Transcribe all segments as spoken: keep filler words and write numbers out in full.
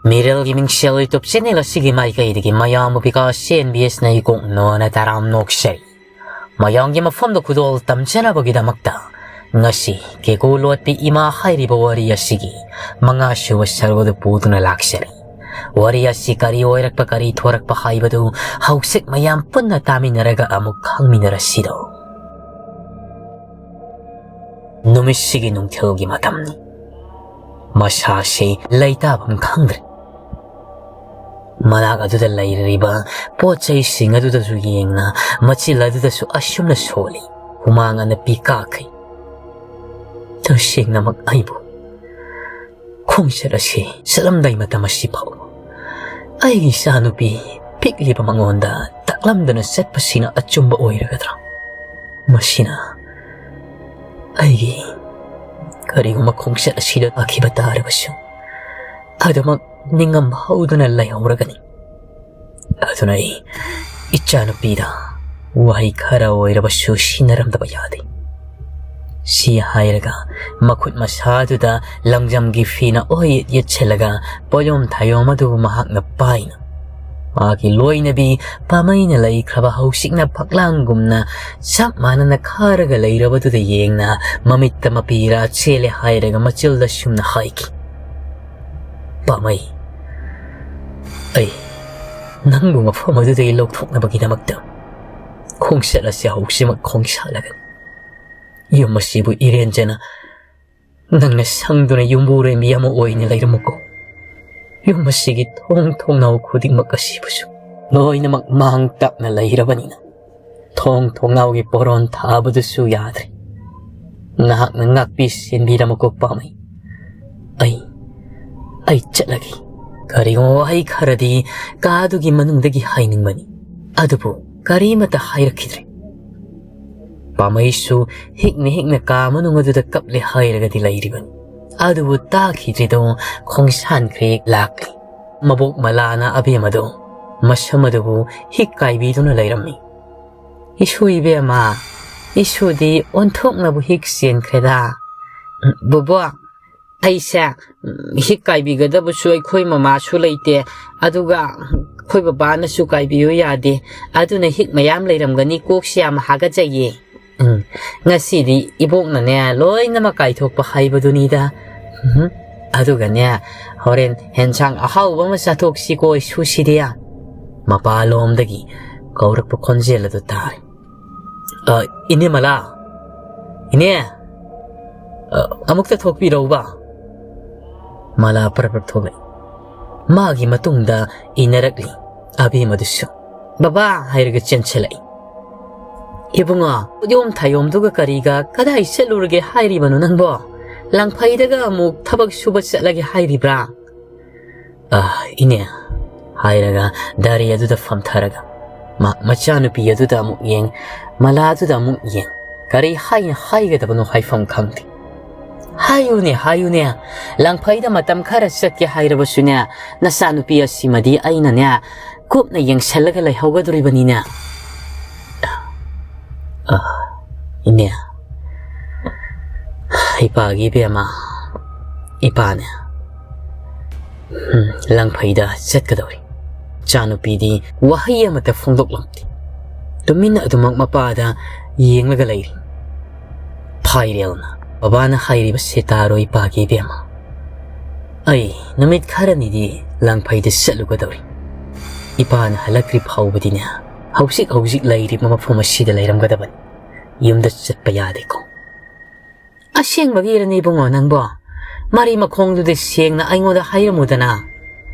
ꯃꯤꯔꯦꯜꯒꯤ ꯃꯤꯡꯁꯦꯜ YouTube channel ꯑꯁꯤꯒꯤ ꯃꯥꯏꯀꯩꯗꯒꯤ ꯃꯌꯥꯝꯕꯨ ꯕꯤꯀꯥꯁ ꯁꯤ ꯑꯦꯟ ꯕꯤ ꯑꯦꯁꯅ ꯏꯀꯣꯛ ꯅꯣꯅ ꯇꯔꯥꯝ ꯅꯣꯛꯆꯔꯤ꯫ ꯃꯌꯥꯝꯒꯤ ꯃꯐꯝꯗ ꯈꯨꯗꯣꯜ ꯇꯝꯖꯅꯕꯒꯤꯗꯃꯛꯇ ꯉꯁꯤ ꯀꯦꯀꯨ ꯂꯣꯠꯄꯤ ꯏꯃꯥ ꯍꯥꯏꯔꯤꯕ ꯋꯥꯔꯤ ꯑꯁꯤꯒꯤ ꯃꯉꯥꯁꯨꯕ ꯁꯔꯨꯛ ꯑꯗꯨ ꯄꯨꯗꯨꯅ ꯂꯥꯛꯆꯔꯤ꯫ ꯋꯥꯔꯤ ꯑꯁꯤ ꯀꯔꯤ ꯑꯣꯏꯔꯛꯄ, ꯀꯔꯤ ꯊꯣꯔꯛꯄ ꯍꯥꯏꯕꯗꯨ ꯍꯧꯖꯤꯛ ꯃꯌꯥꯝ ꯄꯨꯟꯅ ꯇꯥꯃꯤꯟꯅꯔꯒ ꯑꯃꯨꯛ ꯈꯪꯃꯤꯟꯅꯔꯁꯤꯗꯣ꯫ ꯅꯨꯃꯤꯠꯁꯤꯒꯤ ꯅꯨꯡꯊꯤꯜꯒꯤ ꯃꯇꯝꯅꯤ꯫ ꯃꯁꯥꯁꯤ ꯂꯩꯇꯥꯐꯝ ꯈꯪꯗ꯭ꯔꯦ꯫ ꯃꯅꯥꯛ ꯑꯗꯨꯗ ꯂꯩꯔꯤꯕ ꯄꯣꯠ ꯆꯩꯁꯤꯡ ꯑꯗꯨꯗꯁꯨ ꯌꯦꯡꯅ ꯃꯆꯤꯜ ꯑꯗꯨꯗꯁꯨ ꯑꯁꯨꯝꯅ ꯁꯣꯜꯂꯤ꯫ ꯍꯨꯃꯥꯡ ꯑꯅꯞꯄꯤ ꯀꯥꯈꯩ꯫ ꯇꯁꯦꯡꯅꯃꯛ ꯑꯩꯕꯨ ꯈꯣꯡꯆꯠ ꯑꯁꯤ ꯆꯠꯂꯝꯗꯥꯏ ꯃꯇꯝ ꯑꯁꯤ ꯐꯥꯎꯕ ꯑꯩꯒꯤ ꯏꯆꯥꯅꯨꯄꯤ ꯄꯤꯛꯂꯤꯕ ꯃꯉꯣꯟꯗ ꯇꯥꯛꯂꯝꯗꯨꯅ ꯆꯠꯄꯁꯤꯅ ꯑꯆꯨꯝꯕ ꯑꯣꯏꯔꯒꯗ꯭ꯔꯥ? ꯃꯁꯤꯅ ꯑꯩꯒꯤ ꯀꯔꯤꯒꯨꯝꯕ ꯈꯣꯡꯆꯠ ꯑꯁꯤꯗ ꯇꯥꯈꯤꯕ ꯇꯥꯔꯕꯁꯨ ꯑꯗꯨꯃꯛ ꯅꯤꯡꯉꯝ ꯍꯧꯗꯨꯅ ꯂꯩꯍꯧꯔꯒꯅꯤ꯫ ꯑꯗꯨꯅ ꯑꯩ ꯏꯆꯥꯅꯨꯄꯤꯗ ꯋꯥꯍꯩ ꯈꯔ ꯑꯣꯏꯔꯕꯁꯨ ꯁꯤꯟꯅꯔꯝꯗꯕ ꯌꯥꯗꯦ꯫ ꯁꯤ ꯍꯥꯏꯔꯒ ꯃꯈꯨꯠ ꯃꯁꯥꯗꯨꯗ ꯂꯪꯖꯝꯒꯤ ꯐꯤꯅ ꯑꯣꯏ ꯌꯦꯠꯁꯤꯜꯂꯒ ꯄꯣꯌꯣꯝ ꯊꯥꯌꯣꯝ ꯑꯗꯨꯕꯨ ꯃꯍꯥꯛꯅ ꯄꯥꯏꯅ ꯃꯥꯒꯤ ꯂꯣꯏꯅꯕꯤ ꯄꯥꯃꯩꯅ ꯂꯩꯈ꯭ꯔꯕ ꯍꯧꯖꯤꯛꯅ ꯐꯛꯂꯥꯡꯒꯨꯝꯅ ꯆꯞ ꯃꯥꯟꯅꯅ ꯈꯥꯔꯒ ꯂꯩꯔꯕꯗꯨꯗ ꯌꯦꯡꯅ ꯃꯃꯤꯠꯇ ꯃꯄꯤꯔꯥ ꯆꯦꯜꯂꯦ ꯍꯥꯏꯔꯒ ꯃꯆꯤꯜꯗ ꯁꯨꯝꯅ ꯍꯥꯏꯈꯤ, "ꯄꯥꯃꯩ, ꯑꯩ ꯅꯪꯕꯨ ꯃꯐꯝ ꯑꯗꯨꯗꯒꯤ ꯂꯧꯊꯣꯛꯅꯕꯒꯤꯗꯃꯛꯇ ꯈꯣꯡꯆꯠ ꯑꯁꯤ ꯍꯧꯖꯤꯛꯃꯛ ꯈꯣꯡꯁꯥꯜꯂꯒꯅꯤ꯫ ꯌꯨꯝ ꯑꯁꯤꯕꯨ ꯏꯔꯦꯟꯖꯅ ꯅꯪꯅ ꯁꯪꯗꯨꯅ ꯌꯨꯝꯕꯨꯔꯦꯝꯕꯤ ꯑꯃ ꯑꯣꯏꯅ ꯂꯩꯔꯝꯃꯨꯀꯣ꯫ ꯌꯨꯝ ꯑꯁꯤꯒꯤ ꯊꯣꯡ ꯊꯣꯡꯅꯥꯎ ꯈꯨꯗꯤꯡꯃꯛ ꯑꯁꯤꯕꯨꯁꯨ ꯂꯣꯏꯅꯃꯛ ꯃꯥꯡ ꯇꯥꯛꯅ ꯂꯩꯔꯕꯅꯤꯅ ꯊꯣꯡ ꯊꯣꯡꯅꯥꯎꯒꯤ ꯄꯣꯔꯣꯟ ꯊꯥꯕꯗꯨꯁꯨ ꯌꯥꯗ꯭ꯔꯦ꯫ ꯅꯍꯥꯛꯅ ꯉꯥꯛꯄꯤ ꯁꯦꯟꯕꯤꯔꯝꯃꯨꯀꯣ ꯄꯥꯃꯩ꯫ ꯑꯩ, ꯑꯩ ꯆꯠꯂꯒꯦ꯫" ꯀꯔꯤꯒꯨꯝꯕ ꯋꯥꯍꯩ ꯈꯔꯗꯤ ꯀꯥꯗꯨꯒꯤ ꯃꯅꯨꯡꯗꯒꯤ ꯍꯥꯏꯅꯤꯡꯕꯅꯤ, ꯑꯗꯨꯕꯨ ꯀꯔꯤꯃꯠꯇ ꯍꯥꯏꯔꯛꯈꯤꯗ꯭ꯔꯦ꯫ ꯄꯥꯃꯩꯁꯨ ꯍꯤꯛꯅ ꯍꯤꯛꯅ ꯀꯥ ꯃꯅꯨꯡ ꯑꯗꯨꯗ ꯀꯞꯂꯦ ꯍꯥꯏꯔꯒꯗꯤ ꯂꯩꯔꯤꯕꯅꯤ꯫ ꯑꯗꯨꯕꯨ ꯇꯥꯈꯤꯗ꯭ꯔꯤꯗꯨ ꯈꯣꯡꯁꯥꯟꯈ꯭ꯔꯦ ꯂꯥꯛꯂꯤ꯫ ꯃꯕꯣꯛ ꯃꯂꯥꯅ ꯑꯕꯦꯝꯃꯗꯨ ꯃꯁꯝ ꯑꯗꯨꯕꯨ ꯍꯤꯛ ꯀꯥꯏꯕꯤꯗꯨꯅ ꯂꯩꯔꯝꯃꯤ꯫ "ꯏꯁꯨ ꯏꯕꯦꯝꯃ, ꯏꯁꯨꯗꯤ ꯑꯣꯟꯊꯣꯛꯅꯕꯨ ꯍꯤꯛ ꯆꯦꯟꯈ꯭ꯔꯦꯗ꯫ ꯕꯣꯕꯣꯛ, ꯑꯩꯁꯦ, ꯎꯝ, ꯍꯤꯛ ꯀꯥꯏꯕꯤꯒꯗꯕꯁꯨ ꯑꯩꯈꯣꯏ ꯃꯃꯥꯁꯨ ꯂꯩꯇꯦ, ꯑꯗꯨꯒ ꯑꯩꯈꯣꯏ ꯕꯕꯥꯅꯁꯨ ꯀꯥꯏꯕꯤꯌꯨ ꯌꯥꯗꯦ, ꯑꯗꯨꯅ ꯍꯤꯛ ꯃꯌꯥꯝ ꯂꯩꯔꯝꯒꯅꯤ, ꯀꯣꯛꯁꯤ ꯌꯥꯝ ꯍꯥꯒꯠꯆꯩꯌꯦ꯫ ꯎꯝ, ꯉꯁꯤꯗꯤ ꯏꯕꯣꯛꯅꯅꯦ ꯂꯣꯏꯅꯃꯛ ꯀꯥꯏꯊꯣꯛꯄ ꯍꯥꯏꯕꯗꯨꯅꯤꯗ꯫ ꯎꯝ, ꯑꯗꯨꯒꯅꯦ, ꯍꯣꯔꯦꯟ ꯍꯦꯟꯁꯥꯡ ꯑꯍꯥꯎꯕ ꯑꯃ ꯆꯥꯊꯣꯛꯁꯤꯀꯣ, ꯁꯨꯁꯤꯗꯤ꯫ ꯃꯄꯥꯂꯣꯝꯗꯒꯤ ꯀꯧꯔꯛꯄ ꯈꯣꯟꯖꯦꯜ ꯑꯗꯨ ꯇꯥꯔꯦ꯫ "ꯑ, ꯏꯅꯦ ꯃꯂꯥ, ꯏꯅꯦ, ꯑ, ꯑꯃꯨꯛꯇ ꯊꯣꯛꯄꯤꯔꯧꯕ?" ꯃꯂꯥ ꯄ꯭ꯔꯞ ꯄ꯭ꯔꯞ ꯊꯣꯛꯂꯛꯏ꯫ ꯃꯥꯒꯤ ꯃꯇꯨꯡꯗ ꯏꯟꯅꯔꯛꯂꯤ ꯑꯕꯦꯝꯃꯗꯨꯁꯨ꯫ "ꯕꯕꯥ" ꯍꯥꯏꯔꯒ ꯆꯦꯟꯁꯤꯜꯂꯛꯏ꯫ "ꯏꯕꯨꯡꯉꯣ, ꯌꯣꯝ ꯊꯥꯌꯣꯝꯗꯨꯒ ꯀꯔꯤꯒ ꯀꯗꯥꯏ ꯆꯠꯂꯨꯔꯒꯦ ꯍꯥꯏꯔꯤꯕꯅꯣ ꯅꯪꯕꯣ? ꯂꯪꯐꯩꯗꯒ ꯑꯃꯨꯛ ꯊꯕꯛ ꯁꯨꯕ ꯆꯠꯂꯒꯦ ꯍꯥꯏꯔꯤꯕ꯭ꯔꯥ?" "ꯑ, ꯏꯅꯦ" ꯍꯥꯏꯔꯒ ꯗꯥꯔꯤ ꯑꯗꯨꯗ ꯐꯝꯊꯔꯒ ꯃꯥ ꯃꯆꯥꯅꯨꯄꯤ ꯑꯗꯨꯗ ꯑꯃꯨꯛ ꯌꯦꯡ, ꯃꯂꯥꯗꯨꯗ ꯑꯃꯨꯛ ꯌꯦꯡ꯫ ꯀꯔꯤ ꯍꯥꯏꯅ ꯍꯥꯏꯒꯗꯕꯅꯣ ꯍꯥꯏꯐꯝ ꯈꯪꯗꯦ꯫ "ꯍꯥꯏꯌꯨꯅꯦ, ꯍꯥꯏꯌꯨꯅꯦ, ꯂꯪꯐꯩꯗ ꯃꯇꯝ ꯈꯔ ꯆꯠꯀꯦ ꯍꯥꯏꯔꯕꯁꯨꯅꯦ, ꯅꯆꯥꯅꯨꯄꯤ ꯑꯁꯤꯃꯗꯤ ꯑꯩꯅꯅꯦ ꯀꯨꯞꯅ ꯌꯦꯡꯁꯜꯂꯒ ꯂꯩꯍꯧꯒꯗꯣꯔꯤꯕꯅꯤꯅꯦ꯫" "ꯑ, ꯏꯅꯦ, ꯏꯄꯥꯒꯤ ꯏꯕꯦꯝꯃ, ꯏꯄꯥꯅꯦ, ꯎꯝ, ꯂꯪꯐꯩꯗ ꯆꯠꯀꯗꯧꯔꯤ꯫" ꯏꯆꯥꯅꯨꯄꯤꯗꯤ ꯋꯥꯍꯩ ꯑꯃꯠꯇ ꯐꯣꯡꯗꯣꯛꯂꯝꯗꯦ꯫ ꯇꯨꯃꯤꯟꯅ ꯑꯗꯨꯃꯛ ꯃꯄꯥꯗ ꯌꯦꯡꯂꯒ ꯂꯩꯔꯤ꯫ ꯐꯥꯏꯔꯦꯜꯅ, "ꯕꯕꯥꯅ ꯍꯥꯏꯔꯤꯕꯁꯦ ꯇꯥꯔꯣ ꯏꯄꯥꯒꯤ ꯏꯕꯦꯝꯃ꯫ ꯑꯩ ꯅꯨꯃꯤꯠ ꯈꯔꯅꯤꯗꯤ ꯂꯪꯐꯩꯗ ꯆꯠꯂꯨꯒꯗꯧꯔꯤ꯫ ꯏꯄꯥꯅ ꯍꯜꯂꯛꯇ꯭ꯔꯤ ꯐꯥꯎꯕꯗꯤꯅꯦ, ꯍꯧꯖꯤꯛ ꯍꯧꯖꯤꯛ ꯂꯩꯔꯤꯕ ꯃꯐꯝ ꯑꯁꯤꯗ ꯂꯩꯔꯝꯒꯗꯕꯅꯤ꯫ ꯌꯨꯝꯗ ꯆꯠꯄ ꯌꯥꯗꯦꯀꯣ꯫" "ꯑꯁꯦꯡꯕꯒꯤꯔꯅꯦ ꯏꯕꯨꯡꯉꯣ ꯅꯪꯕꯣ? ꯃꯔꯤ ꯃꯈꯣꯡꯗꯨꯗꯤ ꯁꯦꯡꯅ ꯑꯩꯉꯣꯟꯗ ꯍꯥꯏꯔꯝꯃꯨꯗꯅ꯫"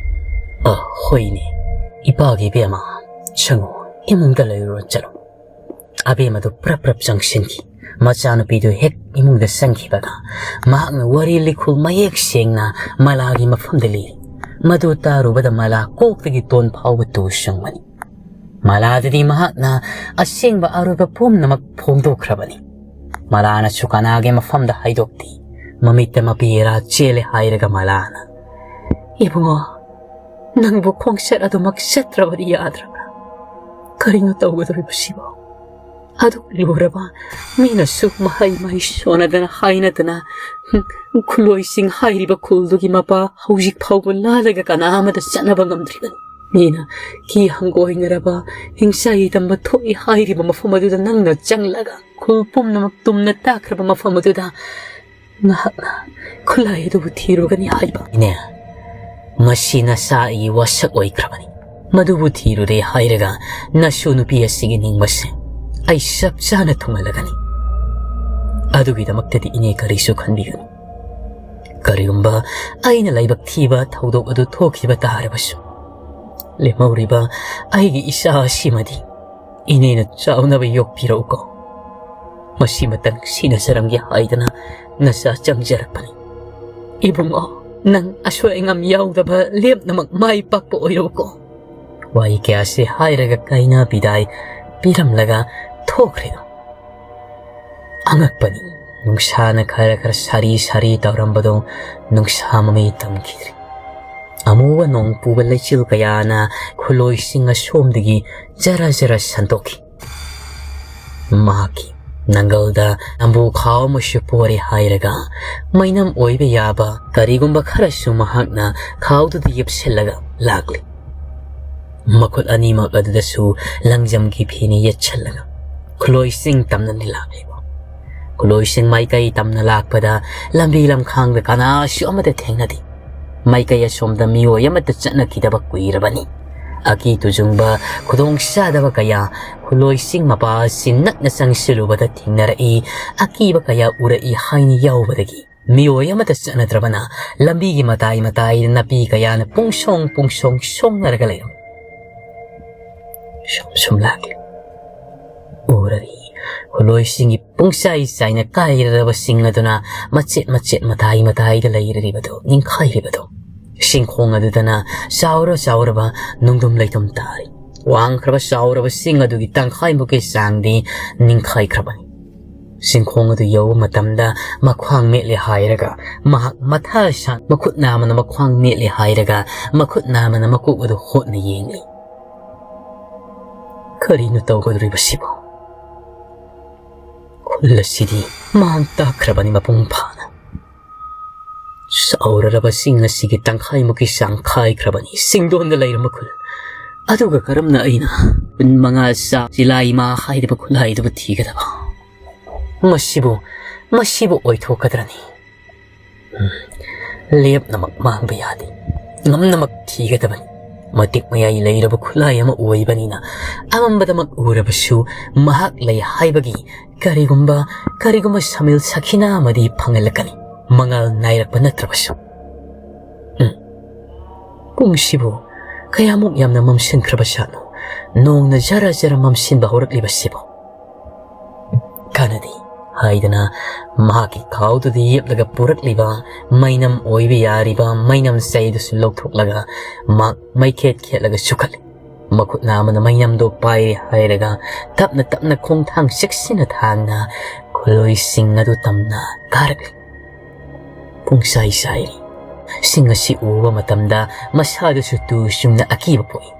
"ꯑ, ꯍꯣꯏꯅꯦ, ꯏꯄꯥꯒꯤ ꯏꯕꯦꯝꯃ, ꯆꯪꯉꯣ, ꯏꯃꯨꯡꯗ ꯂꯩꯔꯨꯔꯣ, ꯆꯠꯂꯣ꯫" ꯑꯕꯦꯝꯃꯗꯨ ꯄ꯭ꯔꯞ ꯄ꯭ꯔꯞ ꯆꯪꯁꯤꯟꯈꯤ꯫ ꯃꯆꯥꯅꯨꯄꯤꯗꯨ ꯍꯦꯛ ꯏꯃꯨꯡꯗ ꯆꯪꯈꯤꯕꯒ ꯃꯍꯥꯛꯅ ꯋꯥꯔꯤ ꯂꯤꯈꯨꯜ ꯃꯌꯦꯛ ꯁꯦꯡꯅ ꯃꯂꯥꯒꯤ ꯃꯐꯝꯗ ꯂꯤꯔꯤ꯫ ꯃꯗꯨ ꯇꯥꯔꯨꯕꯗ ꯃꯂꯥ ꯀꯣꯛꯇꯒꯤ ꯇꯣꯟ ꯐꯥꯎꯕ ꯇꯨ ꯆꯨꯡꯕꯅꯤ꯫ ꯃꯂꯥꯗꯗꯤ ꯃꯍꯥꯛꯅ ꯑꯁꯦꯡꯕ ꯑꯔꯣꯏꯕ ꯄꯨꯝꯅꯃꯛ ꯐꯣꯡꯗꯣꯛꯈ꯭ꯔꯕꯅꯤ꯫ ꯃꯂꯥꯅꯁꯨ ꯀꯅꯥꯒꯤ ꯃꯐꯝꯗ ꯍꯥꯏꯗꯣꯛꯇꯦ꯫ ꯃꯃꯤꯠꯇ ꯃꯄꯤ ꯏꯔꯥ ꯆꯦꯜꯂꯦ ꯍꯥꯏꯔꯒ ꯃꯂꯥꯅ, "ꯏꯕꯨꯡꯉꯣ, ꯅꯪꯕꯨ ꯈꯣꯡꯆꯠ ꯑꯗꯨꯃꯛ ꯆꯠꯇ꯭ꯔꯕꯗꯤ ꯌꯥꯗ꯭ꯔꯕ꯭ꯔꯥ? ꯀꯔꯤꯅꯣ ꯇꯧꯒꯗꯧꯔꯤꯕꯁꯤꯕꯣ?" ꯑꯗꯨ ꯂꯨꯔꯕ ꯃꯤꯅꯁꯨ ꯃꯍꯩ ꯃꯍꯩ ꯁꯣꯟꯅꯗꯅ ꯍꯥꯏꯅꯗꯅ, ꯈꯨꯂꯣꯏꯁꯤꯡ ꯍꯥꯏꯔꯤꯕ ꯈꯨꯜꯗꯨꯒꯤ ꯃꯄꯥ ꯍꯧꯖꯤꯛ ꯐꯥꯎꯕ ꯂꯥꯜꯂꯒ ꯀꯅꯥ ꯑꯃꯗ ꯆꯠꯅꯕ ꯉꯝꯗ꯭ꯔꯤꯕꯅꯤ꯫ ꯃꯤꯅ ꯀꯤ ꯍꯪꯒꯣꯏꯅꯔꯕ, ꯍꯤꯡꯆꯥꯏ ꯇꯝꯕ ꯊꯣꯛꯏ ꯍꯥꯏꯔꯤꯕ ꯃꯐꯝ ꯑꯗꯨꯗ ꯅꯪꯅ ꯆꯪꯂꯒ, ꯈꯨꯜ ꯄꯨꯝꯅꯃꯛ ꯇꯨꯝꯅ ꯇꯥꯛꯈ꯭ꯔꯕ ꯃꯐꯝ ꯑꯗꯨꯗ ꯅꯍꯥꯛꯅ ꯈꯨꯠꯂꯥꯏ ꯑꯗꯨꯕꯨ ꯊꯤꯔꯨꯒꯅꯤ ꯍꯥꯏꯕ꯫ ꯏꯅꯦ, ꯃꯁꯤ ꯅꯆꯥ ꯑꯩꯒꯤ ꯋꯥꯁꯛ ꯑꯣꯏꯈ꯭ꯔꯕꯅꯤ꯫ ꯃꯗꯨꯕꯨ ꯊꯤꯔꯨꯔꯦ ꯍꯥꯏꯔꯒ ꯅꯁꯨ ꯅꯨꯄꯤ ꯑꯁꯤꯒꯤ ꯅꯤꯡꯕꯁꯦ ꯑꯩ ꯆꯞ ꯆꯥꯅ ꯊꯨꯡꯍꯜꯂꯒꯅꯤ꯫ ꯑꯗꯨꯒꯤꯗꯃꯛꯇꯗꯤ ꯏꯅꯦ ꯀꯔꯤꯁꯨ ꯈꯟꯕꯤꯒꯅꯨ꯫ ꯀꯔꯤꯒꯨꯝꯕ ꯑꯩꯅ ꯂꯥꯏꯕꯛ ꯊꯤꯕ ꯊꯧꯗꯣꯛ ꯑꯗꯨ ꯊꯣꯛꯈꯤꯕ ꯇꯥꯔꯕꯁꯨ, ꯂꯦꯝꯍꯧꯔꯤꯕ ꯑꯩꯒꯤ ꯏꯆꯥ ꯑꯁꯤꯃꯗꯤ ꯏꯅꯦꯅ ꯆꯥꯎꯅꯕ ꯌꯣꯛꯄꯤꯔꯛꯎꯀꯣ꯫ ꯃꯁꯤꯃꯇꯪ ꯁꯤꯟꯅꯖꯔꯝꯒꯦ ꯍꯥꯏꯗꯅ ꯅꯆꯥ ꯆꯪꯖꯔꯛꯄꯅꯤ꯫ ꯏꯕꯨꯡꯉꯣ, ꯅꯪ ꯑꯁꯣꯏ ꯑꯉꯥꯝ ꯌꯥꯎꯗꯕ ꯂꯦꯝꯅꯃꯛ ꯃꯥꯏ ꯄꯥꯛꯄ ꯑꯣꯏꯔꯣꯀꯣ꯫ ꯋꯥꯍꯩ ꯀꯌꯥꯁꯤ ꯍꯥꯏꯔꯒ ꯀꯩꯅꯥ ꯕꯤꯗꯥꯏ ꯄꯤꯔꯝꯂꯒ ꯊꯣꯛꯈ꯭ꯔꯦꯗꯣ꯫ ꯑꯉꯛꯄꯅꯤ, ꯅꯨꯡꯁꯥꯅ ꯈꯔ ꯈꯔ ꯁꯥꯔꯤ ꯁꯥꯔꯤ ꯇꯧꯔꯝꯕꯗꯣ ꯅꯨꯡꯁꯥ ꯃꯃꯩ ꯇꯝꯈꯤꯗ꯭ꯔꯦ꯫ ꯑꯃꯨꯕ ꯅꯣꯡ ꯄꯨꯕ ꯂꯩꯆꯤꯜ ꯀꯌꯥꯅ ꯈꯨꯂꯣꯏꯁꯤꯡ ꯑꯁꯣꯝꯗꯒꯤ ꯖꯔ ꯖꯔ ꯁꯟꯗꯣꯛꯈꯤ꯫ ꯃꯍꯥꯛꯀꯤ ꯅꯪꯒꯜꯗ ꯅꯝꯕꯨ ꯈꯥꯎ ꯑꯃꯁꯨ ꯄꯣꯔꯦ ꯍꯥꯏꯔꯒ ꯃꯩꯅꯝ ꯑꯣꯏꯕ ꯌꯥꯕ ꯀꯔꯤꯒꯨꯝꯕ ꯈꯔꯁꯨ ꯃꯍꯥꯛꯅ ꯈꯥꯎꯗꯨꯗ ꯌꯦꯞꯁꯤꯜꯂꯒ ꯂꯥꯛꯂꯤ꯫ ꯃꯈꯨꯠ ꯑꯅꯤꯃꯛ ꯑꯗꯨꯗꯁꯨ ꯂꯪꯖꯝꯒꯤ ꯐꯤꯅ ꯌꯦꯠꯁꯤꯜꯂꯒ ꯈꯨꯂꯣꯏꯁꯤꯡ ꯇꯝꯅꯅꯤ ꯂꯥꯛꯂꯤꯕ꯫ ꯈꯨꯂꯣꯏꯁꯤꯡ ꯃꯥꯏꯀꯩ ꯇꯝꯅ ꯂꯥꯛꯄꯗ ꯂꯝꯕꯤ ꯂꯝꯈꯥꯡꯗ ꯀꯅꯥꯁꯨ ꯑꯃꯠꯇ ꯊꯦꯡꯅꯗꯦ꯫ ꯃꯥꯏꯀꯩ ꯑꯁꯣꯝꯗ ꯃꯤꯑꯣꯏ ꯑꯃꯠꯇ ꯆꯠꯅꯈꯤꯗꯕ ꯀꯨꯏꯔꯕꯅꯤ꯫ ꯑꯀꯤ ꯇꯨꯖꯨꯡꯕ ꯈꯨꯗꯣꯡ ꯆꯥꯗꯕ ꯀꯌꯥ ꯈꯨꯂꯣꯏꯁꯤꯡ ꯃꯄꯥ ꯑꯁꯤ ꯅꯛꯅ ꯆꯪꯁꯤꯜꯂꯨꯕꯗ ꯊꯦꯡꯅꯔꯛꯏ꯫ ꯑꯀꯤꯕ ꯀꯌꯥ ꯎꯔꯛꯏ ꯍꯥꯏꯅ ꯌꯥꯎꯕꯗꯒꯤ ꯃꯤꯑꯣꯏ ꯑꯃꯠꯇ ꯆꯠꯅꯗ꯭ꯔꯕꯅ ꯂꯝꯕꯤꯒꯤ ꯃꯇꯥꯏ ꯃꯇꯥꯏꯗ ꯅꯥꯄꯤ ꯀꯌꯥꯅ ꯄꯨꯡꯁꯣꯡ ꯄꯨꯡꯁꯣꯡ ꯁꯣꯡꯅꯔꯒ ꯂꯩꯔꯝꯃꯤ꯫ ꯁꯨꯝ ꯁꯨꯝ ꯂꯥꯛꯂꯤ꯫ ꯎꯔꯔꯤ꯫ ꯈꯨꯂꯣꯏꯁꯤꯡꯒꯤ ꯄꯨꯡꯆꯥꯏ ꯆꯥꯏꯅ ꯀꯥꯏꯔꯔꯕꯁꯤꯡ ꯑꯗꯨꯅ ꯃꯆꯦꯠ ꯃꯆꯦꯠ ꯃꯇꯥꯏ ꯃꯇꯥꯏꯗ ꯂꯩꯔꯤꯕꯗꯨ, ꯅꯤꯡꯈꯥꯏꯔꯤꯕꯗꯨ꯫ ꯁꯤꯡꯈꯣꯡ ꯑꯗꯨꯗꯅ ꯆꯥꯎꯔ ꯆꯥꯎꯔꯕ ꯅꯨꯡꯗꯨꯝ ꯂꯩꯇꯨꯝ ꯇꯥꯔꯤ꯫ ꯋꯥꯡꯈ꯭ꯔꯕ ꯆꯥꯎꯔꯕꯁꯤꯡ ꯑꯗꯨꯒꯤ ꯇꯪꯈꯥꯏꯃꯨꯛꯀꯤ ꯆꯥꯡꯗꯤ ꯅꯤꯡꯈꯥꯏꯈ꯭ꯔꯕꯅꯤ꯫ ꯁꯤꯡꯈꯣꯡ ꯑꯗꯨ ꯌꯧꯕ ꯃꯇꯝꯗ ꯃꯈ꯭ꯋꯥꯡ ꯃꯦꯠꯂꯦ ꯍꯥꯏꯔꯒ ꯃꯍꯥꯛ ꯃꯊꯥ ꯁꯥ ꯃꯈꯨꯠ ꯅꯥꯝꯃꯅ ꯃꯈ꯭ꯋꯥꯡ ꯃꯦꯠꯂꯦ ꯍꯥꯏꯔꯒ ꯃꯈꯨꯠ ꯅꯥꯝꯃꯅ ꯃꯀꯣꯛ ꯑꯗꯨ ꯍꯣꯠꯅ ꯌꯦꯡꯂꯤ꯫ ꯀꯔꯤꯅꯣ ꯇꯧꯒꯗꯧꯔꯤꯕꯁꯤꯕꯣ? ꯈꯨꯜ ꯑꯁꯤꯗꯤ ꯃꯥꯡ ꯇꯥꯛꯈ꯭ꯔꯕꯅꯤ ꯃꯄꯨꯡ ꯐꯥꯅ꯫ ꯆꯥꯎꯔꯔꯕ ꯆꯤꯡ ꯑꯁꯤꯒꯤ ꯇꯪꯈꯥꯏꯃꯨꯛꯀꯤ ꯆꯥꯡ ꯈꯥꯏꯈ꯭ꯔꯕꯅꯤ ꯁꯤꯡꯗꯣꯟꯗ ꯂꯩꯔꯝꯕ ꯈꯨꯜ꯫ ꯑꯗꯨꯒ ꯀꯔꯝꯅ ꯑꯩꯅ ꯈꯨꯟ ꯃꯉꯥ ꯆꯥ ꯆꯤꯂꯥꯏꯃꯥ ꯍꯥꯏꯔꯤꯕ ꯈꯨꯠꯂꯥꯏꯗꯨꯕꯨ ꯊꯤꯒꯗꯕ? ꯃꯁꯤꯕꯨ, ꯃꯁꯤꯕꯨ ꯑꯣꯏꯊꯣꯛꯀꯗ꯭ꯔꯅꯤ? ꯎꯝ, ꯂꯦꯞꯅꯃꯛ ꯃꯥꯡꯕ ꯌꯥꯗꯦ꯫ ꯉꯝꯅꯃꯛ ꯊꯤꯒꯗꯕꯅꯤ꯫ ꯃꯇꯤꯛ ꯃꯌꯥꯏ ꯂꯩꯔꯕ ꯈꯨꯠꯂꯥꯏ ꯑꯃ ꯑꯣꯏꯕꯅꯤꯅ ꯑꯃꯝꯕꯗꯃꯛ ꯎꯔꯕꯁꯨ ꯃꯍꯥꯛ ꯂꯩ ꯍꯥꯏꯕꯒꯤ ꯀꯔꯤꯒꯨꯝꯕ, ꯀꯔꯤꯒꯨꯝꯕ ꯁꯃꯤꯜ ꯁꯈꯤꯅꯥ ꯑꯃꯗꯤ ꯐꯪꯍꯜꯂꯛꯀꯅꯤ, ꯃꯉꯥꯜ ꯅꯥꯏꯔꯛꯄ ꯅꯠꯇ꯭ꯔꯕꯁꯨ꯫ ꯎꯝ, ꯄꯨꯡꯁꯤꯕꯨ ꯀꯌꯥꯃꯨꯛ ꯌꯥꯝꯅ ꯃꯝꯁꯤꯟꯈ꯭ꯔꯕ ꯖꯥꯠꯅꯣ? ꯅꯣꯡꯅ ꯖꯔ ꯖꯔ ꯃꯝꯁꯤꯟꯕ ꯍꯧꯔꯛꯂꯤꯕꯁꯤꯕꯨ? ꯀꯥꯟꯅꯗꯦ ꯍꯥꯏꯗꯅ ꯃꯍꯥꯛꯀꯤ ꯈꯥꯎꯗꯨꯗ ꯌꯦꯞꯂꯒ ꯄꯨꯔꯛꯂꯤꯕ ꯃꯩꯅꯝ ꯑꯣꯏꯕ ꯌꯥꯔꯤꯕ ꯃꯩꯅꯝ ꯆꯩꯗꯨꯁꯨ ꯂꯧꯊꯣꯛꯂꯒ ꯃꯍꯥꯛ ꯃꯩꯈꯦꯠ ꯈꯦꯠꯂꯒ ꯆꯨꯈꯠꯂꯤ꯫ ꯃꯈꯨꯠꯅ ꯑꯃꯅ ꯃꯩꯅꯝꯗꯣ ꯄꯥꯏꯔꯦ ꯍꯥꯏꯔꯒ ꯇꯞꯅ ꯇꯞꯅ ꯈꯣꯡꯊꯥꯡ ꯆꯦꯛꯁꯤꯟꯅ ꯊꯥꯡꯅ ꯈꯨꯜꯂꯣꯏꯁꯤꯡ ꯑꯗꯨ ꯇꯝꯅ ꯀꯥꯔꯛꯂꯤ꯫ ꯄꯨꯡꯁꯥꯏ ꯁꯥꯏꯔꯤ꯫ ꯁꯤꯡ ꯑꯁꯤ ꯎꯕ ꯃꯇꯝꯗ ꯃꯁꯥꯗꯁꯨ ꯇꯨ ꯆꯨꯡꯅ ꯑꯀꯤꯕ ꯄꯣꯛꯏ꯫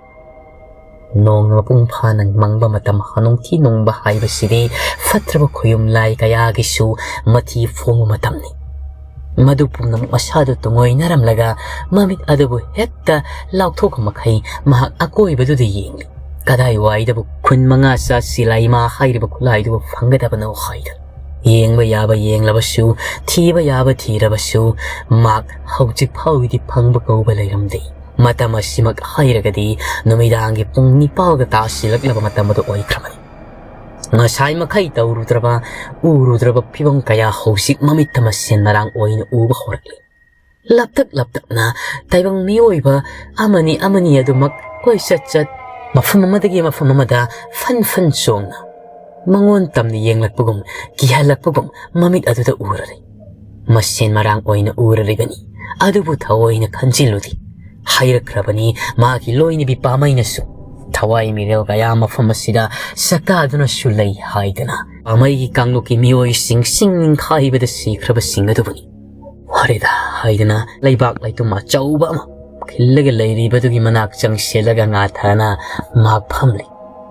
ꯅꯣꯡꯅ ꯃꯄꯨꯡ ꯐꯥꯅ ꯃꯪꯕ ꯃꯇꯝ, ꯅꯣꯡꯊꯤ ꯅꯣꯡꯕ ꯍꯥꯏꯕꯁꯤꯗꯤ ꯐꯠꯇ꯭ꯔꯕ ꯈꯣꯌꯨꯝ ꯂꯥꯏ ꯀꯌꯥꯒꯤꯁꯨ ꯃꯊꯤ ꯐꯣꯡꯕ ꯃꯇꯝꯅꯤ꯫ ꯃꯗꯨ ꯄꯨꯝꯅꯃꯛ ꯃꯁꯥꯗꯨ ꯇꯨꯡꯑꯣꯏꯅꯔꯝꯂꯒ ꯃꯃꯤꯠ ꯑꯗꯨꯕꯨ ꯍꯦꯛꯇ ꯂꯥꯎꯊꯣꯛꯄ ꯃꯈꯩ ꯃꯍꯥꯛ ꯑꯀꯣꯏꯕꯗꯨꯗ ꯌꯦꯡꯂꯤ꯫ ꯀꯗꯥꯏꯋꯥꯏꯗꯕꯨ ꯈꯨꯟ ꯃꯉꯥ ꯆꯥ ꯆꯤꯂꯥꯏꯃꯥ ꯍꯥꯏꯔꯤꯕ ꯈꯨꯠꯂꯥꯏꯗꯨꯕꯨ ꯐꯪꯒꯗꯕꯅꯣ ꯍꯥꯏꯗꯨꯅ? ꯌꯦꯡꯕ ꯌꯥꯕ ꯌꯦꯡꯂꯕꯁꯨ, ꯊꯤꯕ ꯌꯥꯕ ꯊꯤꯔꯕꯁꯨ, ꯃꯍꯥꯛ ꯍꯧꯖꯤꯛ ꯐꯥꯎꯒꯤꯗꯤ ꯐꯪꯕ ꯀꯧꯕ ꯂꯩꯔꯝꯗꯦ꯫ ꯃꯇꯝ ꯑꯁꯤꯃꯛ ꯍꯥꯏꯔꯒꯗꯤ ꯅꯨꯃꯤꯗꯥꯡꯒꯤ ꯄꯨꯡ ꯅꯤꯄꯥꯜꯒ ꯇꯥꯁꯤꯜꯂꯛꯂꯕ ꯃꯇꯝ ꯑꯗꯨ ꯑꯣꯏꯈ꯭ꯔꯕꯅꯤ꯫ ꯉꯁꯥꯏ ꯃꯈꯩ ꯇꯧꯔꯨꯗ꯭ꯔꯕ, ꯎꯔꯨꯗ꯭ꯔꯕ ꯐꯤꯕꯝ ꯀꯌꯥ ꯍꯧꯖꯤꯛ ꯃꯃꯤꯠꯇ ꯃꯁꯦꯟ ꯃꯔꯥꯡ ꯑꯣꯏꯅ ꯎꯕ ꯍꯧꯔꯛꯂꯤ꯫ ꯂꯞꯇꯛ ꯂꯞꯇꯛꯅ ꯇꯥꯏꯕꯪ ꯃꯤꯑꯣꯏꯕ ꯑꯃꯅꯤ ꯑꯃꯅꯤ ꯑꯗꯨꯃꯛ ꯀꯣꯏꯆꯠ ꯆꯠ, ꯃꯐꯝ ꯑꯃꯗꯒꯤ ꯃꯐꯝ ꯑꯃꯗ ꯐꯟ ꯐꯟ ꯆꯣꯡꯅ ꯃꯉꯣꯟ ꯇꯝꯅ ꯌꯦꯡꯂꯛꯄꯒꯨꯝ, ꯀꯤꯍꯜꯂꯛꯄꯒꯨꯝ ꯃꯃꯤꯠ ꯑꯗꯨꯗ ꯎꯔꯔꯦ꯫ ꯃꯁꯦꯟ ꯃꯔꯥꯡ ꯑꯣꯏꯅ ꯎꯔꯔꯤꯕꯅꯤ, ꯑꯗꯨꯕꯨ ꯊꯑꯣꯏꯅ ꯈꯟꯖꯤꯜꯂꯨꯗꯦ꯫ ꯍꯥꯏꯔꯛꯈ꯭ꯔꯕꯅꯤ ꯃꯥꯒꯤ ꯂꯣꯏꯅꯕꯤ ꯄꯥꯃꯩꯅꯁꯨ, ꯊꯋꯥꯏ ꯃꯤꯔꯦꯜ ꯀꯌꯥ ꯃꯐꯝ ꯑꯁꯤꯗ ꯁꯛꯇꯥꯗꯨꯅꯁꯨ ꯂꯩ ꯍꯥꯏꯗꯅ꯫ ꯄꯥꯃꯩꯒꯤ ꯀꯥꯡꯂꯨꯞꯀꯤ ꯃꯤꯑꯣꯏꯁꯤꯡ ꯆꯤꯡ ꯅꯤꯡꯈꯥꯏꯕꯗ ꯁꯤꯈ꯭ꯔꯕꯁꯤꯡ ꯑꯗꯨꯕꯨꯅꯤ꯫ ꯐꯔꯦꯗ ꯍꯥꯏꯗꯅ ꯂꯩꯕꯥꯛ ꯂꯩꯇꯨꯝ ꯑꯆꯧꯕ ꯑꯃ ꯈꯤꯜꯂꯒ ꯂꯩꯔꯤꯕꯗꯨꯒꯤ ꯃꯅꯥꯛ ꯆꯪꯁꯤꯜꯂꯒ ꯉꯥꯊꯅ ꯃꯍꯥꯛ ꯐꯝꯂꯤ꯫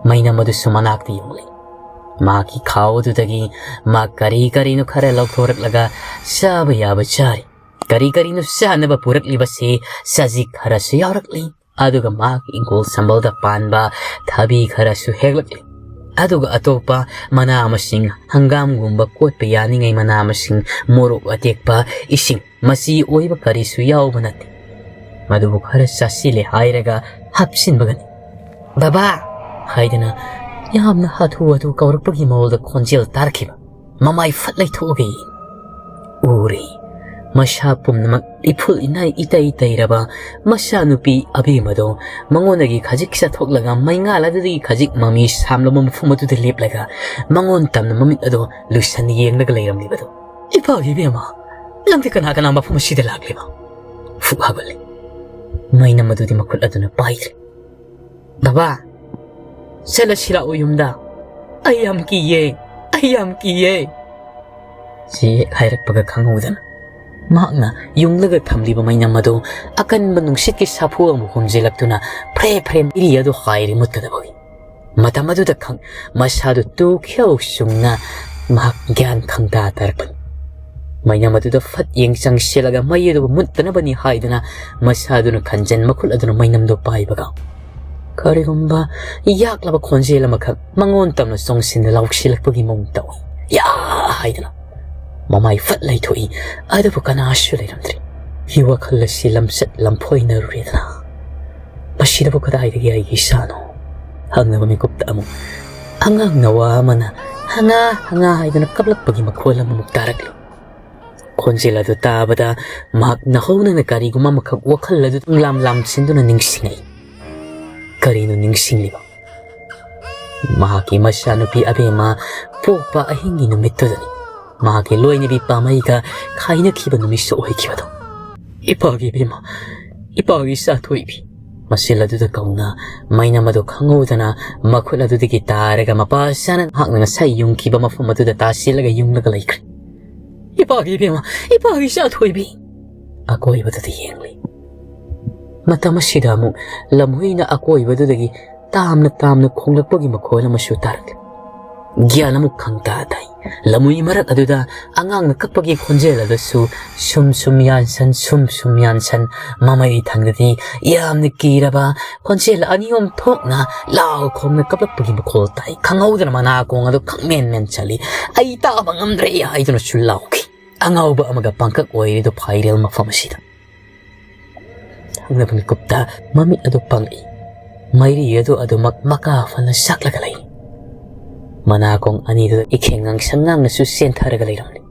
ꯃꯩꯅꯝ ꯑꯗꯨꯁꯨ ꯃꯅꯥꯛꯇ ꯌꯨꯡꯂꯤ꯫ ꯃꯍꯥꯛꯀꯤ ꯈꯥꯎ ꯑꯗꯨꯗꯒꯤ ꯃꯍꯥꯛ ꯀꯔꯤ ꯀꯔꯤꯅꯣ ꯈꯔ ꯂꯧꯊꯣꯔꯛꯂꯒ ꯆꯥꯕ ꯌꯥꯕ ꯆꯥꯔꯤ꯫ ꯀꯔꯤ ꯀꯔꯤꯅꯣ ꯆꯥꯅꯕ ꯄꯨꯔꯛꯂꯤꯕꯁꯤ ꯁꯖꯤꯛ ꯈꯔꯁꯨ ꯌꯥꯎꯔꯛꯂꯤ꯫ ꯑꯗꯨꯒ ꯃꯍꯥꯛꯀꯤ ꯏꯪꯈꯣꯜ ꯁꯝꯕꯜꯗ ꯄꯥꯟꯕ ꯊꯕꯤ ꯈꯔꯁꯨ ꯍꯦꯛꯂꯛꯂꯤ꯫ ꯑꯗꯨꯒ ꯑꯇꯣꯞꯄ ꯃꯅꯥ ꯃꯁꯤꯡ, ꯍꯪꯒꯥꯝꯒꯨꯝꯕ ꯀꯣꯠꯄ ꯌꯥꯅꯤꯡꯉꯥꯏ ꯃꯅꯥ ꯃꯁꯤꯡ, ꯃꯣꯔꯣꯛ ꯑꯇꯦꯛꯄ, ꯏꯁꯤꯡ, ꯃꯆꯤ ꯑꯣꯏꯕ ꯀꯔꯤꯁꯨ ꯌꯥꯎꯕ ꯅꯠꯇꯦ꯫ ꯃꯗꯨꯕꯨ ꯈꯔ ꯆꯥꯁꯤꯜꯂꯦ ꯍꯥꯏꯔꯒ ꯍꯥꯞꯆꯤꯟꯕꯒꯅꯤ꯫ "ꯕꯕꯥ!" ꯍꯥꯏꯗꯅ ꯌꯥꯝꯅ ꯍꯥꯊꯨ ꯍꯥꯊꯨ ꯀꯧꯔꯛꯄꯒꯤ ꯃꯑꯣꯡꯗ ꯈꯣꯟꯖꯦꯜ ꯇꯥꯔꯛꯈꯤꯕ꯫ ꯃꯃꯥꯏ ꯐꯠ ꯂꯩꯊꯣꯛꯑꯒ ꯌꯦꯡ ꯎꯔꯦ꯫ ꯃꯁꯥ ꯄꯨꯝꯅꯃꯛ ꯏꯐꯨꯜ ꯏꯅꯥꯏ ꯏꯇꯩ ꯇꯩꯔꯕ ꯃꯆꯥꯅꯨꯄꯤ ꯑꯕꯦꯝꯃꯗꯣ ꯃꯉꯣꯟꯗꯒꯤ ꯈꯖꯤꯛ ꯆꯠꯊꯣꯛꯂꯒ ꯃꯩꯉꯥꯜ ꯑꯗꯨꯗꯒꯤ ꯈꯖꯤꯛ ꯃꯃꯤ ꯁꯥꯝꯂꯕ ꯃꯐꯝ ꯑꯗꯨꯗ ꯂꯦꯞꯂꯒ ꯃꯉꯣꯟ ꯇꯝꯅ ꯃꯃꯤꯠ ꯑꯗꯣ ꯂꯨꯁꯟꯅ ꯌꯦꯡꯂꯒ ꯂꯩꯔꯝꯂꯤꯕꯗꯣ꯫ "ꯏꯄꯥꯒꯤ ꯏꯕꯦꯝꯃ, ꯅꯪꯗꯤ ꯀꯅꯥ ꯀꯅꯥ ꯃꯐꯝ ꯑꯁꯤꯗ ꯂꯥꯛꯂꯤꯕ?" ꯐꯨꯛ ꯍꯧꯒꯠꯂꯦ꯫ ꯃꯩꯅꯝ ꯑꯗꯨꯗꯤ ꯃꯈꯨꯠ ꯑꯗꯨꯅ ꯄꯥꯏꯗ꯭ꯔꯦ꯫ "ꯕꯕꯥ, ꯆꯠꯂꯁꯤ ꯂꯥꯛꯑꯣ ꯌꯨꯝꯗ꯫ ꯑꯩ ꯌꯥꯝ ꯀꯤꯌꯦ, ꯑꯩ ꯌꯥꯝ ꯀꯤꯌꯦ꯫" ꯁꯤ ꯍꯦꯛ ꯍꯥꯏꯔꯛꯄꯒ ꯈꯪꯍꯧꯗꯅ ꯃꯍꯥꯛꯅ ꯌꯨꯡꯂꯒ ꯊꯝꯂꯤꯕ ꯃꯩꯅꯝ ꯑꯗꯨ ꯑꯀꯟꯕ ꯅꯨꯡꯁꯤꯠꯀꯤ ꯁꯥꯐꯨ ꯑꯃ ꯍꯨꯝꯖꯤꯜꯂꯛꯇꯨꯅ ꯐ꯭ꯔꯦ ꯐ꯭ꯔꯦ ꯃꯩꯔꯤ ꯑꯗꯨ ꯍꯥꯏꯔꯤ ꯃꯨꯠꯀꯗꯕꯒꯤ꯫ ꯃꯇꯝ ꯑꯗꯨꯗ ꯈꯪ ꯃꯁꯥꯗꯨ ꯇꯨ ꯈ꯭ꯌꯧ ꯆꯨꯡꯅ ꯃꯍꯥꯛ ꯒ꯭ꯌꯥꯟ ꯈꯪꯇꯥ ꯇꯥꯔꯛꯄꯅꯤ꯫ ꯃꯩꯅꯝ ꯑꯗꯨꯗ ꯐꯠ ꯌꯦꯡ ꯆꯪꯁꯤꯜꯂꯒ ꯃꯩ ꯑꯗꯨꯕꯨ ꯃꯨꯠꯇꯅꯕꯅꯤ ꯍꯥꯏꯗꯨꯅ ꯃꯁꯥꯗꯨꯅ ꯈꯟꯖꯟ ꯃꯈꯨꯠ ꯑꯗꯨꯅ ꯃꯩꯅꯝꯗꯨ ꯄꯥꯏꯕꯒ ꯀꯔꯤꯒꯨꯝꯕ ꯌꯥꯛꯂꯕ ꯈꯣꯟꯖꯦꯜ ꯑꯃꯈꯛ ꯃꯉꯣꯟ ꯇꯝꯅ ꯆꯣꯡꯁꯤꯟꯅ ꯂꯥꯎꯁꯤꯜꯂꯛꯄꯒꯤ ꯃꯑꯣꯡ ꯇꯧꯏ꯫ "ꯌꯥ!" ꯍꯥꯏꯗꯨꯅ ꯃꯃꯥꯏ ꯐꯠ ꯂꯩꯊꯣꯛꯏ꯫ ꯑꯗꯨꯕꯨ ꯀꯅꯥꯁꯨ ꯂꯩꯔꯝꯗ꯭ꯔꯤ꯫ ꯋꯥꯈꯜ ꯑꯁꯤ ꯂꯝꯆꯠ ꯂꯝꯐꯣꯏꯅꯔꯨꯔꯦꯗꯅ꯫ "ꯃꯁꯤꯗꯕꯨ ꯀꯗꯥꯏꯗꯒꯤ ꯑꯩꯒꯤ ꯏꯆꯥꯅꯣ?" ꯍꯪꯅꯕ ꯃꯤꯀꯨꯞꯇ ꯑꯃꯨꯛ ꯑꯉꯥꯡ ꯅꯋꯥ ꯑꯃꯅ "ꯍꯉꯥ, ꯍꯉꯥ" ꯍꯥꯏꯗꯨꯅ ꯀꯞꯂꯛꯄꯒꯤ ꯃꯈꯣꯜ ꯑꯃꯃꯨꯛ ꯇꯥꯔꯛꯂꯤ꯫ ꯈꯣꯟꯖꯦꯜ ꯑꯗꯨ ꯇꯥꯕꯗ ꯃꯍꯥꯛ ꯅꯧꯍꯧꯅꯅ ꯀꯔꯤꯒꯨꯝꯕ ꯑꯃꯈꯛ ꯋꯥꯈꯜ ꯑꯗꯨ ꯂꯥꯝ ꯂꯥꯝꯁꯤꯟꯗꯨꯅ ꯅꯤꯡꯁꯤꯡꯂꯛꯏ꯫ ꯀꯔꯤꯅꯣ ꯅꯤꯡꯁꯤꯡꯂꯤꯕ? ꯃꯍꯥꯛꯀꯤ ꯃꯆꯥꯅꯨꯄꯤ ꯑꯕꯦꯝꯃ ꯄꯣꯛꯄ ꯑꯍꯤꯡꯒꯤ ꯅꯨꯃꯤꯠꯇꯨꯗꯅꯤ꯫ ꯃꯍꯥꯛꯀꯤ ꯂꯣꯏꯅꯕꯤ ꯄꯥꯃꯩꯒ ꯈꯥꯏꯅꯈꯤꯕ ꯅꯨꯃꯤꯠꯁꯨ ꯑꯣꯏꯈꯤꯕꯗꯣ꯫ "ꯏꯄꯥꯒꯤ ꯏꯕꯦꯝꯃ, ꯏꯄꯥꯒꯤ ꯏꯆꯥ ꯊꯣꯏꯕꯤ꯫" ꯃꯁꯤꯜ ꯑꯗꯨꯗ ꯀꯧꯅ ꯃꯩꯅꯝ ꯑꯗꯨ ꯈꯪꯍꯧꯗꯅ ꯃꯈꯨꯠ ꯑꯗꯨꯗꯒꯤ ꯇꯥꯔꯒ ꯃꯄꯥ ꯆꯥꯅ ꯃꯍꯥꯛꯅ ꯉꯁꯥꯏ ꯌꯨꯡꯈꯤꯕ ꯃꯐꯝ ꯑꯗꯨꯗ ꯇꯥꯁꯤꯜꯂꯒ ꯌꯨꯡꯂꯒ ꯂꯩꯈ꯭ꯔꯦ꯫ "ꯏꯄꯥꯒꯤ ꯏꯕꯦꯝꯃ, ꯏꯄꯥꯒꯤ ꯏꯆꯥ ꯊꯣꯏꯕꯤ!" ꯑꯀꯣꯏꯕꯗꯨꯗ ꯌꯦꯡꯂꯤ꯫ ꯃꯇꯝ ꯑꯁꯤꯗ ꯑꯃꯨꯛ ꯂꯝꯍꯨꯏꯅ ꯑꯀꯣꯏꯕꯗꯨꯗꯒꯤ ꯇꯥꯝꯅ ꯇꯥꯝꯅ ꯈꯣꯡꯂꯛꯄꯒꯤ ꯃꯈꯣꯜ ꯑꯃꯁꯨ ꯇꯥꯔꯛꯂꯤ꯫ ꯒ꯭ꯌꯥꯟ ꯑꯃꯨꯛ ꯈꯪꯇꯥ ꯇꯥꯏ꯫ ꯂꯝꯃꯨꯏ ꯃꯔꯛ ꯑꯗꯨꯗ ꯑꯉꯥꯡꯅ ꯀꯞꯄꯒꯤ ꯈꯣꯟꯖꯦꯜ ꯑꯗꯨꯁꯨ ꯁꯨꯝ ꯁꯨꯝ ꯌꯥꯟꯁꯟ, ꯁꯨꯝ ꯁꯨꯝ ꯌꯥꯟꯁꯟ, ꯃꯃꯩ ꯊꯪꯗꯗꯤ ꯌꯥꯝꯅ ꯀꯤꯔꯕ ꯈꯣꯟꯖꯦꯜ ꯑꯅꯤ ꯑꯍꯨꯝ ꯊꯣꯛꯅ ꯂꯥꯎ ꯈꯣꯡꯅ ꯀꯞꯂꯛꯄꯒꯤ ꯃꯈꯣꯜ ꯇꯥꯏ꯫ ꯈꯪꯍꯧꯗꯅ ꯃꯅꯥꯀꯣꯡ ꯑꯗꯨ ꯈꯪꯃꯦꯟ ꯃꯦꯟ ꯆꯠꯂꯤ꯫ "ꯑꯩ ꯇꯥꯕ ꯉꯝꯗ꯭ꯔꯦ!" ꯍꯥꯏꯗꯨꯅꯁꯨ ꯂꯥꯎꯈꯤ꯫ ꯑꯉꯥꯎꯕ ꯑꯃꯒ ꯄꯥꯡꯀꯛ ꯑꯣꯏꯔꯤꯗꯨ ꯐꯥꯏꯔꯦꯜ ꯃꯐꯝ ꯑꯁꯤꯗ꯫ ꯊꯪꯅꯕ ꯃꯤꯀꯨꯞꯇ ꯃꯃꯤꯠ ꯑꯗꯨ ꯄꯥꯡꯂꯛꯏ꯫ ꯃꯩꯔꯤ ꯑꯗꯨ ꯑꯗꯨꯃꯛ ꯃꯀꯥ ꯐꯅ ꯁꯥꯛꯂꯒ ꯂꯩꯔꯤ꯫ ꯃꯅꯥꯀꯣꯡ ꯑꯅꯤꯗꯨꯗ ꯏꯈꯦꯡ ꯉꯥꯡꯁꯪ ꯉꯥꯡꯅꯁꯨ ꯆꯦꯟꯊꯔꯒ ꯂꯩꯔꯝꯂꯤ꯫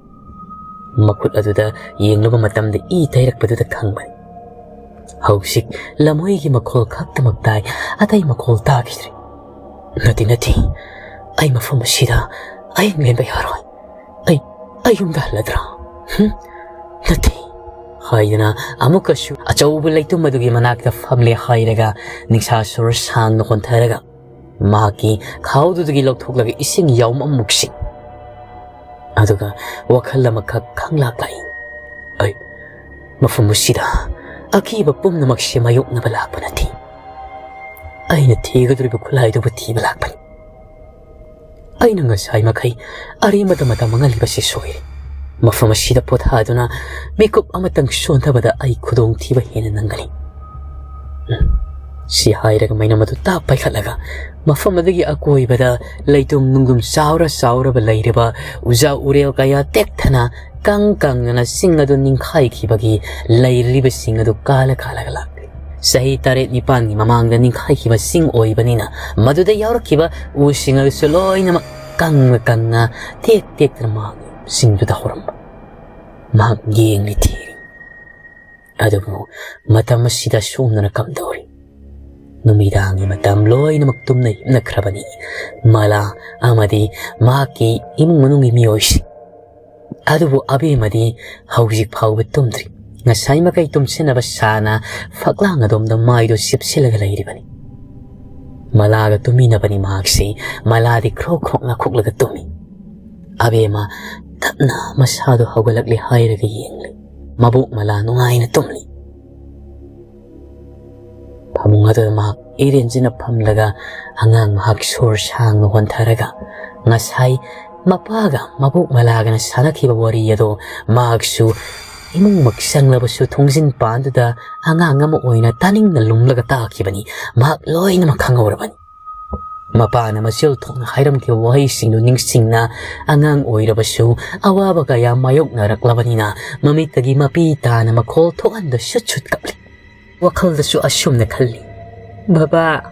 ꯃꯈꯨꯠ ꯑꯗꯨꯗ ꯌꯦꯡꯂꯨꯕ ꯃꯇꯝꯗ ꯏ ꯇꯩꯔꯛꯄꯗꯨꯗ ꯈꯪꯕꯅꯤ꯫ ꯍꯧꯖꯤꯛ ꯂꯝꯍꯨꯏꯒꯤ ꯃꯈꯣꯜ ꯈꯛꯇꯃꯛ ꯇꯥꯏ, ꯑꯇꯩ ꯃꯈꯣꯜ ꯇꯥꯈꯤꯗ꯭ꯔꯦ꯫ "ꯅꯠꯇꯦ, ꯅꯠꯇꯦ, ꯑꯩ ꯃꯐꯝ ꯑꯁꯤꯗ ꯑꯍꯤꯡ ꯂꯦꯟꯕ ꯌꯥꯔꯣꯏ꯫ ꯑꯩ, ꯑꯩ ꯌꯨꯝꯗ ꯍꯜꯂꯗ꯭ꯔꯥ? ꯍꯨꯝ? ꯅꯠꯇꯦ," ꯍꯥꯏꯗꯨꯅ ꯑꯃꯨꯛꯀꯁꯨ ꯑꯆꯧꯕ ꯂꯩꯇꯨꯝ ꯑꯗꯨꯒꯤ ꯃꯅꯥꯛꯇ ꯐꯝꯂꯦ ꯍꯥꯏꯔꯒ ꯅꯤꯡꯁꯥ ꯁꯣꯔ ꯁꯥꯡꯅ ꯍꯣꯟꯊꯔꯒ ꯃꯍꯥꯛꯀꯤ ꯈꯥꯎꯗꯨꯗꯒꯤ ꯂꯧꯊꯣꯛꯂꯒ ꯏꯁꯤꯡ ꯌꯥꯎꯝ ꯑꯃꯨꯛ ꯁꯤꯛ꯫ ꯑꯗꯨꯒ ꯋꯥꯈꯜ ꯑꯃꯈꯛ ꯈꯪꯂꯥꯛ ꯂꯥꯛꯏ꯫ "ꯑꯩ ꯃꯐꯝ ꯑꯁꯤꯗ ꯑꯀꯤꯕ ꯄꯨꯝꯅꯃꯛꯁꯦ ꯃꯥꯌꯣꯛꯅꯕ ꯂꯥꯛꯄ ꯅꯠꯇꯦ꯫ ꯑꯩꯅ ꯊꯤꯒꯗꯧꯔꯤꯕ ꯈꯨꯠꯂꯥꯏꯗꯨꯕꯨ ꯊꯤꯕ ꯂꯥꯛꯄꯅꯤ꯫ ꯑꯩꯅ ꯉꯁꯥꯏ ꯃꯈꯩ ꯑꯔꯦꯝꯕꯗ ꯃꯇꯝ ꯃꯥꯡꯍꯜꯂꯤꯕꯁꯤ ꯁꯣꯏꯔꯦ꯫ ꯃꯐꯝ ꯑꯁꯤꯗ ꯄꯣꯊꯥꯗꯨꯅ ꯃꯤꯀꯨꯞ ꯑꯃꯇꯪ ꯁꯣꯟꯊꯕꯗ ꯑꯩ ꯈꯨꯗꯣꯡꯊꯤꯕ ꯍꯦꯟꯅ ꯅꯪꯒꯅꯤ꯫" ꯎꯝ꯫ ꯁꯤ ꯍꯥꯏꯔꯒ ꯃꯩꯅꯝ ꯑꯗꯨ ꯇꯥꯞ ꯄꯥꯏꯈꯠꯂꯒ ꯃꯐꯝ ꯑꯗꯨꯒꯤ ꯑꯀꯣꯏꯕꯗ ꯂꯩꯇꯨꯝ ꯅꯨꯡꯗꯨꯝ ꯆꯥꯎꯔ ꯆꯥꯎꯔꯕ ꯂꯩꯔꯤꯕ ꯎꯖꯥ ꯎꯔꯦꯜ ꯀꯌꯥ ꯇꯦꯛꯊꯅ ꯀꯪ ꯀꯪꯗꯅ ꯆꯤꯡ ꯑꯗꯨ ꯅꯤꯡꯈꯥꯏꯈꯤꯕꯒꯤ ꯂꯩꯔꯤꯕꯁꯤꯡ ꯑꯗꯨ ꯀꯥꯂ ꯀꯥꯂꯒ ꯂꯥꯛꯂꯤ꯫ ꯆꯍꯤ ꯇꯔꯦꯠ ꯅꯤꯄꯥꯟꯒꯤ ꯃꯃꯥꯡꯗ ꯅꯤꯡꯈꯥꯏꯈꯤꯕ ꯆꯤꯡ ꯑꯣꯏꯕꯅꯤꯅ ꯃꯗꯨꯗ ꯌꯥꯎꯔꯛꯈꯤꯕ ꯎꯁꯤꯡ ꯑꯗꯨꯁꯨ ꯂꯣꯏꯅꯃꯛ ꯀꯪꯅ ꯀꯪꯅ ꯇꯦꯛ ꯇꯦꯛꯇꯅ ꯃꯥꯡꯂꯤ꯫ ꯆꯤꯡꯗꯨꯗ ꯍꯧꯔꯝꯕ꯫ ꯃꯍꯥꯛ ꯌꯦꯡꯂꯤ ꯊꯤꯔꯤ꯫ ꯑꯗꯨꯕꯨ ꯃꯇꯝ ꯑꯁꯤꯗ ꯁꯣꯝꯗꯅ ꯀꯝꯗꯧꯔꯤ? ꯅꯨꯃꯤꯗꯥꯡꯒꯤ ꯃꯇꯝ ꯂꯣꯏꯅꯃꯛ ꯇꯨꯝꯅ ꯍꯤꯞꯅꯈ꯭ꯔꯕꯅꯤ꯫ ꯃꯂꯥ ꯑꯃꯗꯤ ꯃꯍꯥꯛꯀꯤ ꯏꯃꯨꯡ ꯃꯅꯨꯡꯒꯤ ꯃꯤꯑꯣꯏꯁꯤꯡ꯫ ꯑꯗꯨꯕꯨ ꯑꯕꯦꯝꯃꯗꯤ ꯍꯧꯖꯤꯛ ꯐꯥꯎꯕ ꯇꯨꯝꯗ꯭ꯔꯤ꯫ ꯉꯁꯥꯏ ꯃꯈꯩ ꯇꯨꯝꯁꯤꯟꯅꯕ ꯁꯥꯅ ꯐꯛꯂꯥꯡ ꯑꯗꯣꯝꯗ ꯃꯥꯏꯗꯨ ꯆꯤꯞꯁꯤꯜꯂꯒ ꯂꯩꯔꯤꯕꯅꯤ꯫ ꯃꯂꯥꯒ ꯇꯨꯝꯃꯤꯟꯅꯕꯅꯤ ꯃꯍꯥꯛꯁꯤ꯫ ꯃꯂꯥꯗꯤ ꯈ꯭ꯔꯣꯛ ꯈ꯭ꯔꯣꯛ ꯅꯥꯈꯣꯛꯂꯒ ꯇꯨꯝꯃꯤ꯫ ꯑꯕꯦꯝꯃ ꯇꯞꯅ ꯃꯁꯥꯗꯨ ꯍꯧꯒꯠꯂꯛꯂꯦ ꯍꯥꯏꯔꯒ ꯌꯦꯡꯂꯤ꯫ ꯃꯕꯣꯛ ꯃꯂꯥ ꯅꯨꯡꯉꯥꯏꯅ ꯇꯨꯝꯂꯤ꯫ ꯐꯃꯨꯡ ꯑꯗꯨꯗ ꯃꯍꯥꯛ ꯏꯔꯦꯟꯖꯅ ꯐꯝꯂꯒ ꯑꯉꯥꯡ ꯃꯍꯥꯛ ꯁꯣꯔ ꯁꯥꯡꯅ ꯍꯣꯟꯊꯔꯒ ꯉꯁꯥꯏ ꯃꯄꯥꯒ ꯃꯕꯣꯛ ꯃꯂꯥꯒꯅ ꯁꯥꯟꯅꯈꯤꯕ ꯋꯥꯔꯤ ꯑꯗꯣ ꯃꯍꯥꯛꯁꯨ ꯏꯃꯨꯡꯃꯛ ꯆꯪꯂꯕꯁꯨ ꯊꯣꯡꯖꯤꯟ ꯄꯥꯟꯗꯨꯗ ꯑꯉꯥꯡ ꯑꯃ ꯑꯣꯏꯅ ꯇꯥꯅꯤꯡꯅ ꯂꯨꯝꯂꯒ ꯇꯥꯈꯤꯕꯅꯤ꯫ ꯃꯍꯥꯛ ꯂꯣꯏꯅꯃꯛ ꯈꯪꯍꯧꯔꯕꯅꯤ꯫ ꯃꯄꯥꯅ ꯃꯆꯤꯜ ꯊꯣꯛꯅ ꯍꯥꯏꯔꯝꯈꯤꯕ ꯋꯥꯍꯩꯁꯤꯡꯗꯨ ꯅꯤꯡꯁꯤꯡꯅ ꯑꯉꯥꯡ ꯑꯣꯏꯔꯕꯁꯨ ꯑꯋꯥꯕ ꯀꯌꯥ ꯃꯥꯌꯣꯛꯅꯔꯛꯂꯕꯅꯤꯅ ꯃꯃꯤꯠꯇꯒꯤ ꯃꯄꯤ ꯇꯥꯅ ꯃꯈꯣꯜ ꯊꯣꯛꯍꯟꯗ ꯁꯨꯠ ꯁꯨꯠ ꯀꯞꯂꯤ꯫ ꯋꯥꯈꯜꯗꯁꯨ ꯑꯁꯨꯝꯅ ꯈꯜꯂꯤ, "ꯕꯕꯥ,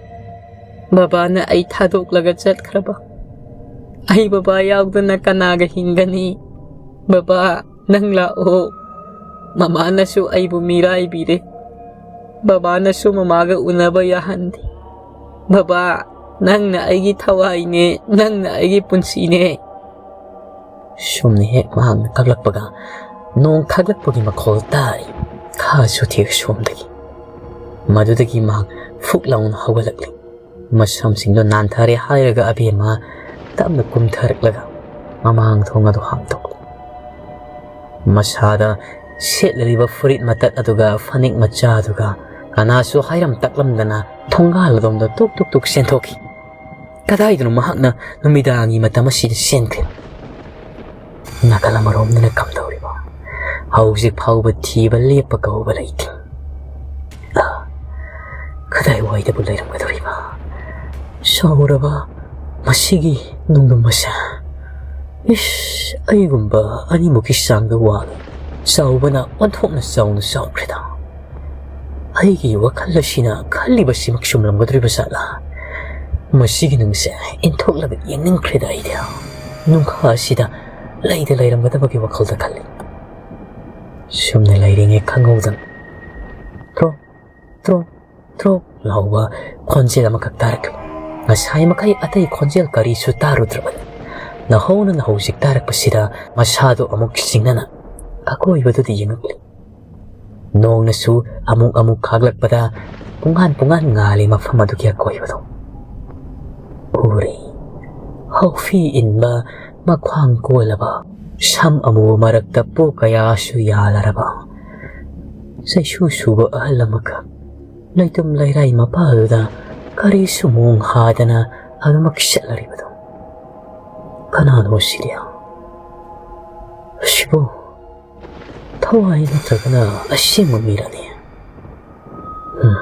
ꯕꯕꯥꯅ ꯑꯩ ꯊꯥꯗꯣꯛꯂꯒ ꯆꯠꯈ꯭ꯔꯕ꯫ ꯑꯩ ꯕꯕꯥ ꯌꯥꯎꯗꯅ ꯀꯅꯥꯒ ꯍꯤꯡꯒꯅꯤ? ꯕꯕꯥ, ꯅꯪ ꯂꯥꯛꯑꯣ꯫ ꯃꯃꯥꯅꯁꯨ ꯑꯩꯕꯨ ꯃꯤꯔꯥꯏꯕꯤꯔꯦ꯫ ꯕꯕꯥꯅꯁꯨ ꯃꯃꯥꯒ ꯎꯅꯕ ꯌꯥꯍꯟꯗꯦ꯫ ꯕꯕꯥ, ꯅꯪꯅ ꯑꯩꯒꯤ ꯊꯋꯥꯏꯅꯦ, ꯅꯪꯅ ꯑꯩꯒꯤ ꯄꯨꯟꯁꯤꯅꯦ꯫" ꯁꯨꯝꯅ ꯍꯦꯛ ꯃꯍꯥꯛꯅ ꯀꯞꯂꯛꯄꯒ ꯅꯣꯡ ꯈꯥꯛꯂꯛꯄꯒꯤ ꯃꯈꯣꯜ ꯇꯥꯔꯤ꯫ ꯈꯥ ꯆꯨꯊꯦꯛ ꯁꯣꯝꯗꯒꯤ꯫ ꯃꯗꯨꯗꯒꯤ ꯃꯍꯥꯛ ꯐꯨꯛ ꯂꯥꯎꯅ ꯍꯧꯒꯠꯂꯛꯂꯤ꯫ ꯃꯁꯝꯁꯤꯡꯗꯣ ꯅꯥꯟꯊꯔꯦ ꯍꯥꯏꯔꯒ ꯑꯕꯦꯝꯃ ꯇꯞꯅ ꯀꯨꯝꯊꯔꯛꯂꯒ ꯃꯃꯥꯡ ꯊꯣꯡ ꯑꯗꯨ ꯍꯥꯡꯗꯣꯛꯂꯤ꯫ ꯃꯁꯥꯗ ꯁꯦꯠꯂꯤꯕ ꯐꯨꯔꯤꯠ ꯃꯇꯠ ꯑꯗꯨꯒ ꯐꯅꯦꯛ ꯃꯆꯥ ꯑꯗꯨꯒ ꯀꯅꯥꯁꯨ ꯍꯥꯏꯔꯝ ꯇꯛꯂꯝꯗꯅ ꯊꯣꯡꯒꯥꯜ ꯑꯗꯣꯝꯗ ꯇꯨꯛ ꯇꯨꯛ ꯇꯨꯛ ꯆꯦꯟꯊꯣꯛꯈꯤ꯫ ꯀꯗꯥꯏꯗꯅꯣ ꯃꯍꯥꯛꯅ ꯅꯨꯃꯤꯗꯥꯡꯒꯤ ꯃꯇꯝ ꯑꯁꯤꯗ ꯆꯦꯟꯈ꯭ꯔꯤꯕ? ꯅꯥꯀꯜ ꯑꯃꯔꯣꯝꯗꯅ ꯀꯝꯗꯧꯔꯤꯕ? ꯍꯧꯖꯤꯛ ꯐꯥꯎꯕ ꯊꯤꯕ ꯂꯦꯞꯄ ꯀꯧꯕ ꯂꯩꯇꯦ꯫ ꯑ, ꯀꯗꯥꯏꯋꯥꯏꯗꯕꯨ ꯂꯩꯔꯝꯒꯗꯧꯔꯤꯕ? ꯆꯥꯎꯔꯕ ꯃꯁꯤꯒꯤ ꯅꯨꯡꯗꯝ ꯑꯁꯦ꯫ ꯏꯁ, ꯑꯩꯒꯨꯝꯕ ꯑꯅꯤꯃꯨꯛꯀꯤ ꯆꯥꯡꯗ ꯋꯥꯡꯉꯤ꯫ ꯆꯥꯎꯕꯅ ꯑꯣꯟꯊꯣꯛꯅ ꯆꯥꯎꯅ ꯆꯥꯎꯈ꯭ꯔꯦꯗ꯫ ꯑꯩꯒꯤ ꯋꯥꯈꯜ ꯑꯁꯤꯅ ꯈꯜꯂꯤꯕꯁꯤꯃꯛ ꯆꯨꯝꯂꯝꯒꯗꯧꯔꯤꯕ ꯖꯥꯠꯂꯥ? ꯃꯁꯤꯒꯤ ꯅꯨꯃꯤꯠꯁꯦ ꯏꯟꯊꯣꯛꯂꯒ ꯌꯦꯡꯅꯤꯡꯈ꯭ꯔꯦꯗ ꯑꯩꯗꯤ꯫ ꯅꯨꯡꯈꯥ ꯑꯁꯤꯗ ꯂꯩꯗ ꯂꯩꯔꯝꯒꯗꯕꯒꯤ ꯋꯥꯈꯜꯗ ꯈꯜꯂꯤ꯫ ꯁꯨꯝꯅ ꯂꯩꯔꯤꯉꯩ ꯈꯪꯍꯧꯗꯅ ꯇ꯭ꯔꯣꯛ, ꯇ꯭ꯔꯣꯛ, ꯇ꯭ꯔꯣꯛ ꯂꯥꯎꯕ ꯈꯣꯟꯖꯦꯜ ꯑꯃꯈꯛ ꯇꯥꯔꯛꯂꯤ꯫ ꯉꯁꯥꯏ ꯃꯈꯩ ꯑꯇꯩ ꯈꯣꯟꯖꯦꯜ ꯀꯔꯤꯁꯨ ꯇꯥꯔꯨꯗ꯭ꯔꯕꯅꯤ꯫ ꯅꯍꯧꯅꯅ ꯍꯧꯖꯤꯛ ꯇꯥꯔꯛꯄꯁꯤꯗ ꯃꯁꯥꯗꯣ ꯑꯃꯨꯛ ꯆꯤꯡꯅꯅ ꯑꯀꯣꯏꯕꯗꯨꯗ ꯌꯦꯡꯉꯛꯂꯤ꯫ ꯅꯣꯡꯅꯁꯨ ꯑꯃꯨꯛ ꯑꯃꯨꯛ ꯈꯥꯛꯂꯛꯄꯗ ꯄꯨꯡꯉꯥꯟ ꯄꯨꯡꯉꯥꯟ ꯉꯥꯜꯂꯤ ꯃꯐꯝ ꯑꯗꯨꯒꯤ ꯑꯀꯣꯏꯕꯗꯣ꯫ ꯎꯔꯦ꯫ ꯍꯥꯎꯐꯤ ꯏꯟꯕ, ꯃꯈ꯭ꯋꯥꯡ ꯀꯣꯜꯂꯕ, ꯁꯝ ꯑꯃꯨꯕ ꯃꯔꯛꯇ ꯄꯣ ꯀꯌꯥꯁꯨ ꯌꯥꯜꯂꯔꯕ, ꯆꯩꯁꯨ ꯁꯨꯕ ꯑꯍꯜ ꯑꯃꯈꯛ ꯂꯩꯇꯨꯝ ꯂꯩꯔꯥꯏ ꯃꯄꯥꯜꯗꯨꯗ ꯀꯔꯤꯁꯨ ꯃꯣꯡ ꯍꯥꯗꯅ ꯑꯗꯨꯃꯛ ꯆꯠꯂꯔꯤꯕꯗꯣ꯫ "ꯀꯅꯥꯅꯣ ꯁꯤꯗꯤ? ꯑꯁꯤꯕꯨ ꯊꯋꯥꯏ ꯅꯠꯇ꯭ꯔꯒꯅ ꯑꯁꯦꯡꯕ ꯃꯤꯔꯅꯦ? ꯎꯝ,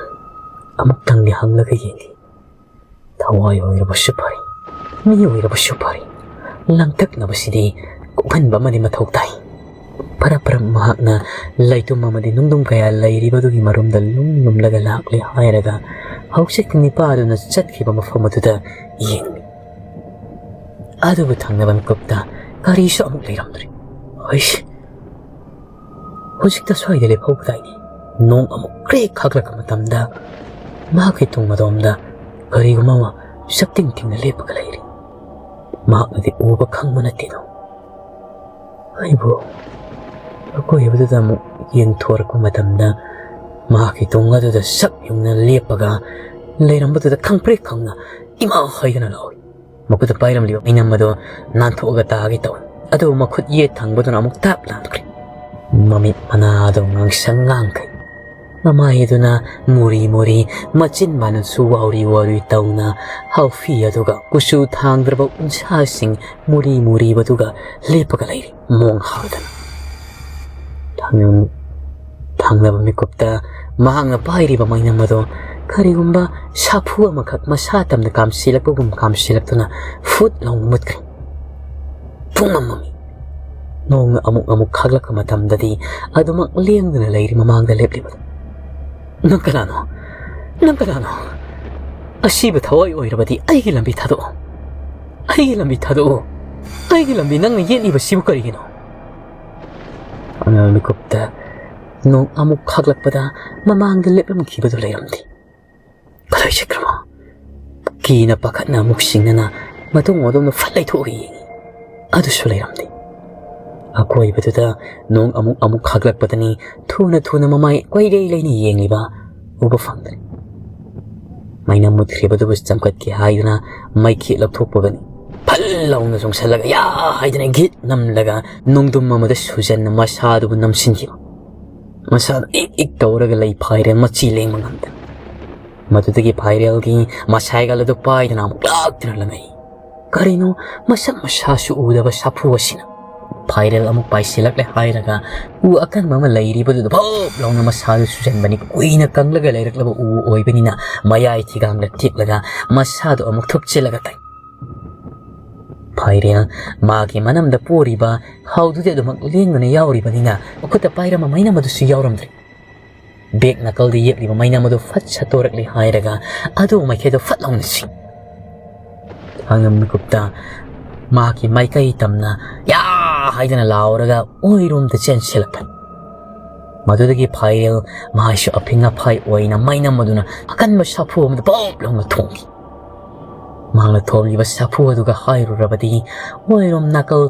ꯑꯃꯨꯛꯇꯪꯗꯤ ꯍꯪꯂꯒ ꯌꯦꯡꯒꯦ꯫ ꯊꯋꯥꯏ ꯑꯣꯏꯔꯕꯁꯨ ꯐꯔꯤ, ꯃꯤ ꯑꯣꯏꯔꯕꯁꯨ ꯐꯔꯤ, ꯂꯥꯡꯇꯛꯅꯕꯁꯤꯗꯤ ꯀꯣꯛꯍꯟꯕ ꯑꯃꯗꯤ ꯃꯊꯧ ꯇꯥꯏ"꯫ ꯐꯔꯞ ꯐꯔꯞ ꯃꯍꯥꯛꯅ ꯂꯩꯇꯨꯝ ꯑꯃꯗꯤ ꯅꯨꯡꯗꯨꯝ ꯀꯌꯥ ꯂꯩꯔꯤꯕꯗꯨꯒꯤ ꯃꯔꯨꯝꯗ ꯂꯨꯝ ꯂꯨꯝꯂꯒ ꯂꯥꯛꯂꯦ ꯍꯥꯏꯔꯒ ꯍꯧꯖꯤꯛ ꯅꯤꯄꯥꯗꯨꯅ ꯆꯠꯈꯤꯕ ꯃꯐꯝ ꯑꯗꯨꯗ ꯌꯦꯡꯂꯤ꯫ ꯑꯗꯨꯕꯨ ꯊꯪꯅꯕ ꯃꯤꯀꯨꯞꯇ ꯀꯔꯤꯁꯨ ꯑꯃꯨꯛ ꯂꯩꯔꯝꯗ꯭ꯔꯦ꯫ ꯍꯩꯁ! ꯍꯧꯖꯤꯛꯇ ꯁ꯭ꯋꯥꯏꯗ ꯂꯦꯞꯍꯧꯕꯗꯥꯏꯅꯦ꯫ ꯅꯣꯡ ꯑꯃꯨꯛ ꯀ꯭ꯔꯦꯛ ꯈꯥꯛꯂꯛꯄ ꯃꯇꯝꯗ ꯃꯍꯥꯛꯀꯤ ꯇꯨꯡ ꯑꯗꯣꯝꯗ ꯀꯔꯤꯒꯨꯝꯕ ꯑꯃ ꯁꯛꯇꯤꯡ ꯇꯤꯡꯅ ꯂꯦꯞꯄꯒ ꯂꯩꯔꯤ꯫ ꯃꯍꯥꯛꯅꯗꯤ ꯎꯕ ꯈꯪꯕ ꯅꯠꯇꯦꯗꯣ꯫ ꯑꯩꯕꯨ ꯑꯀꯣꯏꯕꯗꯨꯗ ꯑꯃꯨꯛ ꯌꯦꯡꯊꯣꯔꯛꯄ ꯃꯇꯝꯗ ꯃꯍꯥꯛꯀꯤ ꯇꯨꯡ ꯑꯗꯨꯗ ꯁꯛ ꯌꯨꯡꯅ ꯂꯦꯞꯄꯒ ꯂꯩꯔꯝꯕꯗꯨꯗ ꯈꯪꯄ꯭ꯔꯦꯛ ꯈꯪꯅ ꯏꯃꯥ ꯍꯥꯏꯗꯅ ꯂꯥꯎꯏ꯫ ꯃꯈꯨꯠꯇ ꯄꯥꯏꯔꯝꯂꯤꯕ ꯃꯩꯅꯝ ꯑꯗꯨ ꯅꯥꯟꯊꯣꯛꯑꯒ ꯇꯥꯒꯦ ꯇꯧꯏ꯫ ꯑꯗꯨꯕꯨ ꯃꯈꯨꯠ ꯌꯦꯠ ꯊꯪꯕꯗꯨꯅ ꯑꯃꯨꯛ ꯇꯥꯞ ꯂꯥꯝꯈ꯭ꯔꯦ꯫ ꯃꯃꯤꯠ ꯃꯅꯥ ꯑꯗꯨ ꯉꯥꯡꯁꯪ ꯉꯥꯡꯈꯩ꯫ ꯃꯃꯥꯏ ꯑꯗꯨꯅ ꯃꯨꯔꯤ ꯃꯨꯔꯤ, ꯃꯆꯤꯟ ꯃꯅꯥꯁꯨ ꯋꯥꯎꯔꯤ ꯋꯥꯎꯔꯤ ꯇꯧꯅ ꯍꯥꯎꯐꯤ ꯑꯗꯨꯒ ꯀꯨꯆꯨ ꯊꯥꯡꯗ꯭ꯔꯕ ꯎꯟꯁꯥꯁꯤꯡ ꯃꯨꯔꯤ ꯃꯨꯔꯤꯕꯗꯨꯒ ꯂꯦꯞꯄꯒ ꯂꯩꯔꯤ꯫ ꯃꯣꯡ ꯍꯥꯗꯅ꯫ ꯊꯥꯡꯅ-, ꯊꯥꯡꯅꯕ ꯃꯤꯀꯨꯞꯇ ꯃꯍꯥꯛꯅ ꯄꯥꯏꯔꯤꯕ ꯃꯩꯅꯝ ꯑꯗꯣ ꯀꯔꯤꯒꯨꯝꯕ ꯁꯥꯐꯨ ꯑꯃꯈꯛ ꯃꯁꯥ ꯇꯝꯅ ꯀꯥꯝꯁꯤꯜꯂꯛꯄꯒꯨꯝ ꯀꯥꯝꯁꯤꯜꯂꯛꯇꯨꯅ ꯐꯨꯠ ꯂꯥꯎꯅ ꯃꯨꯠꯈ꯭ꯔꯦ꯫ ꯄꯨꯡꯃꯝ ꯃꯝꯃꯤ꯫ ꯅꯣꯡꯅ ꯑꯃꯨꯛ ꯑꯃꯨꯛ ꯈꯥꯛꯂꯛꯄ ꯃꯇꯝꯗꯗꯤ ꯑꯗꯨꯃꯛ ꯂꯦꯡꯗꯅ ꯂꯩꯔꯤ ꯃꯃꯥꯡꯗ ꯂꯦꯞꯂꯤꯕꯗꯨ꯫ "ꯅꯪ ꯀꯅꯥꯅꯣ? ꯅꯪ ꯀꯅꯥꯅꯣ? ꯑꯁꯤꯕ ꯊꯋꯥꯏ ꯑꯣꯏꯔꯕꯗꯤ ꯑꯩꯒꯤ ꯂꯝꯕꯤ ꯊꯥꯗꯣꯛꯑꯣ꯫ ꯑꯩꯒꯤ ꯂꯝꯕꯤ ꯊꯥꯗꯣꯛꯑꯣ꯫ ꯑꯩꯒꯤ ꯂꯝꯕꯤ ꯅꯪꯅ ꯌꯦꯠꯂꯤꯕꯁꯤꯕꯨ ꯀꯔꯤꯒꯤꯅꯣ?" ꯑꯉꯥꯡ ꯃꯤꯀꯨꯞꯇ ꯅꯣꯡ ꯑꯃꯨꯛ ꯈꯥꯛꯂꯛꯄꯗ ꯃꯃꯥꯡꯗ ꯂꯦꯞꯂꯝꯈꯤꯕꯗꯨ ꯂꯩꯔꯝꯗꯦ꯫ ꯀꯗꯥꯏ ꯆꯠꯈ꯭ꯔꯕ? ꯀꯤꯅ ꯄꯥꯈꯠꯅ ꯑꯃꯨꯛ ꯁꯤꯡꯅꯅ ꯃꯇꯨꯡ ꯑꯗꯣꯝꯗ ꯐꯠ ꯂꯩꯊꯣꯛꯑꯒ ꯌꯦꯡꯉꯤ꯫ ꯑꯗꯨꯁꯨ ꯂꯩꯔꯝꯗꯦ꯫ ꯑꯀꯣꯏꯕꯗꯨꯗ ꯅꯣꯡ ꯑꯃꯨꯛ ꯑꯃꯨꯛ ꯈꯥꯛꯂꯛꯄꯗꯅꯤ ꯊꯨꯅ ꯊꯨꯅ ꯃꯃꯥꯏ ꯀꯣꯏꯂꯩ ꯂꯩꯅ ꯌꯦꯡꯂꯤꯕ ꯎꯕ ꯐꯪꯗ꯭ꯔꯦ꯫ ꯃꯩꯅꯝ ꯃꯨꯠꯈ꯭ꯔꯤꯕꯗꯨꯕꯨ ꯆꯝꯈꯠꯀꯦ ꯍꯥꯏꯗꯨꯅ ꯃꯩꯈꯦꯠ ꯂꯧꯊꯣꯛꯄꯒꯅꯤ ꯐꯜ ꯂꯥꯎꯅ ꯆꯣꯡꯁꯜꯂꯒ ꯌꯥ ꯍꯥꯏꯗꯅ ꯒꯤꯠ ꯅꯝꯂꯒ ꯅꯣꯡꯗꯨꯝ ꯑꯃꯗ ꯁꯨꯖꯟꯅ ꯃꯁꯥꯗꯨꯕꯨ ꯅꯝꯁꯤꯟꯈꯤꯕ꯫ ꯃꯁꯥꯗꯨ ꯏꯛ ꯏꯛ ꯇꯧꯔꯒ ꯂꯩ ꯐꯥꯏꯔꯦ, ꯃꯆꯤ ꯂꯦꯡꯕ ꯉꯝꯗꯅ꯫ ꯃꯗꯨꯗꯒꯤ ꯐꯥꯏꯔꯦꯜꯒꯤ ꯃꯁꯥꯏꯒꯜ ꯑꯗꯨ ꯄꯥꯏꯗꯨꯅ ꯑꯃꯨꯛ ꯂꯥꯛꯇꯨꯅ ꯂꯪꯉꯛꯏ꯫ ꯀꯔꯤꯅꯣ ꯃꯁꯛ ꯃꯁꯥꯁꯨ ꯎꯗꯕ ꯁꯥꯐꯨ ꯑꯁꯤꯅ? ꯐꯥꯏꯔꯦꯜ ꯑꯃꯨꯛ ꯄꯥꯏꯁꯤꯜꯂꯛꯂꯦ ꯍꯥꯏꯔꯒ ꯎ ꯑꯀꯟꯕ ꯑꯃ ꯂꯩꯔꯤꯕꯗꯨꯗ ꯚꯣꯞ ꯂꯥꯎꯅ ꯃꯁꯥꯗꯨ ꯁꯨꯖꯟꯕꯅꯤ꯫ ꯀꯨꯏꯅ ꯀꯪꯂꯒ ꯂꯩꯔꯛꯂꯕ ꯎ ꯑꯣꯏꯕꯅꯤꯅ ꯃꯌꯥꯏ ꯊꯤꯒꯥꯡꯗ ꯇꯦꯛꯂꯒ ꯃꯁꯥꯗꯨ ꯑꯃꯨꯛ ꯊꯨꯞꯆꯤꯜꯂꯒ ꯇꯥꯏ꯫ ꯐꯥꯏꯔꯦꯜ ꯃꯥꯒꯤ ꯃꯅꯝꯗ ꯄꯣꯔꯤꯕ ꯍꯥꯎꯗꯨꯗꯤ ꯑꯗꯨꯃꯛ ꯂꯦꯡꯗꯨꯅ ꯌꯥꯎꯔꯤꯕꯅꯤꯅ ꯃꯈꯨꯠꯇ ꯄꯥꯏꯔꯝꯕ ꯃꯩꯅꯝ ꯑꯗꯨꯁꯨ ꯌꯥꯎꯔꯝꯗ꯭ꯔꯦ꯫ ꯕꯦꯛ ꯅꯥꯀꯜꯗ ꯌꯦꯛꯂꯤꯕ ꯃꯩꯅꯝ ꯑꯗꯨ ꯐꯠ ꯁꯠꯇꯣꯔꯛꯂꯤ ꯍꯥꯏꯔꯒ ꯑꯗꯨ ꯃꯥꯏꯀꯩꯗ ꯐꯠ ꯂꯥꯎꯅ ꯁꯤ ꯍꯥꯡꯉꯝ ꯃꯤꯀꯨꯞꯇ ꯃꯍꯥꯛꯀꯤ ꯃꯥꯏꯀꯩ ꯇꯝꯅ "ꯌꯥ!" ꯍꯥꯏꯗꯅ ꯂꯥꯎꯔꯒ ꯑꯣꯏꯔꯣꯝꯗ ꯆꯦꯟꯁꯤꯜꯂꯛꯄꯅꯤ꯫ ꯃꯗꯨꯗꯒꯤ ꯐꯥꯏꯔꯦꯜ ꯃꯍꯥꯛꯁꯨ ꯑꯐꯤꯡ ꯑꯐꯥꯏ ꯑꯣꯏꯅ ꯃꯩꯅꯝ ꯑꯗꯨꯅ ꯑꯀꯟꯕ ꯁꯥꯐꯨ ꯑꯃꯗ ꯄꯣꯞ ꯂꯥꯎꯅ ꯊꯣꯝꯈꯤ꯫ ꯃꯍꯥꯛꯅ ꯊꯣꯝꯂꯤꯕ ꯁꯥꯐꯨ ꯑꯗꯨꯒ ꯍꯥꯏꯔꯨꯔꯕꯗꯤ ꯑꯣꯏꯔꯣꯝ ꯅꯥꯀꯜ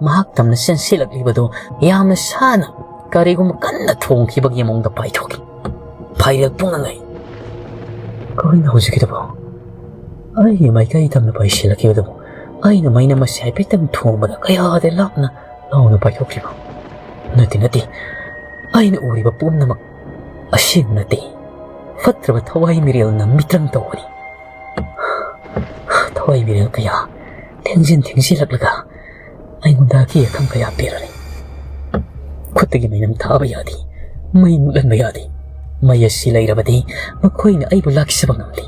ꯃꯍꯥꯛ ꯇꯝꯅ ꯆꯦꯟꯁꯤꯜꯂꯛꯂꯤꯕꯗꯨ ꯌꯥꯝꯅ ꯁꯥꯅ ꯀꯔꯤꯒꯨꯝꯕ ꯀꯟꯅ ꯊꯣꯡꯈꯤꯕꯒꯤ ꯃꯑꯣꯡꯗ ꯄꯥꯏꯊꯣꯛꯈꯤ꯫ ꯐꯥꯏꯔꯦꯜ ꯄꯨꯡꯉꯩ, "ꯀꯔꯤꯅꯣ ꯍꯧꯖꯤꯛꯀꯤꯗꯨꯕꯨ? ꯑꯩꯒꯤ ꯃꯥꯏꯀꯩ ꯇꯝꯅ ꯄꯥꯏꯁꯤꯜꯂꯛꯈꯤꯕꯗꯨꯕꯨ ꯑꯩꯅ ꯃꯩꯅꯝ ꯑꯁꯤ ꯍꯥꯏꯐꯦꯠꯇꯪ ꯊꯣꯡꯕꯗ ꯀꯌꯥꯗ ꯂꯥꯞꯅ ꯂꯥꯎꯅ ꯄꯥꯏꯊꯣꯛꯈ꯭ꯔꯤꯕ? ꯅꯠꯇꯦ, ꯅꯠꯇꯦ, ꯑꯩꯅ ꯎꯔꯤꯕ ꯄꯨꯝꯅꯃꯛ ꯑꯁꯦꯡꯕ ꯅꯠꯇꯦ꯫ ꯐꯠꯇ꯭ꯔꯕ ꯊꯋꯥꯏ ꯃꯤꯔꯦꯜꯅ ꯃꯤꯇ꯭ꯔꯪ ꯇꯧꯕꯅꯤ꯫ ꯊꯋꯥꯏ ꯃꯤꯔꯦꯜ ꯀꯌꯥ ꯊꯦꯡꯖꯤꯟ ꯊꯦꯡꯖꯤꯜꯂꯛꯂꯒ ꯑꯩꯉꯣꯟꯗ ꯑꯀꯤ ꯑꯈꯪ ꯀꯌꯥ ꯄꯤꯔꯔꯦ꯫ ꯈꯨꯠꯇꯒꯤ ꯃꯩꯅꯝ ꯊꯥꯕ ꯌꯥꯗꯦ, ꯃꯩ ꯃꯨꯠꯍꯟꯕ ꯌꯥꯗꯦ꯫ ꯃꯩ ꯑꯁꯤ ꯂꯩꯔꯕꯗꯤ ꯃꯈꯣꯏꯅ ꯑꯩꯕꯨ ꯂꯥꯛꯆꯕ ꯉꯝꯂꯤ꯫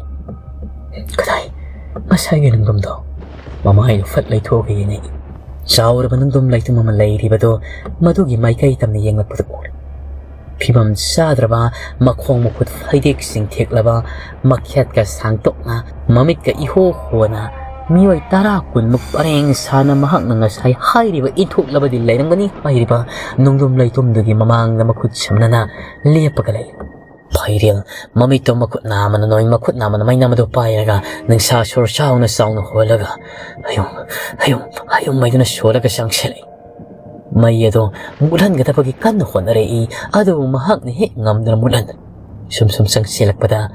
ꯀꯗꯥꯏ? ꯉꯁꯥꯏꯒꯤ ꯅꯨꯡꯗꯝꯗꯣ?" ꯃꯃꯥꯏꯗꯨ ꯐꯠ ꯂꯩꯊꯣꯛꯑꯒ ꯌꯦꯡꯉꯛꯏ꯫ ꯆꯥꯎꯔꯕ ꯅꯨꯡꯗꯝ ꯂꯩꯇꯨꯝ ꯑꯃ ꯂꯩꯔꯤꯕꯗꯣ ꯃꯗꯨꯒꯤ ꯃꯥꯏꯀꯩ ꯇꯝꯅ ꯌꯦꯡꯂꯛꯄꯗ ꯎꯔꯦ꯫ ꯐꯤꯕꯝ ꯆꯥꯗ꯭ꯔꯕ, ꯃꯈꯣꯡ ꯃꯈꯨꯠ ꯐꯩꯗꯦꯛ ꯆꯤꯡꯊꯦꯛꯂꯕ, ꯃꯈꯦꯠꯀ ꯁꯥꯡꯇꯣꯛꯅ, ꯃꯃꯤꯠꯀ ꯏꯍꯣ ꯍꯣꯅ, ꯃꯤꯑꯣꯏ ꯇꯔꯥ ꯀꯨꯟꯃꯨꯛ ꯄꯔꯦꯡ ꯁꯥꯅ ꯃꯍꯥꯛꯅ ꯉꯁꯥꯏ ꯍꯥꯏꯔꯤꯕ ꯏꯟꯊꯣꯛꯂꯕꯗꯤ ꯂꯩꯔꯝꯒꯅꯤ ꯍꯥꯏꯔꯤꯕ ꯅꯨꯡꯗꯝ ꯂꯩꯇꯨꯝꯗꯨꯒꯤ ꯃꯃꯥꯡꯗ ꯃꯈꯨꯠ ꯁꯝꯅꯅ ꯂꯦꯞꯄꯒ ꯂꯩ꯫ ꯐꯩꯔꯦꯜ ꯃꯃꯤꯠꯇꯣ ꯃꯈꯨꯠ ꯅꯥꯝꯃꯅ ꯅꯣꯏ ꯃꯈꯨꯠ ꯅꯥꯝꯃꯅ ꯃꯩꯅꯝ ꯑꯗꯨ ꯄꯥꯏꯔꯒ ꯅꯤꯡꯁꯥ ꯁꯣꯔ ꯆꯥꯎꯅ ꯆꯥꯎꯅ ꯍꯣꯜꯂꯒ ꯍꯌꯨꯝ ꯍꯌꯨꯝ ꯍꯌꯨꯝ ꯍꯥꯏꯗꯨꯅ ꯁꯣꯜꯂꯒ ꯆꯪꯁꯤꯜꯂꯛꯏ꯫ ꯃꯩ ꯑꯗꯨ ꯃꯨꯠꯍꯟꯒꯗꯕꯒꯤ ꯀꯟꯅ ꯍꯣꯠꯅꯔꯛꯏ, ꯑꯗꯨꯕꯨ ꯃꯍꯥꯛꯅ ꯍꯦꯛ ꯉꯝꯗꯅ ꯃꯨꯠꯍꯟ꯫ ꯁꯨꯝ ꯁꯨꯝ ꯆꯪꯁꯤꯜꯂꯛꯄꯗ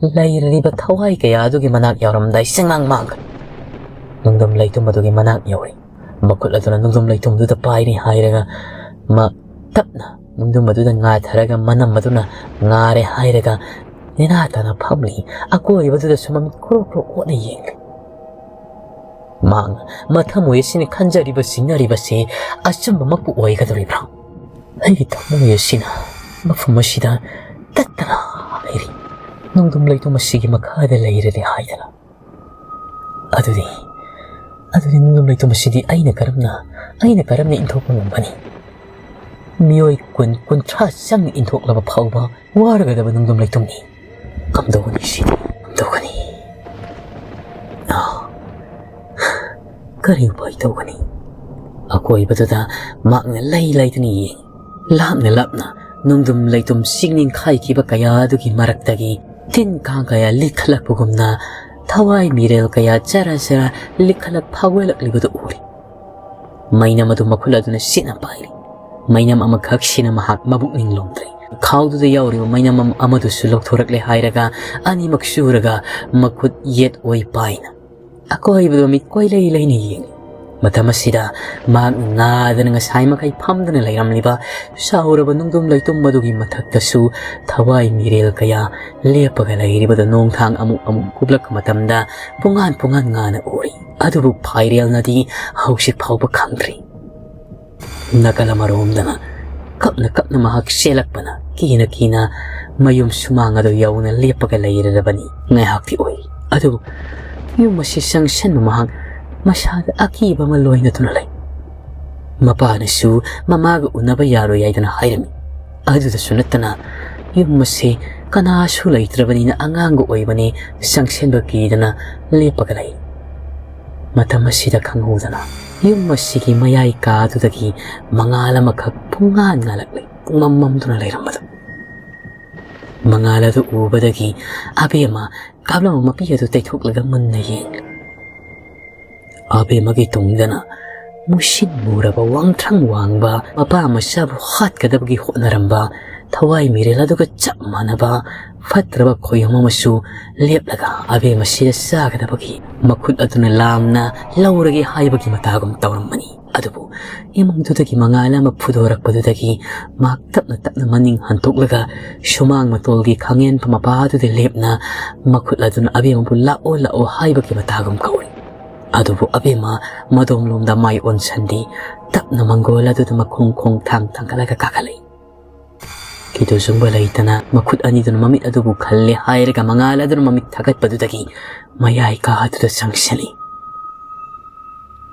ꯂꯩꯔꯤꯕ ꯊꯋꯥꯏ ꯀꯌꯥ ꯑꯗꯨꯒꯤ ꯃꯅꯥꯛ ꯌꯧꯔꯝꯗꯥꯏ ꯆꯤꯡꯉꯥꯡ ꯃꯥꯡꯈ꯭ꯔꯦ꯫ ꯅꯨꯡꯗꯝ ꯂꯩꯇꯨꯝ ꯑꯗꯨꯒꯤ ꯃꯅꯥꯛ ꯌꯧꯔꯦ꯫ ꯃꯈꯨꯠ ꯑꯗꯨꯅ ꯅꯨꯡꯗꯝ ꯂꯩꯇꯨꯝꯗꯨꯗ ꯄꯥꯏꯔꯤ ꯍꯥꯏꯔꯒ ꯃꯥ ꯇꯞꯅ ꯅꯨꯡꯗꯝ ꯑꯗꯨꯗ ꯉꯥꯊꯔꯒ ꯃꯅꯝ ꯑꯗꯨꯅ ꯉꯥꯔꯦ ꯍꯥꯏꯔꯒ ꯅꯦꯅꯥ ꯇꯥꯅ ꯐꯝꯂꯤ꯫ ꯑꯀꯣꯏꯕꯗꯨꯗꯁꯨ ꯃꯃꯤꯠ ꯀ꯭ꯔꯣ ꯀ꯭ꯔꯣ ꯑꯣꯠꯅ ꯌꯦꯡꯂꯤ꯫ ꯃꯍꯥꯛꯅ ꯃꯊꯃꯣꯏ ꯑꯁꯤꯅ ꯈꯟꯖꯔꯤꯕ ꯆꯤꯡꯅꯔꯤꯕꯁꯤ ꯑꯆꯨꯝꯕꯃꯛꯄꯨ ꯑꯣꯏꯒꯗꯧꯔꯤꯕ꯭ꯔꯥ? ꯑꯩꯒꯤ ꯊꯃꯣꯏ ꯑꯁꯤꯅ ꯃꯐꯝ ꯑꯁꯤꯗ ꯇꯠꯇꯅ ꯂꯩꯔꯤ꯫ ꯅꯣꯡꯗꯝ ꯂꯩꯇꯣꯝ ꯑꯁꯤꯒꯤ ꯃꯈꯥꯗ ꯂꯩꯔꯗꯤ ꯍꯥꯏꯗꯅ꯫ ꯑꯗꯨꯗꯤ, ꯑꯗꯨꯗꯤ ꯅꯣꯡꯗꯝ ꯂꯩꯇꯣꯝ ꯑꯁꯤꯗꯤ ꯑꯩꯅ ꯀꯔꯝꯅ, ꯑꯩꯅ ꯀꯔꯝꯅ ꯏꯟꯊꯣꯛꯄ ꯉꯝꯒꯅꯤ? ꯃꯤꯑꯣꯏ ꯀꯨꯟ, ꯀꯨꯟꯊ꯭ꯔꯥ ꯆꯪꯅ ꯏꯟꯊꯣꯛꯂꯕ ꯐꯥꯎꯕ ꯋꯥꯔꯒꯗꯕ ꯅꯣꯡꯗꯝ ꯂꯩꯇꯣꯝꯅꯤ꯫ ꯀꯝꯗꯧꯒꯅꯤ ꯁꯤꯗꯤ? ꯀꯝꯗꯧꯒꯅꯤ? ꯑꯥ, ꯀꯔꯤ ꯎꯄꯥꯏ ꯇꯧꯒꯅꯤ? ꯑꯀꯣꯏꯕꯗꯨꯗ ꯃꯍꯥꯛꯅ ꯂꯩ ꯂꯩꯇꯅ ꯌꯦꯡꯏ꯫ ꯂꯥꯞꯅ ꯂꯥꯞꯅ ꯅꯣꯡꯗꯝ ꯂꯩꯇꯣꯝ ꯆꯤꯡ ꯅꯤꯡꯈꯥꯏꯈꯤꯕ ꯀꯌꯥ ꯑꯗꯨꯒꯤ ꯃꯔꯛꯇꯒꯤ ꯇꯤꯟ ꯀꯥꯡ ꯀꯌꯥ ꯂꯤꯛꯈꯠꯂꯛꯄꯒꯨꯝꯅ ꯊꯋꯥꯏ ꯃꯤꯔꯦꯜ ꯀꯌꯥ ꯆꯔꯥ ꯆꯔꯥ ꯂꯤꯛꯈꯠꯂꯛ ꯐꯥꯎꯒꯠꯂꯛꯂꯤꯕꯗꯨ ꯎꯔꯤ꯫ ꯃꯩꯅꯝ ꯑꯗꯨ ꯃꯈꯨꯠ ꯑꯗꯨꯅ ꯁꯤꯠꯅ ꯄꯥꯏꯔꯤ꯫ ꯃꯩꯅꯝ ꯑꯃꯈꯛꯁꯤꯅ ꯃꯍꯥꯛ ꯃꯕꯨꯛꯅꯤꯡ ꯂꯣꯝꯗ꯭ꯔꯦ꯫ ꯈꯥꯎꯗꯨꯗ ꯌꯥꯎꯔꯤꯕ ꯃꯩꯅꯝ ꯑꯃ-, ꯑꯃꯗꯨꯁꯨ ꯂꯧꯊꯣꯔꯛꯂꯦ ꯍꯥꯏꯔꯒ ꯑꯅꯤꯃꯛ ꯆꯨꯔꯒ ꯃꯈꯨꯠ ꯌꯦꯠ ꯑꯣꯏ ꯄꯥꯏꯅ ꯑꯀꯣꯏꯕꯗ ꯃꯤꯠ ꯀꯣꯏꯂꯩ ꯂꯩꯅ ꯌꯦꯡꯂꯤ꯫ ꯃꯇꯝ ꯑꯁꯤꯗ ꯃꯍꯥꯛꯅ ꯉꯥꯗꯅ ꯉꯁꯥꯏ ꯃꯈꯩ ꯐꯝꯗꯨꯅ ꯂꯩꯔꯝꯂꯤꯕ ꯁꯥꯎꯔꯕ ꯅꯣꯡꯗꯝ ꯂꯩꯇꯣꯝ ꯑꯗꯨꯒꯤ ꯃꯊꯛꯇꯁꯨ ꯊꯋꯥꯏ ꯃꯤꯔꯦꯜ ꯀꯌꯥ ꯂꯦꯞꯄꯒ ꯂꯩꯔꯤꯕꯗꯨ ꯅꯣꯡꯊꯥꯡ ꯑꯃꯨꯛ ꯑꯃꯨꯛ ꯀꯨꯞꯂꯛꯄ ꯃꯇꯝꯗ ꯄꯨꯡꯉꯥꯟ ꯄꯨꯡꯉꯥꯟ ꯉꯥꯅ ꯎꯔꯤ꯫ ꯑꯗꯨꯕꯨ ꯐꯥꯏꯔꯦꯜꯅꯗꯤ ꯍꯧꯖꯤꯛ ꯐꯥꯎꯕ ꯈꯪꯗ꯭ꯔꯤ꯫ ꯅꯥꯀꯜ ꯑꯃꯔꯣꯝꯗꯅ ꯀꯞꯅ ꯀꯞꯅ ꯃꯍꯥꯛ ꯆꯦꯜꯂꯛꯄꯅ ꯀꯤꯅ ꯀꯤꯅ ꯃꯌꯨꯝ ꯁꯨꯃꯥꯡ ꯑꯗꯨ ꯌꯧꯅ ꯂꯦꯞꯄꯒ ꯂꯩꯔꯕꯅꯤ꯫ ꯉꯥꯏꯍꯥꯛꯇꯤ ꯑꯣꯏ, ꯑꯗꯨꯕꯨ ꯌꯨꯝ ꯑꯁꯤ ꯆꯪꯁꯤꯟꯕ ꯃꯍꯥꯛ ꯃꯁꯥꯗ ꯑꯀꯤꯕ ꯑꯃ ꯂꯣꯏꯅꯗꯨꯅ ꯂꯩ꯫ ꯃꯄꯥꯅꯁꯨ ꯃꯃꯥꯒ ꯎꯅꯕ ꯌꯥꯔꯣꯏ ꯍꯥꯏꯗꯅ ꯍꯥꯏꯔꯝꯃꯤ꯫ ꯑꯗꯨꯗꯁꯨ ꯅꯠꯇꯅ ꯌꯨꯝ ꯑꯁꯤ ꯀꯅꯥꯁꯨ ꯂꯩꯇ꯭ꯔꯕꯅꯤꯅ ꯑꯉꯥꯡꯒ ꯑꯣꯏꯕꯅꯤ, ꯆꯪꯁꯤꯟꯕ ꯀꯤꯗꯅ ꯂꯦꯞꯄꯒ ꯂꯩ꯫ ꯃꯇꯝ ꯑꯁꯤꯗ ꯈꯪꯍꯧꯗꯅ ꯌꯨꯝ ꯑꯁꯤꯒꯤ ꯃꯌꯥꯏ ꯀꯥꯗꯨꯗꯒꯤ ꯃꯉꯥꯜ ꯑꯃꯈꯛ ꯄꯨꯡꯉꯥꯟ ꯉꯥꯜꯂꯛꯂꯦ, ꯄꯨꯡꯃꯝ ꯃꯝꯗꯨꯅ ꯂꯩꯔꯝꯕꯗꯨ꯫ ꯃꯉꯥꯜ ꯑꯗꯨ ꯎꯕꯗꯒꯤ ꯑꯕꯦꯝꯃ ꯀꯥꯞꯂꯝꯕ ꯃꯄꯤ ꯑꯗꯨ ꯇꯩꯊꯣꯛꯂꯒ ꯃꯨꯟꯅ ꯌꯦꯡꯂꯦ꯫ ꯑꯕꯦꯝꯃꯒꯤ ꯇꯨꯡꯗꯅ ꯃꯨꯁꯤꯟ ꯃꯨꯔꯕ, ꯋꯥꯡꯊ꯭ꯔꯪ ꯋꯥꯡꯕ, ꯃꯄꯥ ꯃꯆꯥꯕꯨ ꯍꯥꯠꯀꯗꯕꯒꯤ ꯍꯣꯠꯅꯔꯝꯕ ꯊꯋꯥꯏ ꯃꯤꯔꯦꯜ ꯑꯗꯨꯒ ꯆꯞ ꯃꯥꯟꯅꯕ ꯐꯠꯇ꯭ꯔꯕ ꯈꯣꯌꯨꯝ ꯑꯃꯁꯨ ꯂꯦꯞꯂꯒ ꯑꯕꯦꯝꯃꯁꯤꯗ ꯆꯥꯒꯗꯕꯒꯤ ꯃꯈꯨꯠ ꯑꯗꯨꯅ ꯂꯥꯝꯅ ꯂꯧꯔꯒꯦ ꯍꯥꯏꯕꯒꯤ ꯃꯇꯥꯒꯨꯝ ꯇꯧꯔꯝꯕꯅꯤ꯫ ꯑꯗꯨꯕꯨ ꯏꯃꯨꯡꯗꯨꯗꯒꯤ ꯃꯉꯥꯜ ꯑꯃ ꯐꯨꯗꯣꯔꯛꯄꯗꯨꯗꯒꯤ ꯃꯍꯥꯛ ꯇꯞꯅ ꯇꯞꯅ ꯃꯅꯤꯡ ꯍꯟꯗꯣꯛꯂꯒ ꯁꯨꯃꯥꯡ ꯃꯇꯣꯜꯒꯤ ꯈꯥꯡꯉꯦꯟ ꯃꯄꯥꯗꯨꯗ ꯂꯦꯞꯅ ꯃꯈꯨꯠ ꯑꯗꯨꯅ ꯑꯕꯦꯝꯃꯕꯨ "ꯂꯥꯛꯑꯣ, ꯂꯥꯛꯑꯣ" ꯍꯥꯏꯕꯒꯤ ꯃꯇꯥꯒꯨꯝ ꯀꯧꯔꯤ꯫ ꯑꯗꯨꯕꯨ ꯑꯕꯦꯝꯃ ꯃꯗꯣꯝꯂꯣꯝꯗ ꯃꯥꯏ ꯑꯣꯟꯁꯟꯗꯦ꯫ ꯇꯞꯅ ꯃꯪꯒꯣꯜ ꯑꯗꯨꯗ ꯃꯈꯣꯡ ꯈꯣꯡꯊꯥꯡ ꯊꯥꯡꯒꯠꯂꯒ ꯀꯥꯈꯠꯂꯛꯏ꯫ ꯈꯤꯇꯨ ꯆꯨꯡꯕ ꯂꯩꯇꯅ ꯃꯈꯨꯠ ꯑꯅꯤꯗꯨꯅ ꯃꯃꯤꯠ ꯑꯗꯨꯕꯨ ꯈꯜꯂꯦ ꯍꯥꯏꯔꯒ ꯃꯉꯥꯜ ꯑꯗꯨꯅ ꯃꯃꯤꯠ ꯊꯥꯒꯠꯄꯗꯨꯗꯒꯤ ꯃꯌꯥꯏ ꯀꯥꯗꯨꯗ ꯆꯪꯁꯤꯜꯂꯤ꯫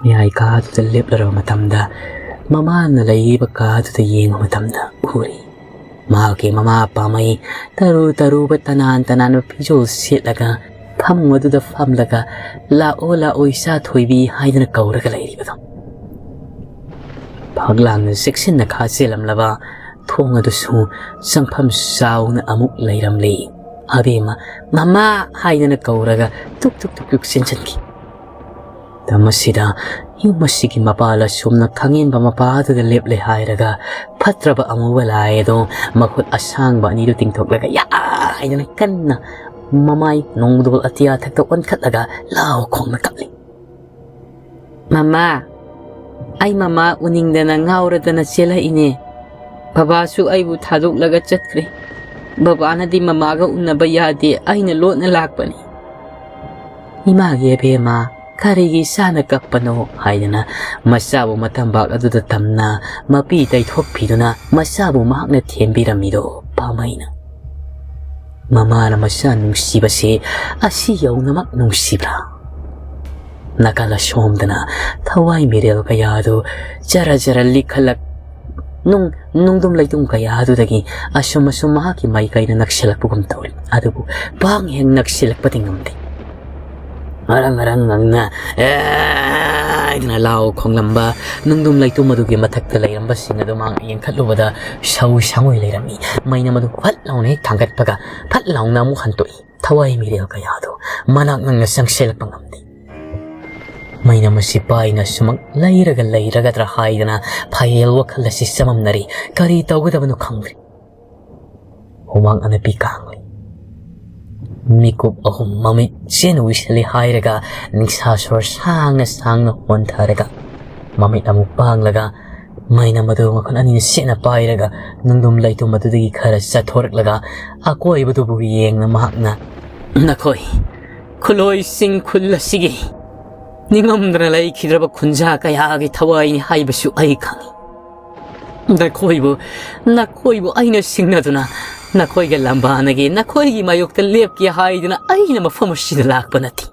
ꯃꯌꯥꯏ ꯀꯥꯗꯨꯗ ꯂꯦꯞꯂꯔꯕ ꯃꯇꯝꯗ ꯃꯃꯥꯅ ꯂꯩꯔꯤꯕ ꯀꯥꯗꯨꯗ ꯌꯦꯡꯕ ꯃꯇꯝꯗ ꯎꯔꯤ꯫ ꯃꯍꯥꯛꯀꯤ ꯃꯃꯥ ꯄꯥꯝꯃꯩ ꯇꯔꯨ ꯇꯔꯨꯕ ꯇꯅꯥꯟ ꯇꯅꯥꯟꯕ ꯐꯤꯖꯣꯜ ꯁꯦꯠꯂꯒ ꯐꯃꯨꯡ ꯑꯗꯨꯗ ꯐꯝꯂꯒ "ꯂꯥꯛꯑꯣ ꯂꯥꯛꯑꯣ ꯏꯆꯥ ꯊꯣꯏꯕꯤ" ꯍꯥꯏꯗꯨꯅ ꯀꯧꯔꯒ ꯂꯩꯔꯤꯕꯗꯣ꯫ ꯐꯛꯂꯥꯡꯗ ꯆꯦꯛꯁꯤꯟꯅ ꯈꯥꯖꯤꯜꯂꯝꯂꯕ ꯊꯣꯡ ꯑꯗꯨꯁꯨ ꯆꯪꯐꯝ ꯆꯥꯎꯅ ꯑꯃꯨꯛ ꯂꯩꯔꯝꯂꯤ꯫ ꯑꯕꯦꯝꯃ "ꯃꯃꯥ" ꯍꯥꯏꯗꯨꯅ ꯀꯧꯔꯒ ꯇꯨꯛ ꯇꯨꯛ ꯇꯨꯛ ꯇꯨꯛ ꯆꯦꯟꯁꯤꯟꯈꯤ꯫ ꯃꯇꯝ ꯑꯁꯤꯗ ꯌꯨꯝ ꯑꯁꯤꯒꯤ ꯃꯄꯥꯜ ꯑꯁꯨꯝꯅ ꯈꯪꯍꯦꯟꯕ ꯃꯄꯥ ꯑꯗꯨꯗ ꯂꯦꯞꯂꯦ ꯍꯥꯏꯔꯒ ꯐꯠꯇ꯭ꯔꯕ ꯑꯃꯨꯕ ꯂꯥꯏ ꯑꯗꯣ ꯃꯈꯨꯠ ꯑꯁꯥꯡꯕ ꯑꯅꯤꯗꯨ ꯇꯤꯡꯊꯣꯛꯂꯒ "ꯌꯥ" ꯍꯥꯏꯗꯅ ꯀꯟꯅ ꯃꯃꯥꯏ ꯅꯣꯡꯗꯣꯜ ꯑꯇꯤꯌꯥ ꯊꯛꯇ ꯑꯣꯟꯈꯠꯂꯒ ꯂꯥꯎ ꯈꯣꯡꯅ ꯀꯞꯂꯤ꯫ "ꯃꯃꯥ, ꯑꯩ ꯃꯃꯥ ꯎꯅꯤꯡꯗꯅ ꯉꯥꯎꯔꯗꯅ ꯆꯦꯜꯂꯛꯏꯅꯦ꯫ ꯕꯕꯥꯁꯨ ꯑꯩꯕꯨ ꯊꯥꯗꯣꯛꯂꯒ ꯆꯠꯈ꯭ꯔꯦ꯫ ꯕꯕꯥꯅꯗꯤ ꯃꯃꯥꯒ ꯎꯅꯕ ꯌꯥꯗꯦ, ꯑꯩꯅ ꯂꯣꯠꯅ ꯂꯥꯛꯄꯅꯤ꯫" "ꯏꯃꯥꯒꯤ ꯑꯕꯦꯝꯃ, ꯀꯔꯤꯒꯤ ꯏꯆꯥꯅ ꯀꯞꯄꯅꯣ?" ꯍꯥꯏꯗꯅ ꯃꯆꯥꯕꯨ ꯃꯇꯝꯕꯥꯛ ꯑꯗꯨꯗ ꯇꯝꯅ ꯃꯄꯤ ꯇꯩꯊꯣꯛꯄꯤꯗꯨꯅ ꯃꯆꯥꯕꯨ ꯃꯍꯥꯛꯅ ꯊꯦꯝꯕꯤꯔꯝꯃꯤꯗꯣ ꯄꯥꯝꯃꯩꯅ꯫ ꯃꯃꯥꯅ ꯃꯆꯥ ꯅꯨꯡꯁꯤꯕꯁꯦ ꯑꯁꯤ ꯌꯧꯅꯃꯛ ꯅꯨꯡꯁꯤꯕ꯭ꯔꯥ? ꯅꯥꯀꯜ ꯑꯁꯣꯝꯗꯅ ꯊꯋꯥꯏ ꯃꯤꯔꯦꯜ ꯀꯌꯥ ꯑꯗꯨ ꯖꯔ ꯖꯔ ꯂꯤꯈꯠꯂꯛ ꯅꯨꯡ ꯅꯨꯡꯗꯨꯝ ꯂꯩꯇꯨꯝ ꯀꯌꯥ ꯑꯗꯨꯗꯒꯤ ꯑꯁꯨꯝ ꯑꯁꯨꯝ ꯃꯍꯥꯛꯀꯤ ꯃꯥꯏꯀꯩꯗ ꯅꯛꯁꯤꯜꯂꯛꯄꯒꯨꯝ ꯇꯧꯔꯤ꯫ ꯑꯗꯨꯕꯨ ꯄꯥꯡ ꯍꯦꯛ ꯅꯛꯁꯤꯜꯂꯛꯄꯗꯤ ꯉꯝꯗꯦ꯫ ꯉꯔꯪ ꯉꯔꯪ ꯉꯪꯅ "ꯑꯦ" ꯍꯥꯏꯗꯅ ꯂꯥꯎ ꯈꯣꯡꯂꯝꯕ ꯅꯨꯡꯗꯨꯝ ꯂꯩꯇꯨꯝ ꯑꯗꯨꯒꯤ ꯃꯊꯛꯇ ꯂꯩꯔꯝꯕꯁꯤꯡ ꯑꯗꯨ ꯃꯍꯥꯛꯅ ꯌꯦꯡꯈꯠꯂꯨꯕꯗ ꯁꯧ ꯁꯥꯡꯉꯣꯏ ꯂꯩꯔꯝꯃꯤ꯫ ꯃꯩꯅꯝ ꯑꯗꯨ ꯐꯠ ꯂꯥꯎꯅ ꯍꯦꯛ ꯊꯥꯡꯒꯠꯄꯒ ꯐꯠ ꯂꯥꯎꯅ ꯑꯃꯨꯛ ꯍꯟꯇꯣꯛꯏ꯫ ꯊꯋꯥꯏ ꯃꯤꯔꯦꯜ ꯀꯌꯥ ꯑꯗꯨ ꯃꯅꯥꯛ ꯅꯛꯅ ꯆꯪꯁꯤꯜꯂꯛꯄ ꯉꯝꯗꯦ꯫ ꯃꯩꯅꯝ ꯑꯁꯤ ꯄꯥꯏꯅ ꯁꯨꯃꯛ ꯂꯩꯔꯒ ꯂꯩꯔꯒꯗ꯭ꯔꯥ ꯍꯥꯏꯗꯅ ꯐꯥꯏꯔꯦꯜ ꯋꯥꯈꯜ ꯑꯁꯤ ꯆꯃꯝꯅꯔꯤ꯫ ꯀꯔꯤ ꯇꯧꯒꯗꯕꯅꯣ ꯈꯪꯗ꯭ꯔꯤ꯫ ꯍꯨꯃꯥꯡ ꯑꯅꯞꯄꯤ ꯀꯥꯡꯂꯤ꯫ ꯃꯤꯀꯨꯞ ꯑꯍꯨꯝ ꯃꯃꯤꯠ ꯆꯦꯅ ꯎꯏꯁꯤꯜꯂꯤ ꯍꯥꯏꯔꯒ ꯅꯤꯡꯁꯥ ꯁꯣꯔ ꯁꯥꯡꯅ ꯁꯥꯡꯅ ꯍꯣꯟꯊꯔꯒ ꯃꯃꯤꯠ ꯑꯃꯨꯛ ꯄꯥꯡꯂꯒ ꯃꯩꯅꯝ ꯑꯗꯨ ꯃꯈꯨꯠ ꯑꯅꯤꯅ ꯆꯦꯠꯅ ꯄꯥꯏꯔꯒ ꯅꯨꯡꯗꯨꯝ ꯂꯩꯇꯨꯝ ꯑꯗꯨꯗꯒꯤ ꯈꯔ ꯆꯠꯊꯣꯔꯛꯂꯒ ꯑꯀꯣꯏꯕꯗꯨꯕꯨ ꯌꯦꯡꯅ ꯃꯍꯥꯛꯅ, "ꯅꯈꯣꯏ ꯈꯨꯂꯣꯏꯁꯤꯡ ꯈꯨꯜ ꯑꯁꯤꯒꯤ ꯅꯤꯡꯉꯝꯗꯅ ꯂꯩꯈꯤꯗ꯭ꯔꯕ ꯈꯨꯟꯖꯥ ꯀꯌꯥꯒꯤ ꯊꯋꯥꯏꯅꯤ ꯍꯥꯏꯕꯁꯨ ꯑꯩ ꯈꯪꯏ꯫ ꯅꯈꯣꯏꯕꯨ, ꯅꯈꯣꯏꯕꯨ ꯑꯩꯅ ꯁꯤꯡꯅꯗꯨꯅ, ꯅꯈꯣꯏꯒ ꯂꯝꯕꯥꯅꯒꯦ, ꯅꯈꯣꯏꯒꯤ ꯃꯥꯌꯣꯛꯇ ꯂꯦꯞꯀꯦ ꯍꯥꯏꯗꯨꯅ ꯑꯩꯅ ꯃꯐꯝ ꯑꯁꯤꯗ ꯂꯥꯛꯄ ꯅꯠꯇꯦ꯫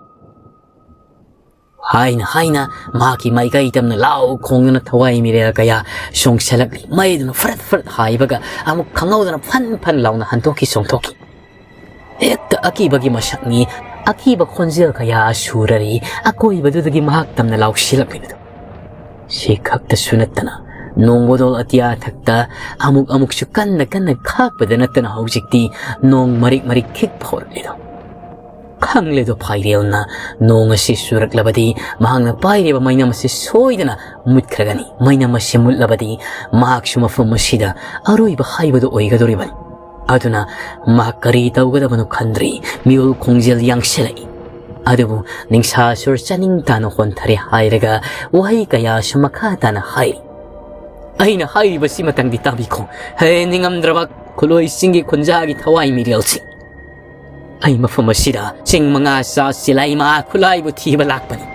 ꯍꯥꯏꯅ ꯍꯥꯏꯅ ꯃꯍꯥꯛꯀꯤ ꯃꯥꯏꯀꯩ ꯇꯝꯅ ꯂꯥꯎ ꯈꯣꯡꯗꯨꯅ ꯊꯋꯥꯏ ꯃꯤꯔꯦꯜ ꯀꯌꯥ ꯆꯣꯡꯁꯤꯜꯂꯛꯂꯤ꯫ ꯃꯩꯗꯨꯅ ꯐꯔꯠ ꯐꯔꯠ ꯍꯥꯏꯕꯒ ꯑꯃꯨꯛ ꯈꯪꯍꯧꯗꯅ ꯐꯟ ꯐꯟ ꯂꯥꯎꯅ ꯍꯟꯗꯣꯛꯈꯤ, ꯆꯣꯡꯊꯣꯛꯈꯤ꯫ ꯍꯦꯛꯇ ꯑꯀꯤꯕꯒꯤ ꯃꯁꯛꯅꯤ꯫ ꯑꯀꯤꯕ ꯈꯣꯟꯖꯦꯜ ꯀꯌꯥ ꯁꯨꯔꯔꯤ꯫ ꯑꯀꯣꯏꯕꯗꯨꯗꯒꯤ ꯃꯍꯥꯛ ꯇꯝꯅ ꯂꯥꯎꯁꯤꯜꯂꯛꯂꯤꯕꯗꯨ꯫ ꯁꯤ ꯈꯛꯇꯁꯨ ꯅꯠꯇꯅ ꯅꯣꯡ ꯕꯣꯗꯣꯜ ꯑꯇꯤꯌꯥ ꯊꯛꯇ ꯑꯃꯨꯛ ꯑꯃꯨꯛꯁꯨ ꯀꯟꯅ ꯀꯟꯅ ꯈꯥꯛꯄꯗ ꯅꯠꯇꯅ ꯍꯧꯖꯤꯛꯇꯤ ꯅꯣꯡ ꯃꯔꯤꯛ ꯃꯔꯤꯛ ꯈꯤꯛꯄ ꯍꯧꯔꯛꯂꯤꯗꯣ꯫ ꯈꯪꯂꯦꯗꯣ ꯐꯥꯏꯔꯦꯜꯅ ꯅꯣꯡ ꯑꯁꯤ ꯆꯨꯔꯛꯂꯕꯗꯤ ꯃꯍꯥꯛꯅ ꯄꯥꯏꯔꯤꯕ ꯃꯩꯅꯝ ꯑꯁꯤ ꯁꯣꯏꯗꯅ ꯃꯨꯠꯈ꯭ꯔꯒꯅꯤ꯫ ꯃꯩꯅꯝ ꯑꯁꯤ ꯃꯨꯠꯂꯕꯗꯤ ꯃꯍꯥꯛꯁꯨ ꯃꯐꯝ ꯑꯁꯤꯗ ꯑꯔꯣꯏꯕ ꯍꯥꯏꯕꯗꯨ ꯑꯣꯏꯒꯗꯧꯔꯤꯕꯅꯤ꯫ ꯑꯗꯨꯅ ꯃꯍꯥꯛ ꯀꯔꯤ ꯇꯧꯒꯗꯕꯅꯣ ꯈꯟꯗ꯭ꯔꯤ꯫ ꯃꯤꯍꯨꯜ ꯈꯣꯡꯖꯦꯜ ꯌꯥꯡꯁꯤꯜꯂꯛꯏ꯫ ꯑꯗꯨꯕꯨ ꯅꯤꯡꯁꯥꯁꯨꯔ ꯆꯥꯅꯤꯡ ꯇꯥꯅ ꯍꯣꯟꯊꯔꯦ ꯍꯥꯏꯔꯒ ꯋꯥꯍꯩ ꯀꯌꯥꯁꯨ ꯃꯈꯥ ꯇꯥꯅ ꯍꯥꯏꯔꯤ꯫ ꯑꯩꯅ ꯍꯥꯏꯔꯤꯕꯁꯤꯃꯇꯪꯗꯤ ꯇꯥꯕꯤꯈꯣ, ꯍꯦ ꯅꯤꯡꯉꯝꯗ꯭ꯔꯕ ꯈꯨꯂꯣꯏꯁꯤꯡꯒꯤ ꯈꯨꯟꯖꯥꯒꯤ ꯊꯋꯥꯏ ꯃꯤꯔꯦꯜꯁꯤꯡ꯫ ꯑꯩ ꯃꯐꯝ ꯑꯁꯤꯗ ꯆꯤꯡ ꯃꯉꯥ ꯆꯥ ꯆꯤꯂꯥꯏꯃꯥ ꯈꯨꯂꯥꯏꯕꯨ ꯊꯤꯕ ꯂꯥꯛꯄꯅꯤ꯫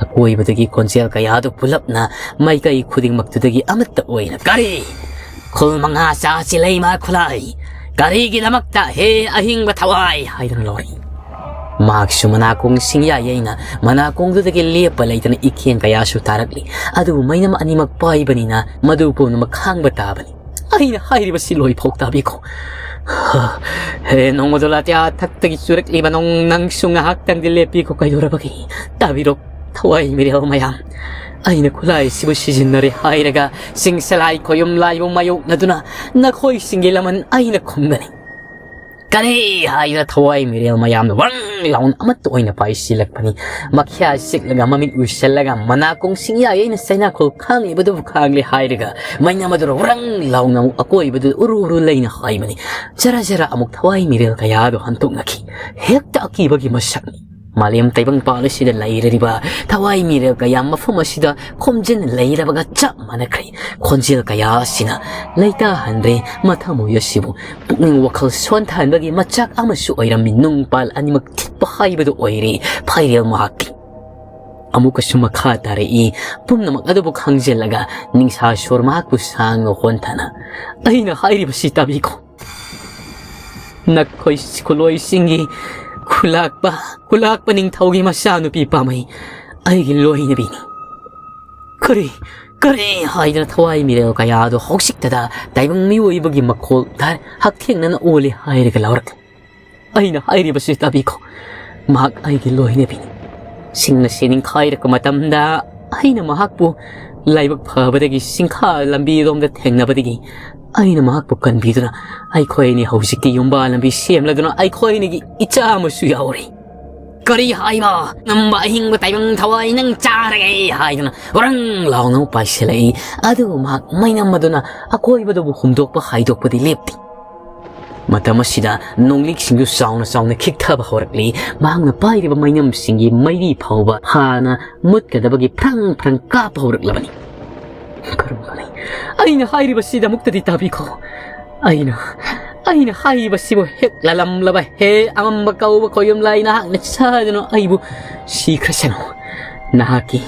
ꯑꯀꯣꯏꯕꯗꯒꯤ ꯈꯣꯟꯖꯦꯜ ꯀꯌꯥꯗꯨ ꯄꯨꯂꯞꯅ ꯃꯥꯏꯀꯩ ꯈꯨꯗꯤꯡꯃꯛꯇꯨꯗꯒꯤ ꯑꯃꯠꯇ ꯑꯣꯏꯅ, "ꯀꯔꯤ? ꯈꯨꯜ ꯃꯉꯥ ꯆꯥ ꯆꯤꯂꯩꯃꯥ ꯈꯨꯂꯥꯏ? ꯀꯔꯤꯒꯤꯗꯃꯛꯇ, ꯍꯦ ꯑꯍꯤꯡꯕ ꯊꯋꯥꯏ?" ꯍꯥꯏꯗꯨꯅ ꯂꯧꯔꯛꯏ꯫ ꯃꯍꯥꯛꯁꯨ ꯃꯅꯥꯀꯣꯡ ꯁꯤꯡꯌꯥ ꯌꯩꯅ ꯃꯅꯥꯀꯣꯡꯗꯨꯗꯒꯤ ꯂꯦꯞꯄ ꯂꯩꯇꯅ ꯏꯈꯦꯡ ꯀꯌꯥꯁꯨ ꯇꯥꯔꯛꯂꯤ꯫ ꯑꯗꯨꯕꯨ ꯃꯩꯅꯝ ꯑꯅꯤꯃꯛ ꯄꯥꯏꯕꯅꯤꯅ ꯃꯗꯨ ꯄꯨꯝꯅꯃꯛ ꯈꯥꯡꯕ ꯇꯥꯕꯅꯤ꯫ ꯑꯩꯅ ꯍꯥꯏꯔꯤꯕꯁꯤ ꯂꯣꯏꯐꯥꯎ ꯇꯥꯕꯤꯈꯣ꯫ ꯍꯦ ꯅꯣꯡꯃꯗꯣ ꯂꯥꯇꯤꯌꯥ ꯊꯛꯇꯒꯤ ꯆꯨꯔꯛꯂꯤꯕ ꯅꯣꯡ, ꯅꯪꯁꯨ ꯉꯥꯏꯍꯥꯛꯇꯪꯗꯤ ꯂꯦꯞꯄꯤꯈꯣ ꯀꯩꯗꯧꯔꯕꯒꯦ? ꯇꯥꯕꯤꯔꯣ, ꯊꯋꯥꯏ ꯃꯤꯔꯦꯜ ꯃꯌꯥꯝ꯫ ꯑꯩꯅ ꯈꯨꯠꯂꯥꯏꯁꯤꯕꯨ ꯁꯤꯖꯤꯟꯅꯔꯦ ꯍꯥꯏꯔꯒ ꯆꯤꯡꯁꯂꯥꯏ ꯈꯣꯌꯨꯝ ꯂꯥꯏꯕꯨ ꯃꯥꯌꯣꯛꯅꯗꯨꯅ ꯅꯈꯣꯏꯁꯤꯡꯒꯤ ꯂꯃꯟ ꯑꯩꯅ ꯈꯨꯝꯒꯅꯤ꯫ ꯀꯔꯤ ꯍꯥꯏꯗꯨꯅ ꯊꯋꯥꯏ ꯃꯤꯔꯦꯜ ꯃꯌꯥꯝꯅ ꯋ꯭ꯔꯪ ꯂꯥꯎꯅ ꯑꯃꯠꯇ ꯑꯣꯏꯅ ꯄꯥꯏꯁꯤꯜꯂꯛꯄꯅꯤ꯫ ꯃꯈ꯭ꯌꯥ ꯆꯤꯛꯂꯒ ꯃꯃꯤꯠ ꯎꯏꯁꯜꯂꯒ ꯃꯅꯥꯀꯣꯡ ꯁꯤꯡꯌꯥ ꯌꯩꯅ ꯆꯩꯅꯥꯈꯣꯜ ꯈꯥꯡꯂꯤꯕꯗꯨꯕꯨ ꯈꯥꯡꯂꯦ ꯍꯥꯏꯔꯒ ꯃꯩꯅꯝ ꯑꯗꯨꯅ ꯋ꯭ꯔꯪ ꯂꯥꯎꯅ ꯑꯃꯨꯛ ꯑꯀꯣꯏꯕꯗꯨꯗ ꯎꯔꯨ ꯎꯔꯨ ꯂꯩꯅ ꯍꯥꯏꯕꯅꯤ꯫ ꯖꯔ ꯖꯔ ꯑꯃꯨꯛ ꯊꯋꯥꯏ ꯃꯤꯔꯦꯜ ꯀꯌꯥꯗꯣ ꯍꯟꯇꯣꯛꯅꯈꯤ꯫ ꯍꯦꯛꯇ ꯑꯀꯤꯕꯒꯤ ꯃꯁꯛꯅꯤ꯫ ꯃꯥꯂꯦꯝ ꯇꯥꯏꯕꯪꯄꯥꯜ ꯑꯁꯤꯗ ꯂꯩꯔꯤꯕ ꯊꯋꯥꯏ ꯃꯤꯔꯦꯜ ꯀꯌꯥ ꯃꯐꯝ ꯑꯁꯤꯗ ꯈꯣꯝꯖꯤꯟ ꯂꯩꯔꯕꯒ ꯆꯞ ꯃꯥꯟꯅꯈ꯭ꯔꯦ꯫ ꯈꯣꯟꯖꯦꯜ ꯀꯌꯥ ꯑꯁꯤꯅ ꯂꯩꯇꯥꯍꯟꯗ꯭ꯔꯦ ꯃꯊꯃꯣꯏ ꯑꯁꯤꯕꯨ꯫ ꯄꯨꯛꯅꯤꯡ ꯋꯥꯈꯜ ꯁꯣꯟꯊꯍꯟꯕꯒꯤ ꯃꯆꯥꯛ ꯑꯃꯁꯨ ꯑꯣꯏꯔꯝꯃꯤ꯫ ꯅꯨꯡ ꯄꯥꯜ ꯑꯅꯤꯃꯛ ꯊꯤꯠꯄ ꯍꯥꯏꯕꯗꯨ ꯑꯣꯏꯔꯦ ꯐꯥꯏꯔꯦꯜ ꯃꯍꯥꯛꯀꯤ꯫ ꯑꯃꯨꯛꯀꯁꯨ ꯃꯈꯥ ꯇꯥꯔꯛꯏ꯫ ꯄꯨꯝꯅꯃꯛ ꯑꯗꯨꯕꯨ ꯈꯪꯖꯤꯜꯂꯒ ꯅꯤꯡꯁꯥ ꯁꯣꯔ ꯃꯍꯥꯛꯄꯨ ꯁꯥꯡꯅ ꯍꯣꯟꯊꯅ, "ꯑꯩꯅ ꯍꯥꯏꯔꯤꯕꯁꯤ ꯇꯥꯕꯤꯈꯣ꯫ ꯅꯈꯣꯏ ꯈꯨꯂꯣꯏꯁꯤꯡꯒꯤ ꯈꯨꯂꯥꯛꯄ, ꯈꯨꯂꯥꯛꯄ ꯅꯤꯡꯊꯧꯒꯤ ꯃꯆꯥꯅꯨꯄꯤ ꯄꯥꯝꯃꯩ ꯑꯩꯒꯤ ꯂꯣꯏꯅꯕꯤꯅꯤ꯫ ꯀꯔꯤ, ꯀꯔꯤ?" ꯍꯥꯏꯗꯨꯅ ꯊꯋꯥꯏ ꯃꯤꯔꯦꯜ ꯀꯌꯥꯗꯣ ꯍꯧꯖꯤꯛꯇꯗ ꯇꯥꯏꯕꯪ ꯃꯤꯑꯣꯏꯕꯒꯤ ꯃꯈꯣꯜ ꯇꯥꯔꯦ, ꯍꯛꯊꯦꯡꯅꯅ ꯑꯣꯜꯂꯤ ꯍꯥꯏꯔꯒ ꯂꯥꯎꯔꯛꯂꯤ꯫ "ꯑꯩꯅ ꯍꯥꯏꯔꯤꯕꯁꯤ ꯇꯥꯕꯤꯈꯣ꯫ ꯃꯍꯥꯛ ꯑꯩꯒꯤ ꯂꯣꯏꯅꯕꯤꯅꯤ꯫ ꯁꯤꯡ ꯑꯁꯤ ꯅꯤꯡꯈꯥꯏꯔꯛꯄ ꯃꯇꯝꯗ ꯑꯩꯅ ꯃꯍꯥꯛꯄꯨ ꯂꯥꯏꯕꯛ ꯐꯕꯗꯒꯤ ꯁꯤꯡꯈꯥ ꯂꯝꯕꯤꯔꯣꯝꯗ ꯊꯦꯡꯅꯕꯗꯒꯤ ꯑꯩꯅ ꯃꯍꯥꯛꯄꯨ ꯀꯟꯕꯤꯗꯨꯅ ꯑꯩꯈꯣꯏ ꯑꯅꯤ ꯍꯧꯖꯤꯛꯇꯤ ꯌꯨꯝꯕꯥ ꯂꯝꯕꯤ ꯁꯦꯝꯂꯗꯨꯅ ꯑꯩꯈꯣꯏ ꯑꯅꯤꯒꯤ ꯏꯆꯥ ꯑꯃꯁꯨ ꯌꯥꯎꯔꯤ꯫" "ꯀꯔꯤ ꯍꯥꯏꯕ? ꯅꯝꯕ ꯑꯍꯤꯡꯕ ꯇꯥꯏꯕꯪ ꯊꯋꯥꯏ ꯅꯪ ꯆꯥꯔꯒꯦ!" ꯍꯥꯏꯗꯨꯅ ꯋꯥꯔꯪ ꯂꯥꯎꯅ ꯑꯃꯨꯛ ꯄꯥꯏꯁꯤꯜꯂꯛꯏ꯫ ꯑꯗꯨꯕꯨ ꯃꯍꯥꯛ ꯃꯩꯅꯝ ꯑꯗꯨꯅ ꯑꯀꯣꯏꯕꯗꯕꯨ ꯍꯨꯝꯗꯣꯛꯄ ꯍꯥꯏꯗꯣꯛꯄꯗꯤ ꯂꯦꯞꯇꯦ꯫ ꯃꯇꯝ ꯑꯁꯤꯗ ꯅꯣꯡꯂꯤꯛꯁꯤꯡꯗꯨ ꯆꯥꯎꯅ ꯆꯥꯎꯅ ꯈꯤꯛꯊꯕ ꯍꯧꯔꯛꯂꯤ꯫ ꯃꯍꯥꯛꯅ ꯄꯥꯏꯔꯤꯕ ꯃꯩꯅꯝꯁꯤꯡꯒꯤ ꯃꯩꯔꯤ ꯐꯥꯎꯕ ꯍꯥꯟꯅ ꯃꯨꯠꯀꯗꯕꯒꯤ ꯐ꯭ꯔꯪ ꯐ꯭ꯔꯪ ꯀꯥꯞꯄ ꯍꯧꯔꯛꯂꯕꯅꯤ꯫ ꯀꯔꯝꯕꯅꯤ? "ꯑꯩꯅ ꯍꯥꯏꯔꯤꯕꯁꯤꯗꯃꯛꯇꯗꯤ ꯇꯥꯕꯤꯈꯣ꯫ ꯑꯩꯅ, ꯑꯩꯅ ꯍꯥꯏꯔꯤꯕꯁꯤꯕꯨ ꯍꯦꯛ ꯂꯥꯜꯂꯝꯂꯕ ꯍꯦ ꯑꯉꯝꯕ ꯀꯧꯕ ꯈꯣꯌꯨꯝ ꯂꯥꯏ, ꯅꯍꯥꯛꯅ ꯁꯥꯗꯨꯅ ꯑꯩꯕꯨ ꯁꯤꯈ꯭ꯔꯁꯅꯨ꯫ ꯅꯍꯥꯛꯀꯤ,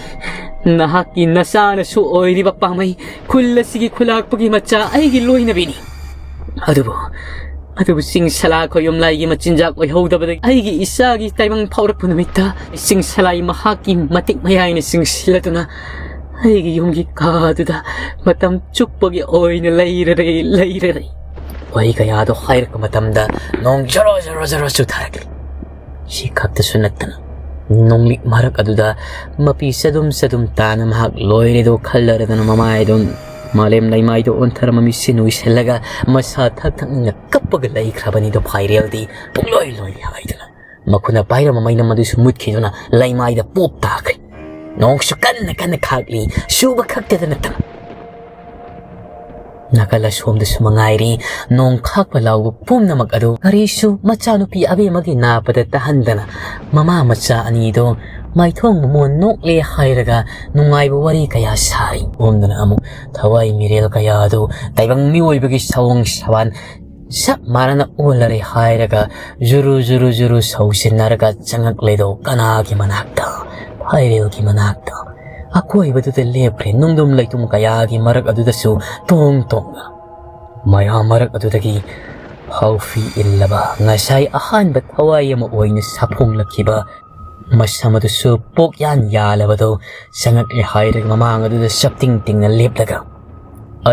ꯅꯍꯥꯛꯀꯤ ꯅꯆꯥꯅꯁꯨ ꯑꯣꯏꯔꯤꯕ ꯄꯥꯝꯃꯩ ꯈꯨꯜ ꯑꯁꯤꯒꯤ ꯈꯨꯂꯥꯛꯄꯒꯤ ꯃꯆꯥ ꯑꯩꯒꯤ ꯂꯣꯏꯅꯕꯤꯅꯤ꯫ ꯑꯗꯨꯕꯨ, ꯑꯗꯨꯕꯨ ꯆꯤꯡ ꯁꯂꯥ ꯈꯣꯌꯨꯝ ꯂꯥꯏꯒꯤ ꯃꯆꯤꯟꯖꯥꯛ ꯑꯣꯏꯍꯧꯗꯕꯗꯒꯤ ꯑꯩꯒꯤ ꯏꯆꯥꯒꯤ ꯇꯥꯏꯕꯪ ꯐꯥꯎꯔꯛꯄ ꯅꯨꯃꯤꯠꯇ ꯆꯤꯡ ꯁꯂꯥꯏ ꯃꯍꯥꯛꯀꯤ ꯃꯇꯤꯛ ꯃꯌꯥꯏꯅ ꯆꯤꯡꯁꯤꯜꯂꯗꯨꯅ ꯑꯩꯒꯤ ꯌꯨꯝꯒꯤ ꯀꯥꯗꯨꯗ ꯃꯇꯝ ꯆꯨꯞꯄꯒꯤ ꯑꯣꯏꯅ ꯂꯩꯔꯔꯦ, ꯂꯩꯔꯔꯦ꯫" ꯋꯥꯍꯩ ꯀꯌꯥꯗꯣ ꯍꯥꯏꯔꯛꯄ ꯃꯇꯝꯗ ꯅꯣꯡ ꯖꯔꯣ ꯖꯔꯣ ꯖꯔꯣ ꯆꯨꯊꯔꯛꯂꯤ꯫ ꯁꯤ ꯈꯛꯇꯁꯨ ꯅꯠꯇꯅ ꯅꯣꯡꯂꯤꯛ ꯃꯔꯛ ꯑꯗꯨꯗ ꯃꯄꯤ ꯆꯗꯨꯝ ꯆꯗꯨꯝ ꯇꯥꯅ ꯃꯍꯥꯛ ꯂꯣꯏꯔꯦꯗꯣ ꯈꯜꯂꯔꯗꯅ ꯃꯃꯥꯏꯗꯣ, ꯃꯥꯂꯦꯝ ꯂꯩꯃꯥꯏꯗꯣ ꯑꯣꯟꯊꯔ ꯃꯃꯤꯠꯁꯤꯟ ꯎꯏꯁꯜꯂꯒ ꯃꯁꯥ ꯊꯛ ꯊꯛꯅ ꯀꯞꯄꯒ ꯂꯩꯈ꯭ꯔꯕꯅꯤꯗꯣ ꯐꯥꯏꯔꯦꯜꯗꯤ꯫ ꯄꯨꯡꯂꯣꯏ ꯂꯣꯏꯔꯦ ꯍꯥꯏꯗꯨꯅ ꯃꯈꯨꯠꯅ ꯄꯥꯏꯔꯝꯕ ꯃꯩꯅꯝ ꯑꯗꯨꯁꯨ ꯃꯨꯠꯈꯤꯗꯨꯅ ꯂꯩꯃꯥꯏꯗ ꯄꯣꯞ ꯇꯥꯈ꯭ꯔꯦ꯫ ꯅꯣꯡꯁꯨ ꯀꯟꯅ ꯀꯟꯅ ꯈꯥꯛꯂꯤ, ꯆꯨꯕ ꯈꯛꯇꯗ ꯅꯠꯇꯅ ꯅꯥꯀꯜ ꯑꯁꯣꯝꯗꯁꯨ ꯃꯉꯥꯏꯔꯤ꯫ ꯅꯣꯡ ꯈꯥꯛꯄ ꯂꯥꯎꯕ ꯄꯨꯝꯅꯃꯛ ꯑꯗꯨ ꯀꯔꯤꯁꯨ ꯃꯆꯥꯅꯨꯄꯤ ꯑꯕꯦꯝꯃꯒꯤ ꯅꯥꯄꯗ ꯇꯥꯍꯟꯗꯅ ꯃꯃꯥ ꯃꯆꯥ ꯑꯅꯤꯗꯣ ꯃꯥꯏꯊꯣꯡ ꯃꯃꯣꯟ ꯅꯣꯛꯂꯦ ꯍꯥꯏꯔꯒ ꯅꯨꯡꯉꯥꯏꯕ ꯋꯥꯔꯤ ꯀꯌꯥ ꯁꯥꯔꯤ꯫ ꯁꯣꯝꯗꯅ ꯑꯃꯨꯛ ꯊꯋꯥꯏ ꯃꯤꯔꯦꯜ ꯀꯌꯥ ꯑꯗꯨ ꯇꯥꯏꯕꯪ ꯃꯤꯑꯣꯏꯕꯒꯤ ꯁꯑꯣꯡ ꯁꯋꯥꯟ ꯆꯞ ꯃꯥꯟꯅꯅ ꯑꯣꯜꯂꯔꯦ ꯍꯥꯏꯔꯒ ꯖꯨꯔꯨ ꯖꯨꯔꯨ ꯖꯨꯔꯨ ꯁꯧꯁꯤꯟꯅꯔꯒ ꯆꯪꯉꯛꯂꯦꯗꯣ ꯀꯅꯥꯒꯤ ꯃꯅꯥꯛꯇ? ꯐꯥꯏꯔꯦꯜꯒꯤ ꯃꯅꯥꯛꯇ ꯑꯀꯣꯏꯕꯗꯨꯗ ꯂꯦꯞꯈ꯭ꯔꯦ꯫ ꯅꯨꯡꯗꯨꯝ ꯂꯩꯇꯨꯝ ꯀꯌꯥꯒꯤ ꯃꯔꯛ ꯑꯗꯨꯗꯁꯨ ꯇꯣꯡ ꯇꯣꯡꯅ ꯃꯌꯥꯝ ꯃꯔꯛ ꯑꯗꯨꯗꯒꯤ ꯍꯥꯎꯐꯤ ꯏꯜꯂꯕ, ꯉꯁꯥꯏ ꯑꯍꯥꯟꯕ ꯊꯋꯥꯏ ꯑꯃ ꯑꯣꯏꯅ ꯁꯥꯐꯣꯡꯂꯛꯈꯤꯕ ꯃꯁꯝ ꯑꯗꯨꯁꯨ ꯄꯣꯛ ꯌꯥꯟ ꯌꯥꯜꯂꯕꯗꯨ ꯆꯪꯉꯛꯂꯦ ꯍꯥꯏꯔꯒ ꯃꯃꯥꯡ ꯑꯗꯨꯗ ꯆꯞꯇꯤꯡ ꯇꯤꯡꯅ ꯂꯦꯞꯂꯒ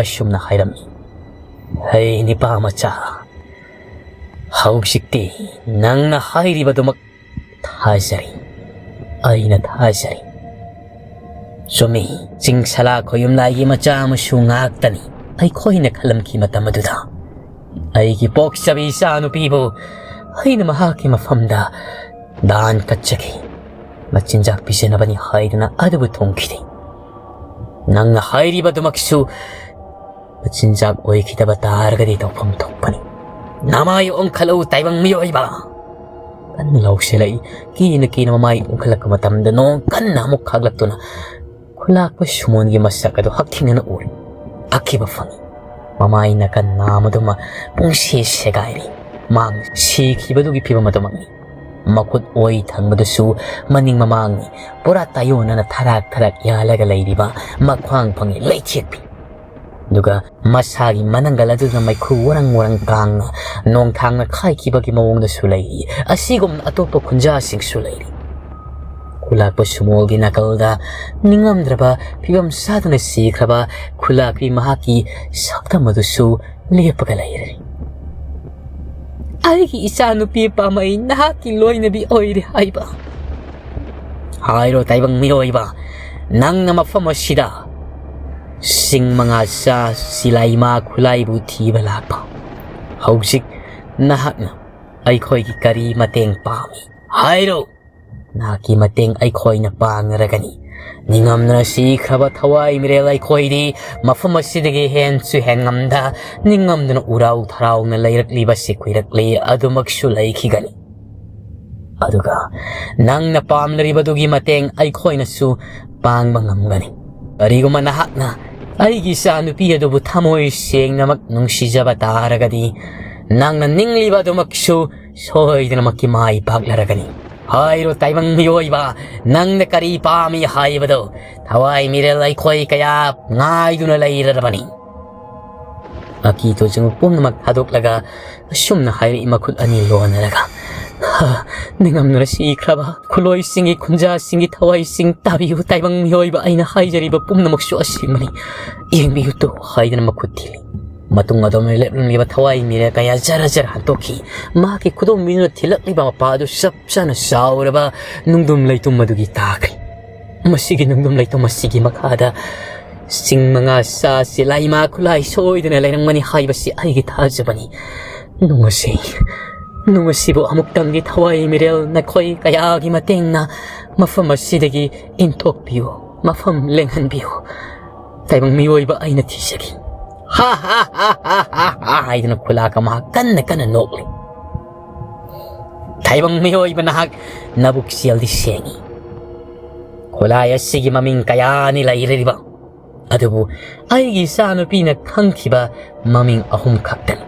ꯑꯁꯨꯝꯅ ꯍꯥꯏꯔꯝꯃꯤ, "ꯍꯩ ꯅꯤꯄꯥ ꯃꯆꯥ, ꯍꯧꯖꯤꯛꯇꯤ ꯅꯪꯅ ꯍꯥꯏꯔꯤꯕꯗꯨꯃꯛ ꯊꯥꯖꯔꯤ꯫ ꯑꯩꯅ ꯊꯥꯖꯔꯤ꯫ ꯆꯨꯝꯃꯤ, ꯆꯤꯡ ꯁꯂꯥ ꯈꯣꯌꯨꯝꯂꯥꯏꯒꯤ ꯃꯆꯥ ꯑꯃꯁꯨ ꯉꯥꯛꯇꯅꯤ ꯑꯩꯈꯣꯏꯅ ꯈꯜꯂꯝꯈꯤ ꯃꯇꯝ ꯑꯗꯨꯗ꯫ ꯑꯩꯒꯤ ꯄꯣꯛꯆꯕꯤ ꯏꯆꯥꯅꯨꯄꯤꯕꯨ ꯑꯩꯅ ꯃꯍꯥꯛꯀꯤ ꯃꯐꯝꯗ ꯗꯥꯟ ꯀꯠꯆꯈꯤ꯫ ꯃꯆꯤꯟꯖꯥꯛ ꯄꯤꯖꯅꯕꯅꯤ ꯍꯥꯏꯗꯨꯅ ꯑꯗꯨꯕꯨ ꯊꯣꯡꯈꯤꯗꯦ꯫ ꯅꯪꯅ ꯍꯥꯏꯔꯤꯕꯗꯨꯃꯛꯁꯨ ꯃꯆꯤꯟꯖꯥꯛ ꯑꯣꯏꯈꯤꯗꯕ ꯇꯥꯔꯒꯗꯤ ꯇꯧꯐꯝ ꯊꯣꯛꯄꯅꯤ꯫ ꯅꯃꯥꯏ ꯑꯣꯟꯈꯠꯂꯛꯎ, ꯇꯥꯏꯕꯪ ꯃꯤꯑꯣꯏꯕ!" ꯀꯟꯅ ꯂꯥꯎꯁꯤꯜꯂꯛꯏ꯫ ꯀꯤꯅ ꯀꯤꯅ ꯃꯃꯥꯏ ꯑꯣꯟꯈꯠꯂꯛꯄ ꯃꯇꯝꯗ ꯅꯣꯡ ꯀꯟꯅ ꯑꯃꯨꯛ ꯈꯥꯛꯂꯛꯇꯨꯅ ꯈꯨꯂꯥꯛꯄ ꯁꯨꯃꯣꯟꯒꯤ ꯃꯁꯛ ꯑꯗꯨ ꯍꯛꯊꯦꯡꯅꯅ ꯎꯔꯦ꯫ ꯑꯀꯤꯕ ꯐꯪꯏ꯫ ꯃꯃꯥꯏ ꯅꯥꯀꯟ ꯅꯥꯝ ꯑꯗꯨꯃ ꯄꯨꯡꯁꯤ ꯁꯦꯒꯥꯏꯔꯤ꯫ ꯃꯥꯡ ꯁꯤꯈꯤꯕꯗꯨꯒꯤ ꯐꯤꯕꯝ ꯑꯗꯨꯃꯛꯅꯤ꯫ ꯃꯈꯨꯠ ꯑꯣꯏ ꯊꯪꯕꯗꯨꯁꯨ ꯃꯅꯤꯡ ꯃꯃꯥꯡꯅꯤ꯫ ꯄꯨꯔꯥ ꯇꯥꯏꯌꯣꯟꯅꯅ ꯊꯔꯥꯛ ꯊꯔꯥꯛ ꯌꯥꯜꯂꯒ ꯂꯩꯔꯤꯕ ꯃꯈ꯭ꯋꯥꯡ ꯐꯪꯉꯤ ꯂꯩꯊꯦꯛꯄꯤ꯫ ꯑꯗꯨꯒ ꯃꯁꯥꯒꯤ ꯃꯅꯪꯒꯜ ꯑꯗꯨꯗ ꯃꯩꯈꯨ ꯋꯥꯔꯪ ꯋꯥꯔꯪ ꯀꯥꯡꯅ ꯅꯣꯡꯊꯥꯡꯅ ꯈꯥꯏꯈꯤꯕꯒꯤ ꯃꯑꯣꯡꯗꯁꯨ ꯂꯩꯔꯤ꯫ ꯑꯁꯤꯒꯨꯝꯅ ꯑꯇꯣꯞꯄ ꯈꯨꯟꯖꯥꯁꯤꯡꯁꯨ ꯂꯩꯔꯤ꯫ ꯈꯨꯂꯥꯛꯄ ꯁꯨꯃꯣꯜꯒꯤ ꯅꯥꯀꯜꯗ ꯅꯤꯡꯉꯝꯗ꯭ꯔꯕ ꯐꯤꯕꯝ ꯆꯥꯗꯅ ꯁꯤꯈ꯭ꯔꯕ ꯈꯨꯂꯥꯛꯄꯤ ꯃꯍꯥꯛꯀꯤ ꯁꯛꯇꯝ ꯑꯗꯨꯁꯨ ꯂꯦꯞꯄꯒ ꯂꯩꯔꯦ꯫ "ꯑꯩꯒꯤ ꯏꯆꯥꯅꯨꯄꯤ ꯄꯥꯝꯃꯩ ꯅꯍꯥꯛꯀꯤ ꯂꯣꯏꯅꯕꯤ ꯑꯣꯏꯔꯦ ꯍꯥꯏꯕ?" ꯍꯥꯏꯔꯣ ꯇꯥꯏꯕꯪ ꯃꯤꯑꯣꯏꯕ, ꯅꯪꯅ ꯃꯐꯝ ꯑꯁꯤꯗ ꯆꯤꯡ ꯃꯉꯥꯆꯥ ꯁꯤꯂꯥꯏꯃꯥ ꯈꯨꯂꯥꯏꯕꯨ ꯊꯤꯕ ꯂꯥꯛꯄ꯫ ꯍꯧꯖꯤꯛ ꯅꯍꯥꯛꯅ ꯑꯩꯈꯣꯏꯒꯤ ꯀꯔꯤ ꯃꯇꯦꯡ ꯄꯥꯝꯃꯤ? ꯍꯥꯏꯔꯣ꯫ ꯅꯍꯥꯛꯀꯤ ꯃꯇꯦꯡ ꯑꯩꯈꯣꯏꯅ ꯄꯥꯡꯂꯔꯒꯅꯤ꯫ ꯅꯤꯡꯉꯝꯗꯅ ꯁꯤꯈ꯭ꯔꯕ ꯊꯋꯥꯏ ꯃꯤꯔꯦꯜ ꯑꯩꯈꯣꯏꯗꯤ ꯃꯐꯝ ꯑꯁꯤꯗꯒꯤ ꯍꯦꯟꯁꯨ ꯍꯦꯟꯉꯝꯗ ꯅꯤꯡꯉꯝꯗꯅ ꯎꯔꯥꯎ ꯊꯔꯥꯎꯅ ꯂꯩꯔꯛꯂꯤꯕꯁꯤ ꯀꯨꯏꯔꯛꯂꯤ꯫ ꯑꯗꯨꯃꯛꯁꯨ ꯂꯩꯈꯤꯒꯅꯤ꯫ ꯑꯗꯨꯒ ꯅꯪꯅ ꯄꯥꯝꯂꯤꯕꯗꯨꯒꯤ ꯃꯇꯦꯡ ꯑꯩꯈꯣꯏꯅꯁꯨ ꯄꯥꯡꯕ ꯉꯝꯒꯅꯤ꯫ ꯀꯔꯤꯒꯨꯝꯕ ꯅꯍꯥꯛꯅ ꯑꯩꯒꯤ ꯏꯆꯥꯅꯨꯄꯤ ꯑꯗꯨꯕꯨ ꯊꯃꯣꯏ ꯁꯦꯡꯅꯃꯛ ꯅꯨꯡꯁꯤꯖꯕ ꯇꯥꯔꯒꯗꯤ, ꯅꯪꯅ ꯅꯤꯡꯂꯤꯕ ꯑꯗꯨꯃꯛꯁꯨ ꯁꯣꯏꯗꯅꯃꯛꯀꯤ ꯃꯥꯏ ꯄꯥꯛꯂꯔꯒꯅꯤ꯫ ꯍꯥꯏꯔꯣ ꯇꯥꯏꯕꯪ ꯃꯤꯑꯣꯏꯕ, ꯅꯪꯅ ꯀꯔꯤ ꯄꯥꯝꯃꯤ ꯍꯥꯏꯕꯗꯣ꯫ ꯊꯋꯥꯏ ꯃꯤꯔꯦꯜ ꯑꯩꯈꯣꯏ ꯀꯌꯥ ꯉꯥꯏꯗꯨꯅ ꯂꯩꯔꯔꯕꯅꯤ꯫ ꯑꯀꯤ ꯇꯨꯖꯨꯡꯕ ꯄꯨꯝꯅꯃꯛ ꯊꯥꯗꯣꯛꯂꯒ ꯑꯁꯨꯝꯅ ꯍꯥꯏꯔꯛꯏ, ꯃꯈꯨꯠ ꯑꯅꯤ ꯂꯣꯟꯅꯔꯒ, "ꯍꯥ, ꯅꯤꯡꯉꯝꯗꯨꯅ ꯁꯤꯈ꯭ꯔꯕ ꯈꯨꯂꯣꯏꯁꯤꯡꯒꯤ ꯈꯨꯟꯖꯥꯁꯤꯡꯒꯤ ꯊꯋꯥꯏꯁꯤꯡ ꯇꯥꯕꯤꯌꯨ ꯇꯥꯏꯕꯪ ꯃꯤꯑꯣꯏꯕ, ꯑꯩꯅ ꯍꯥꯏꯖꯔꯤꯕ ꯄꯨꯝꯅꯃꯛꯁꯨ ꯑꯁꯦꯡꯕꯅꯤ, ꯌꯦꯡꯕꯤꯌꯨ ꯇꯨ" ꯍꯥꯏꯗꯨꯅ ꯃꯈꯨꯠ ꯊꯤꯜꯂꯤ꯫ ꯃꯇꯨꯡ ꯑꯗꯣꯝꯅ ꯂꯦꯞꯂꯝꯂꯤꯕ ꯊꯋꯥꯏ ꯃꯤꯔꯦꯜ ꯀꯌꯥ ꯖꯔ ꯖꯔ ꯍꯟꯇꯣꯛꯈꯤ꯫ ꯃꯍꯥꯛꯀꯤ ꯈꯨꯗꯣꯝꯕꯤꯗꯨꯅ ꯊꯤꯜꯂꯛꯂꯤꯕ ꯃꯄꯥ ꯑꯗꯨ ꯆꯞ ꯆꯥꯅ ꯆꯥꯎꯔꯕ ꯅꯨꯡꯗꯨꯝ ꯂꯩꯇꯨꯝ ꯑꯗꯨꯒꯤ ꯇꯥꯈ꯭ꯔꯦ꯫ ꯃꯁꯤꯒꯤ ꯅꯨꯡꯗꯨꯝ ꯂꯩꯇꯨꯝ ꯑꯁꯤꯒꯤ ꯃꯈꯥꯗ ꯆꯤꯡ ꯃꯉꯥ ꯁꯥ ꯁꯤꯂꯥꯏꯃꯥ ꯈꯨꯂꯥꯏ ꯁꯣꯏꯗꯅ ꯂꯩꯔꯝꯒꯅꯤ ꯍꯥꯏꯕꯁꯤ ꯑꯩꯒꯤ ꯊꯥꯖꯕꯅꯤ꯫ ꯅꯨꯡ ꯑꯁꯤ, ꯅꯨꯡ ꯑꯁꯤꯕꯨ ꯑꯃꯨꯛꯇꯪꯗꯤ ꯊꯋꯥꯏ ꯃꯤꯔꯦꯜ ꯅꯈꯣꯏ ꯀꯌꯥꯒꯤ ꯃꯇꯦꯡꯅ ꯃꯐꯝ ꯑꯁꯤꯗꯒꯤ ꯏꯟꯊꯣꯛꯄꯤꯌꯨ, ꯃꯐꯝ ꯂꯦꯡꯍꯟꯕꯤꯌꯨ꯫ ꯇꯥꯏꯕꯪ ꯃꯤꯑꯣꯏꯕ ꯑꯩꯅ ꯊꯤꯖꯒꯦ꯫ "ꯍꯥ ꯍꯥ ꯍꯥ ꯍꯥ ꯍꯥ ꯍꯥ" ꯍꯥꯏꯗꯨꯅ ꯈꯨꯂꯥꯛꯀ ꯃꯍꯥꯛ ꯀꯟꯅ ꯀꯟꯅ ꯅꯣꯛꯂꯤ꯫ "ꯇꯥꯏꯕꯪ ꯃꯤꯑꯣꯏꯕ, ꯅꯍꯥꯛ ꯅꯕꯨꯛ ꯆꯦꯜꯗꯤ ꯁꯦꯡꯏ꯫ ꯈꯨꯂꯥꯏ ꯑꯁꯤꯒꯤ ꯃꯃꯤꯡ ꯀꯌꯥꯅꯤ ꯂꯩꯔꯤꯕ, ꯑꯗꯨꯕꯨ ꯑꯩꯒꯤ ꯏꯆꯥꯅꯨꯄꯤꯅ ꯈꯪꯈꯤꯕ ꯃꯃꯤꯡ ꯑꯍꯨꯝ ꯈꯛꯇꯅꯤ꯫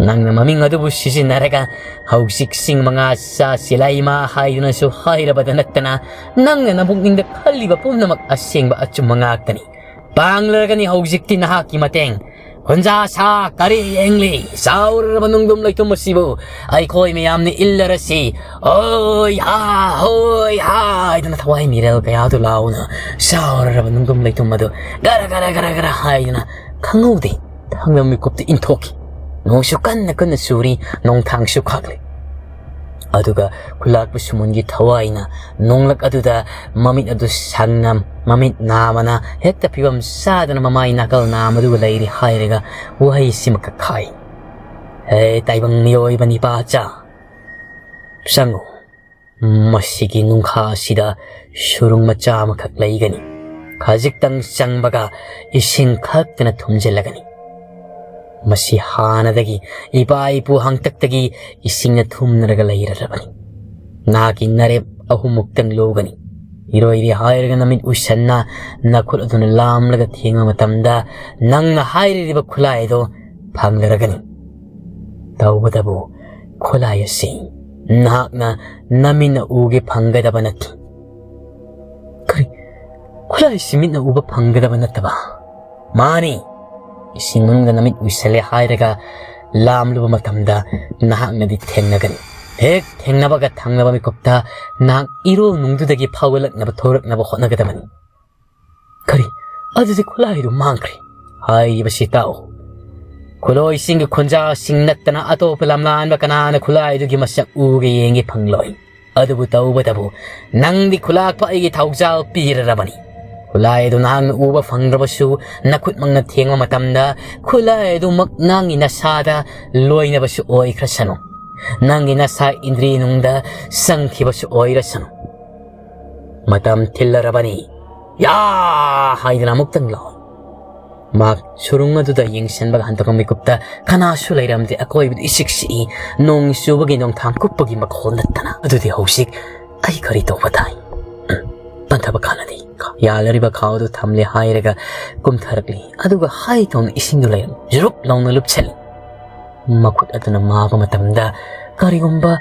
ꯅꯪꯅ ꯃꯃꯤꯡ ꯑꯗꯨꯕꯨ ꯁꯤꯖꯤꯟꯅꯔꯒ ꯍꯧꯖꯤꯛ ꯆꯤꯡ ꯃꯉꯥ ꯁꯥ ꯁꯤꯂꯥꯏꯃꯥ ꯍꯥꯏꯗꯨꯅꯁꯨ ꯍꯥꯏꯔꯕꯗ ꯅꯠꯇꯅ, ꯅꯪꯅ ꯅꯕꯨꯛꯅꯤꯡꯗ ꯈꯜꯂꯤꯕ ꯄꯨꯝꯅꯃꯛ ꯑꯁꯦꯡꯕ ꯑꯆꯨꯝꯕ ꯉꯥꯛꯇꯅꯤ꯫ ꯄꯥꯡꯂꯔꯒꯅꯤ ꯍꯧꯖꯤꯛꯇꯤ ꯅꯍꯥꯛꯀꯤ ꯃꯇꯦꯡ꯫ ꯈꯨꯟꯖꯥ ꯁꯥ ꯀꯔꯤ ꯌꯦꯡꯂꯤ? ꯆꯥꯎꯔꯔꯕ ꯅꯨꯡꯗꯨꯝ ꯂꯩꯇꯨꯝ ꯑꯁꯤꯕꯨ ꯑꯩꯈꯣꯏ ꯃꯌꯥꯝꯅ ꯏꯜꯂꯔꯁꯤ꯫ ꯑꯣꯏ ꯍꯥ, ꯍꯣꯏ ꯍꯥ" ꯍꯥꯏꯗꯨꯅ ꯊꯋꯥꯏ ꯃꯤꯔꯦꯜ ꯀꯌꯥꯗꯨ ꯂꯥꯎꯅ ꯆꯥꯎꯔꯔꯕ ꯅꯨꯡꯗꯨꯝ ꯂꯩꯇꯨꯝ ꯑꯗꯨ ꯒꯔ ꯒꯔ ꯒꯔ ꯒꯔ ꯍꯥꯏꯗꯨꯅ ꯈꯪꯍꯧꯗꯦ ꯊꯥꯡꯗ ꯃꯤꯀꯨꯞꯇ ꯏꯟꯊꯣꯛꯈꯤ꯫ ꯅꯣꯡꯁꯨ ꯀꯟꯅ ꯀꯟꯅ ꯆꯨꯔꯤ, ꯅꯣꯡꯊꯥꯡꯁꯨ ꯈꯥꯛꯂꯤ꯫ ꯑꯗꯨꯒ ꯈꯨꯂꯥꯛꯄ ꯁꯨꯃꯟꯒꯤ ꯊꯋꯥꯏꯅ ꯅꯣꯡꯂꯛ ꯑꯗꯨꯗ ꯃꯃꯤꯠ ꯑꯗꯨ ꯁꯪꯅ, ꯃꯃꯤꯠ ꯅꯥꯃꯅ ꯍꯦꯛꯇ ꯐꯤꯕꯝ ꯆꯥꯗꯅ ꯃꯃꯥꯏ ꯅꯥꯀꯜ ꯅꯥꯝꯃꯗꯨꯒ ꯂꯩꯔꯤ ꯍꯥꯏꯔꯒ ꯋꯥꯍꯩ ꯑꯁꯤꯃꯈꯛ ꯍꯥꯏ: "ꯍꯦ ꯇꯥꯏꯕꯪ ꯃꯤꯑꯣꯏꯕ ꯅꯤꯄꯥꯆꯥ, ꯆꯪꯉꯨ꯫ ꯃꯁꯤꯒꯤ ꯅꯨꯡꯈꯥ ꯑꯁꯤꯗ ꯁꯨꯔꯨꯡ ꯃꯆꯥ ꯑꯃꯈꯛ ꯂꯩꯒꯅꯤ꯫ ꯈꯖꯤꯛꯇꯪ ꯆꯪꯕꯒ ꯏꯁꯤꯡ ꯈꯛꯇꯅ ꯊꯨꯝꯖꯤꯜꯂꯒꯅꯤ꯫ ꯃꯁꯤ ꯍꯥꯟꯅꯗꯒꯤ ꯏꯄꯥ ꯏꯄꯨ ꯍꯥꯡꯇꯛꯇꯒꯤ ꯏꯁꯤꯡꯅ ꯊꯨꯝꯅꯔꯒ ꯂꯩꯔꯔꯕꯅꯤ꯫ ꯅꯥꯒꯤ ꯅꯔꯦꯞ ꯑꯍꯨꯝꯃꯨꯛꯇꯪ ꯂꯧꯒꯅꯤ꯫ ꯏꯔꯣꯏꯔꯤ ꯍꯥꯏꯔꯒ ꯅꯃꯤꯠ ꯎꯏꯁꯟꯅ ꯅꯈꯨꯠ ꯑꯗꯨꯅ ꯂꯥꯝꯂꯒ ꯊꯦꯡꯕ ꯃꯇꯝꯗ ꯅꯪꯅ ꯍꯥꯏꯔꯤꯕ ꯈꯨꯠꯂꯥꯏ ꯑꯗꯣ ꯐꯪꯂꯔꯒꯅꯤ꯫ ꯇꯧꯕꯇꯕꯨ ꯈꯨꯠꯂꯥꯏ ꯑꯁꯤ ꯅꯍꯥꯛꯅ ꯅꯃꯤꯠꯅ ꯎꯒꯦ ꯐꯪꯒꯗꯕ ꯅꯠꯇꯦ꯫ ꯀꯔꯤ? ꯈꯨꯠꯂꯥꯏꯁꯤ ꯃꯤꯠꯅ ꯎꯕ ꯐꯪꯒꯗꯕ ꯅꯠꯇꯕ? ꯃꯥꯅꯤ꯫ ꯏꯁꯤꯡ ꯃꯅꯨꯡꯗ ꯅꯃꯤꯠ ꯎꯏꯁꯜꯂꯦ ꯍꯥꯏꯔꯒ ꯂꯥꯝꯂꯨꯕ ꯃꯇꯝꯗ ꯅꯍꯥꯛꯅꯗꯤ ꯊꯦꯡꯅꯒꯅꯤ꯫ ꯍꯦꯛ ꯊꯦꯡꯅꯕꯒ ꯊꯪꯅꯕ ꯃꯤꯀꯨꯞꯇ ꯅꯍꯥꯛ ꯏꯔꯣꯜ ꯅꯨꯡꯗꯨꯗꯒꯤ ꯐꯥꯎꯒꯠꯂꯛꯅꯕ ꯊꯣꯔꯛꯅꯕ ꯍꯣꯠꯅꯒꯗꯕꯅꯤ꯫ ꯀꯔꯤ? ꯑꯗꯨꯗꯤ ꯈꯨꯠꯂꯥꯏꯗꯨ ꯃꯥꯡꯈ꯭ꯔꯦ꯫ ꯍꯥꯏꯔꯤꯕꯁꯤ ꯇꯥꯎ꯫ ꯈꯨꯠꯂꯣꯏꯁꯤꯡꯒꯤ ꯈꯣꯟꯖꯥꯁꯤꯡ ꯅꯠꯇꯅ ꯑꯇꯣꯞꯄ ꯂꯝꯂꯥꯟꯕ ꯀꯅꯥꯅ ꯈꯨꯠꯂꯥꯏꯗꯨꯒꯤ ꯃꯁꯛ ꯎꯒꯦ ꯌꯦꯡꯒꯦ ꯐꯪꯂꯣꯏ꯫ ꯑꯗꯨꯕꯨ ꯇꯧꯕꯇꯕꯨ ꯅꯪꯗꯤ ꯈꯨꯠꯂꯥꯛꯄ ꯑꯩꯒꯤ ꯊꯧꯖꯥꯜ ꯄꯤꯔꯔꯕꯅꯤ꯫ ꯈꯨꯠꯂꯥꯏ ꯑꯗꯨ ꯅꯍꯥꯛꯅ ꯎꯕ ꯐꯪꯗ꯭ꯔꯕꯁꯨ ꯅꯈꯨꯠꯃꯛꯅ ꯊꯦꯡꯕ ꯃꯇꯝꯗ ꯈꯨꯠꯂꯥꯏ ꯑꯗꯨꯃꯛ ꯅꯪꯒꯤ ꯅꯁꯥꯗ ꯂꯣꯏꯅꯕꯁꯨ ꯑꯣꯏꯈ꯭ꯔꯁꯅꯨ꯫ ꯅꯪꯒꯤ ꯅꯁꯥ ꯏꯟꯗ꯭ꯔꯤꯅꯨꯡꯗ ꯆꯪꯈꯤꯕꯁꯨ ꯑꯣꯏꯔꯁꯅꯨ꯫ ꯃꯇꯝ ꯊꯤꯜꯂꯔꯕꯅꯤ꯫ ꯌꯥ! ꯍꯥꯏꯗꯨꯅ ꯑꯃꯨꯛꯇꯪ ꯂꯥꯎ꯫ ꯃꯍꯥꯛ ꯁꯨꯔꯨꯡ ꯑꯗꯨꯗ ꯌꯦꯡꯁꯤꯟꯕꯒ ꯍꯟꯗꯣꯛꯄ ꯃꯤꯀꯨꯞꯇ ꯀꯅꯥꯁꯨ ꯂꯩꯔꯝꯗꯦ꯫ ꯑꯀꯣꯏꯕꯗꯨ ꯏꯆꯤꯛ ꯆꯤꯛꯏ꯫ ꯅꯣꯡ ꯆꯨꯕꯒꯤ ꯅꯣꯡꯊꯥꯡ ꯀꯨꯞꯄꯒꯤ ꯃꯈꯣꯜ ꯅꯠꯇꯅ꯫ ꯑꯗꯨꯗꯤ ꯍꯧꯖꯤꯛ ꯑꯩ ꯀꯔꯤ ꯇꯧꯕ ꯇꯥꯏ? ꯎꯝ, ꯄꯟꯊꯕ ꯀꯥꯟꯅꯗꯦ꯫ ꯌꯥꯜꯂꯔꯤꯕ ꯈꯥꯎ ꯑꯗꯨ ꯊꯝꯂꯦ ꯍꯥꯏꯔꯒ ꯀꯨꯝꯊꯔꯛꯂꯤ꯫ ꯑꯗꯨꯒ ꯍꯥꯏ ꯇꯧꯅ ꯏꯁꯤꯡꯗꯨ ꯂꯩꯔꯝꯃꯤ꯫ ꯖꯨꯔꯨꯞ ꯂꯥꯎꯅ ꯂꯨꯞꯁꯤꯜꯂꯤ꯫ ꯃꯈꯨꯠ ꯑꯗꯨꯅ ꯃꯥꯕ ꯃꯇꯝꯗ ꯀꯔꯤꯒꯨꯝꯕ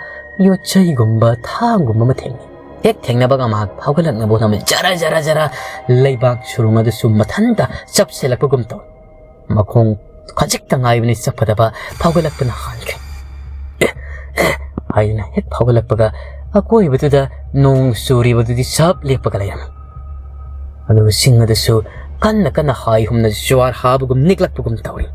ꯌꯣꯠꯆꯩꯒꯨꯝꯕ ꯊꯥꯡꯒꯨꯝꯕ ꯑꯃ ꯊꯦꯡꯅꯩ꯫ ꯍꯦꯛ ꯊꯦꯡꯅꯕꯒ ꯃꯍꯥꯛ ꯐꯥꯎꯒꯠꯂꯛꯅꯕ ꯍꯣꯠꯅꯕꯗ ꯖꯔ ꯖꯔ ꯖꯔ ꯂꯩꯕꯥꯛ ꯁꯨꯔꯨꯡ ꯑꯗꯨꯁꯨ ꯃꯊꯟꯇ ꯆꯞꯁꯤꯜꯂꯛꯄꯒꯨꯝ ꯇꯧꯏ꯫ ꯃꯈꯣꯡ ꯈꯖꯤꯛꯇ ꯉꯥꯏꯕꯅꯤ ꯆꯞꯀꯗꯕ, ꯐꯥꯎꯒꯠꯂꯛꯄꯅ ꯍꯥꯟꯈ꯭ꯔꯦ꯫ "ꯑꯦ, ꯑꯦ," ꯍꯥꯏꯗꯨꯅ ꯍꯦꯛ ꯐꯥꯎꯒꯠꯂꯛꯄꯒ ꯑꯀꯣꯏꯕꯗꯨꯗ ꯅꯣꯡ ꯆꯨꯔꯤꯕꯗꯨꯗꯤ ꯆꯞ ꯂꯦꯞꯄꯒ ꯂꯩꯔꯝꯃꯤ꯫ ꯑꯗꯨꯒ ꯁꯤꯡ ꯑꯗꯨꯁꯨ ꯀꯟꯅ ꯀꯟꯅ ꯍꯥꯏ ꯍꯨꯝꯅ ꯖ꯭ꯋꯥꯔ ꯍꯥꯕꯒꯨꯝ ꯅꯤꯛꯂꯛꯄꯒꯨꯝ ꯇꯧꯔꯤ꯫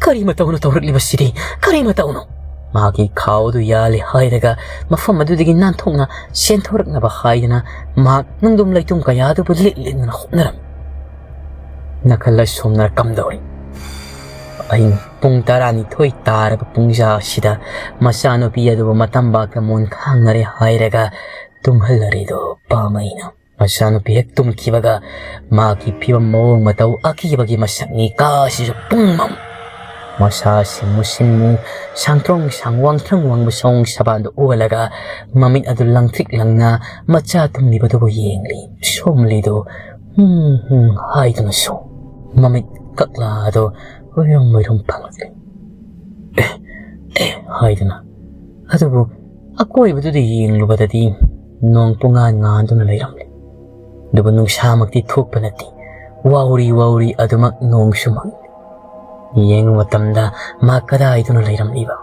"ꯀꯔꯤ ꯃꯇꯧꯅꯣ ꯇꯧꯔꯛꯂꯤꯕꯁꯤꯗꯤ? ꯀꯔꯤ ꯃꯇꯧꯅꯣ?" ꯃꯍꯥꯛꯀꯤ ꯈꯥꯎ ꯑꯗꯨ ꯌꯥꯜꯂꯦ ꯍꯥꯏꯔꯒ ꯃꯐꯝ ꯑꯗꯨꯗꯒꯤ ꯅꯥꯟꯊꯣꯛꯅ ꯆꯦꯟꯊꯣꯔꯛꯅꯕ ꯍꯥꯏꯗꯅ ꯃꯍꯥꯛ ꯅꯨꯡꯗꯨꯝ ꯂꯩꯇꯨꯝ ꯀꯌꯥ ꯑꯗꯨꯕꯨ ꯂꯤꯠ ꯂꯤꯠꯅ ꯍꯣꯠꯅꯔꯝꯃꯤ꯫ ꯅꯥꯀꯜ ꯑꯁꯣꯝꯅ ꯀꯝꯗꯧꯔꯤ? ꯑꯍꯤꯡ ꯄꯨꯡ ꯇꯔꯥꯅꯤꯊꯣꯏ ꯇꯥꯔꯕ ꯄꯨꯡꯖꯥ ꯑꯁꯤꯗ ꯃꯆꯥꯅꯨꯄꯤ ꯑꯗꯨꯕꯨ ꯃꯇꯝꯕꯥꯛꯇ ꯃꯣꯟ ꯈꯥꯡꯅꯔꯦ ꯍꯥꯏꯔꯒ ꯇꯨꯝꯍꯜꯂꯔꯤꯗꯣ ꯄꯥꯝꯃꯩꯅ꯫ ꯃꯆꯥꯅꯨꯄꯤ ꯍꯦꯛ ꯇꯨꯝꯈꯤꯕꯒ ꯃꯥꯒꯤ ꯐꯤꯕꯝ ꯃꯑꯣꯡ ꯃꯇꯧ ꯑꯀꯤꯕꯒꯤ ꯃꯁꯛꯅꯤ꯫ ꯀꯥꯁꯤꯁꯨ ꯄꯨꯡꯃꯝ꯫ ꯃꯁꯥꯁꯤ ꯃꯨꯁꯤꯟꯃꯨ, ꯁꯥꯡꯇ꯭ꯔꯣꯡ ꯁꯥꯡ ꯋꯥꯡꯊ꯭ꯔꯪ ꯋꯥꯡꯕ ꯁꯑꯣꯡ ꯁꯕꯥꯟꯗꯨ ꯎꯍꯜꯂꯒ ꯃꯃꯤꯠ ꯑꯗꯨ ꯂꯪꯇ꯭ꯔꯤꯛ ꯂꯪꯅ ꯃꯆꯥ ꯇꯨꯝꯂꯤꯕꯗꯨꯕꯨ ꯌꯦꯡꯂꯤ꯫ ꯁꯣꯝꯂꯤꯗꯨ ꯍꯨꯝ ꯍꯨꯝ ꯍꯥꯏꯗꯨꯅꯁꯨ ꯃꯃꯤꯠ ꯀꯛꯂꯥ ꯑꯗꯨ ꯎꯏꯔꯨꯝ ꯎꯏꯔꯨꯝ ꯐꯪꯂꯛꯂꯤ꯫ "ꯑꯦ, ꯑꯦ," ꯍꯥꯏꯗꯨꯅ꯫ ꯑꯗꯨꯕꯨ ꯑꯀꯣꯏꯕꯗꯨꯗ ꯌꯦꯡꯂꯨꯕꯗꯗꯤ ꯅꯣꯡ ꯄꯨꯡꯉꯥꯟ ꯉꯥꯟꯗꯨꯅ ꯂꯩꯔꯝꯂꯤ꯫ ꯑꯗꯨꯕꯨ ꯅꯨꯡꯁꯥꯃꯛꯇꯤ ꯊꯣꯛꯄ ꯅꯠꯇꯦ꯫ ꯋꯥꯎꯔꯤ ꯋꯥꯎꯔꯤ ꯑꯗꯨꯃꯛ ꯅꯣꯡꯁꯨ ꯃꯪꯂꯤ꯫ ꯌꯦꯡꯕ ꯃꯇꯝꯗ ꯃꯍꯥꯛ ꯀꯗꯥꯏꯗꯅꯣ ꯂꯩꯔꯝꯂꯤꯕ?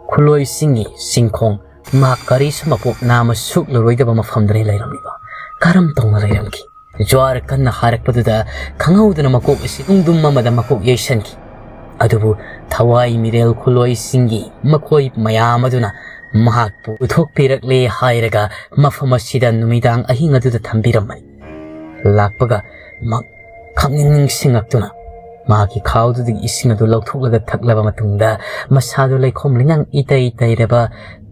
ꯈꯨꯂꯣꯏꯁꯤꯡꯒꯤ ꯆꯤꯡꯈꯣꯡ, ꯃꯍꯥꯛ ꯀꯔꯤꯁꯨ ꯃꯄꯣꯛ ꯅꯥꯃ ꯁꯣꯛꯂꯔꯣꯏꯗꯕ ꯃꯐꯝꯗꯅꯤ ꯂꯩꯔꯝꯂꯤꯕ꯫ ꯀꯔꯝ ꯇꯧꯅ ꯂꯩꯔꯝꯈꯤ? ꯖ꯭ꯋꯥꯔ ꯀꯟꯅ ꯍꯥꯔꯛꯄꯗꯨꯗ ꯈꯪꯍꯧꯗꯅ ꯃꯀꯣꯛ ꯑꯁꯤ ꯅꯨꯡꯗꯨꯝ ꯑꯃꯗ ꯃꯀꯣꯛ ꯌꯩꯁꯟꯈꯤ꯫ ꯑꯗꯨꯕꯨ ꯊꯋꯥꯏ ꯃꯤꯔꯦꯜ ꯈꯨꯂꯣꯏꯁꯤꯡꯒꯤ ꯃꯈꯣꯏ ꯃꯌꯥꯝ ꯑꯗꯨꯅ ꯃꯍꯥꯛꯄꯨ ꯄꯨꯊꯣꯛꯄꯤꯔꯛꯂꯦ ꯍꯥꯏꯔꯒ ꯃꯐꯝ ꯑꯁꯤꯗ ꯅꯨꯃꯤꯗꯥꯡ ꯑꯍꯤꯡ ꯑꯗꯨꯗ ꯊꯝꯕꯤꯔꯝꯕꯅꯤ꯫ ꯂꯥꯛꯄꯒ ꯃꯍꯥꯛ ꯈꯪꯅꯤꯡ ꯅꯤꯡꯁꯤꯡꯉꯛꯇꯨꯅ ꯃꯍꯥꯛꯀꯤ ꯈꯥꯎꯗꯨꯗꯒꯤ ꯏꯁꯤꯡ ꯑꯗꯨ ꯂꯧꯊꯣꯛꯂꯒ ꯊꯛꯂꯕ ꯃꯇꯨꯡꯗ, ꯃꯁꯥꯗꯨ ꯂꯩꯈꯣꯝ ꯂꯩꯅꯥꯡ ꯏꯇꯩ ꯇꯩꯔꯕ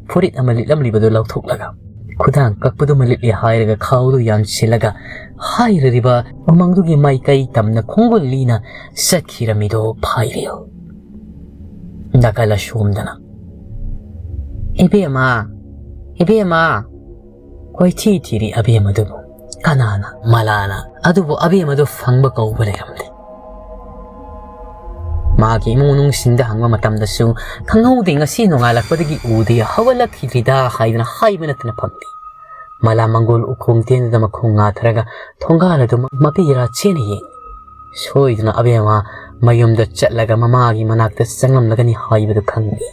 ꯐꯨꯔꯤꯠ ꯑꯃ ꯂꯤꯠꯂꯝꯂꯤꯕꯗꯨ ꯂꯧꯊꯣꯛꯂꯒ, ꯈꯨꯗꯥꯡ ꯀꯛꯄꯗꯨꯃ ꯂꯤꯠꯂꯤ ꯍꯥꯏꯔꯒ ꯈꯥꯎꯗꯨ ꯌꯥꯟꯁꯤꯜꯂꯒ, ꯍꯥꯏꯔꯤꯕ ꯎꯃꯪꯗꯨꯒꯤ ꯃꯥꯏꯀꯩ ꯇꯝꯅ ꯈꯣꯡꯒꯨꯜ ꯂꯤꯅ ꯆꯠꯈꯤꯔꯝꯃꯤꯗꯣ ꯐꯥꯏꯔꯦꯜ꯫ ꯅꯥꯀꯜ ꯑꯁꯣꯝꯗꯅ, "ꯏꯕꯦꯝꯃ, ꯏꯕꯦꯝꯃ!" ꯀꯣꯏꯊꯤ ꯊꯤꯔꯤ ꯑꯕꯦꯝꯃꯗꯨꯕꯨ꯫ ꯀꯅꯥꯅ? ꯃꯂꯥꯅ꯫ ꯑꯗꯨꯕꯨ ꯑꯕꯦꯝꯃꯗꯨ ꯐꯪꯕ ꯀꯧꯕ ꯂꯩꯔꯝꯗꯦ꯫ ꯃꯥꯒꯤ ꯏꯃꯨꯡ ꯃꯅꯨꯡꯁꯤꯡꯗ ꯍꯪꯕ ꯃꯇꯝꯗꯁꯨ, "ꯈꯪꯍꯧꯗꯦ, ꯉꯁꯤ ꯅꯣꯡꯉꯥꯜꯂꯛꯄꯗꯒꯤ ꯎꯗꯦ, ꯍꯧꯒꯠꯂꯛꯈꯤꯗ꯭ꯔꯤꯗ" ꯍꯥꯏꯗꯨꯅ ꯍꯥꯏꯕ ꯅꯠꯇꯅ ꯐꯪꯗꯦ꯫ ꯃꯂꯥ ꯃꯪꯒꯣꯜ ꯎꯈꯣꯡ ꯇꯦꯟꯗꯨꯗ ꯃꯈꯣꯡ ꯉꯥꯊꯔꯒ ꯊꯣꯡꯒꯥꯜ ꯑꯗꯨ ꯃꯄꯤ ꯏꯔꯥ ꯆꯦꯅ ꯌꯦꯡꯏ꯫ ꯁꯣꯏꯗꯅ ꯑꯕꯦꯝꯃ ꯃꯌꯨꯝꯗ ꯆꯠꯂꯒ ꯃꯃꯥꯒꯤ ꯃꯅꯥꯛꯇ ꯆꯪꯂꯝꯂꯒꯅꯤ ꯍꯥꯏꯕꯗꯨ ꯈꯪꯏ꯫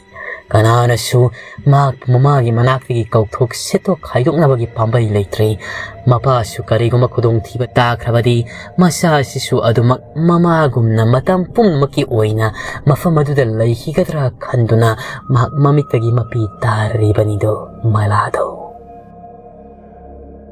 ꯀꯅꯥꯅꯁꯨ ꯃꯍꯥꯛꯄꯨ ꯃꯃꯥꯒꯤ ꯃꯅꯥꯛꯇꯒꯤ ꯀꯧꯊꯣꯛ ꯁꯦꯠꯇꯣꯛ ꯈꯥꯏꯗꯣꯛꯅꯕꯒꯤ ꯄꯥꯝꯕꯩ ꯂꯩꯇ꯭ꯔꯦ꯫ ꯃꯄꯥꯁꯨ ꯀꯔꯤꯒꯨꯝꯕ ꯈꯨꯗꯣꯡꯊꯤꯕ ꯇꯥꯈ꯭ꯔꯕꯗꯤ ꯃꯆꯥ ꯑꯁꯤꯁꯨ ꯑꯗꯨꯃꯛ ꯃꯃꯥꯒꯨꯝꯅ ꯃꯇꯝ ꯄꯨꯝꯅꯃꯛꯀꯤ ꯑꯣꯏꯅ ꯃꯐꯝ ꯑꯗꯨꯗ ꯂꯩꯈꯤꯒꯗ꯭ꯔꯥ ꯈꯟꯗꯨꯅ ꯃꯍꯥꯛ ꯃꯃꯤꯠꯇꯒꯤ ꯃꯄꯤ ꯇꯥꯔꯤꯕꯅꯤꯗꯣ ꯃꯂꯥꯗꯣ꯫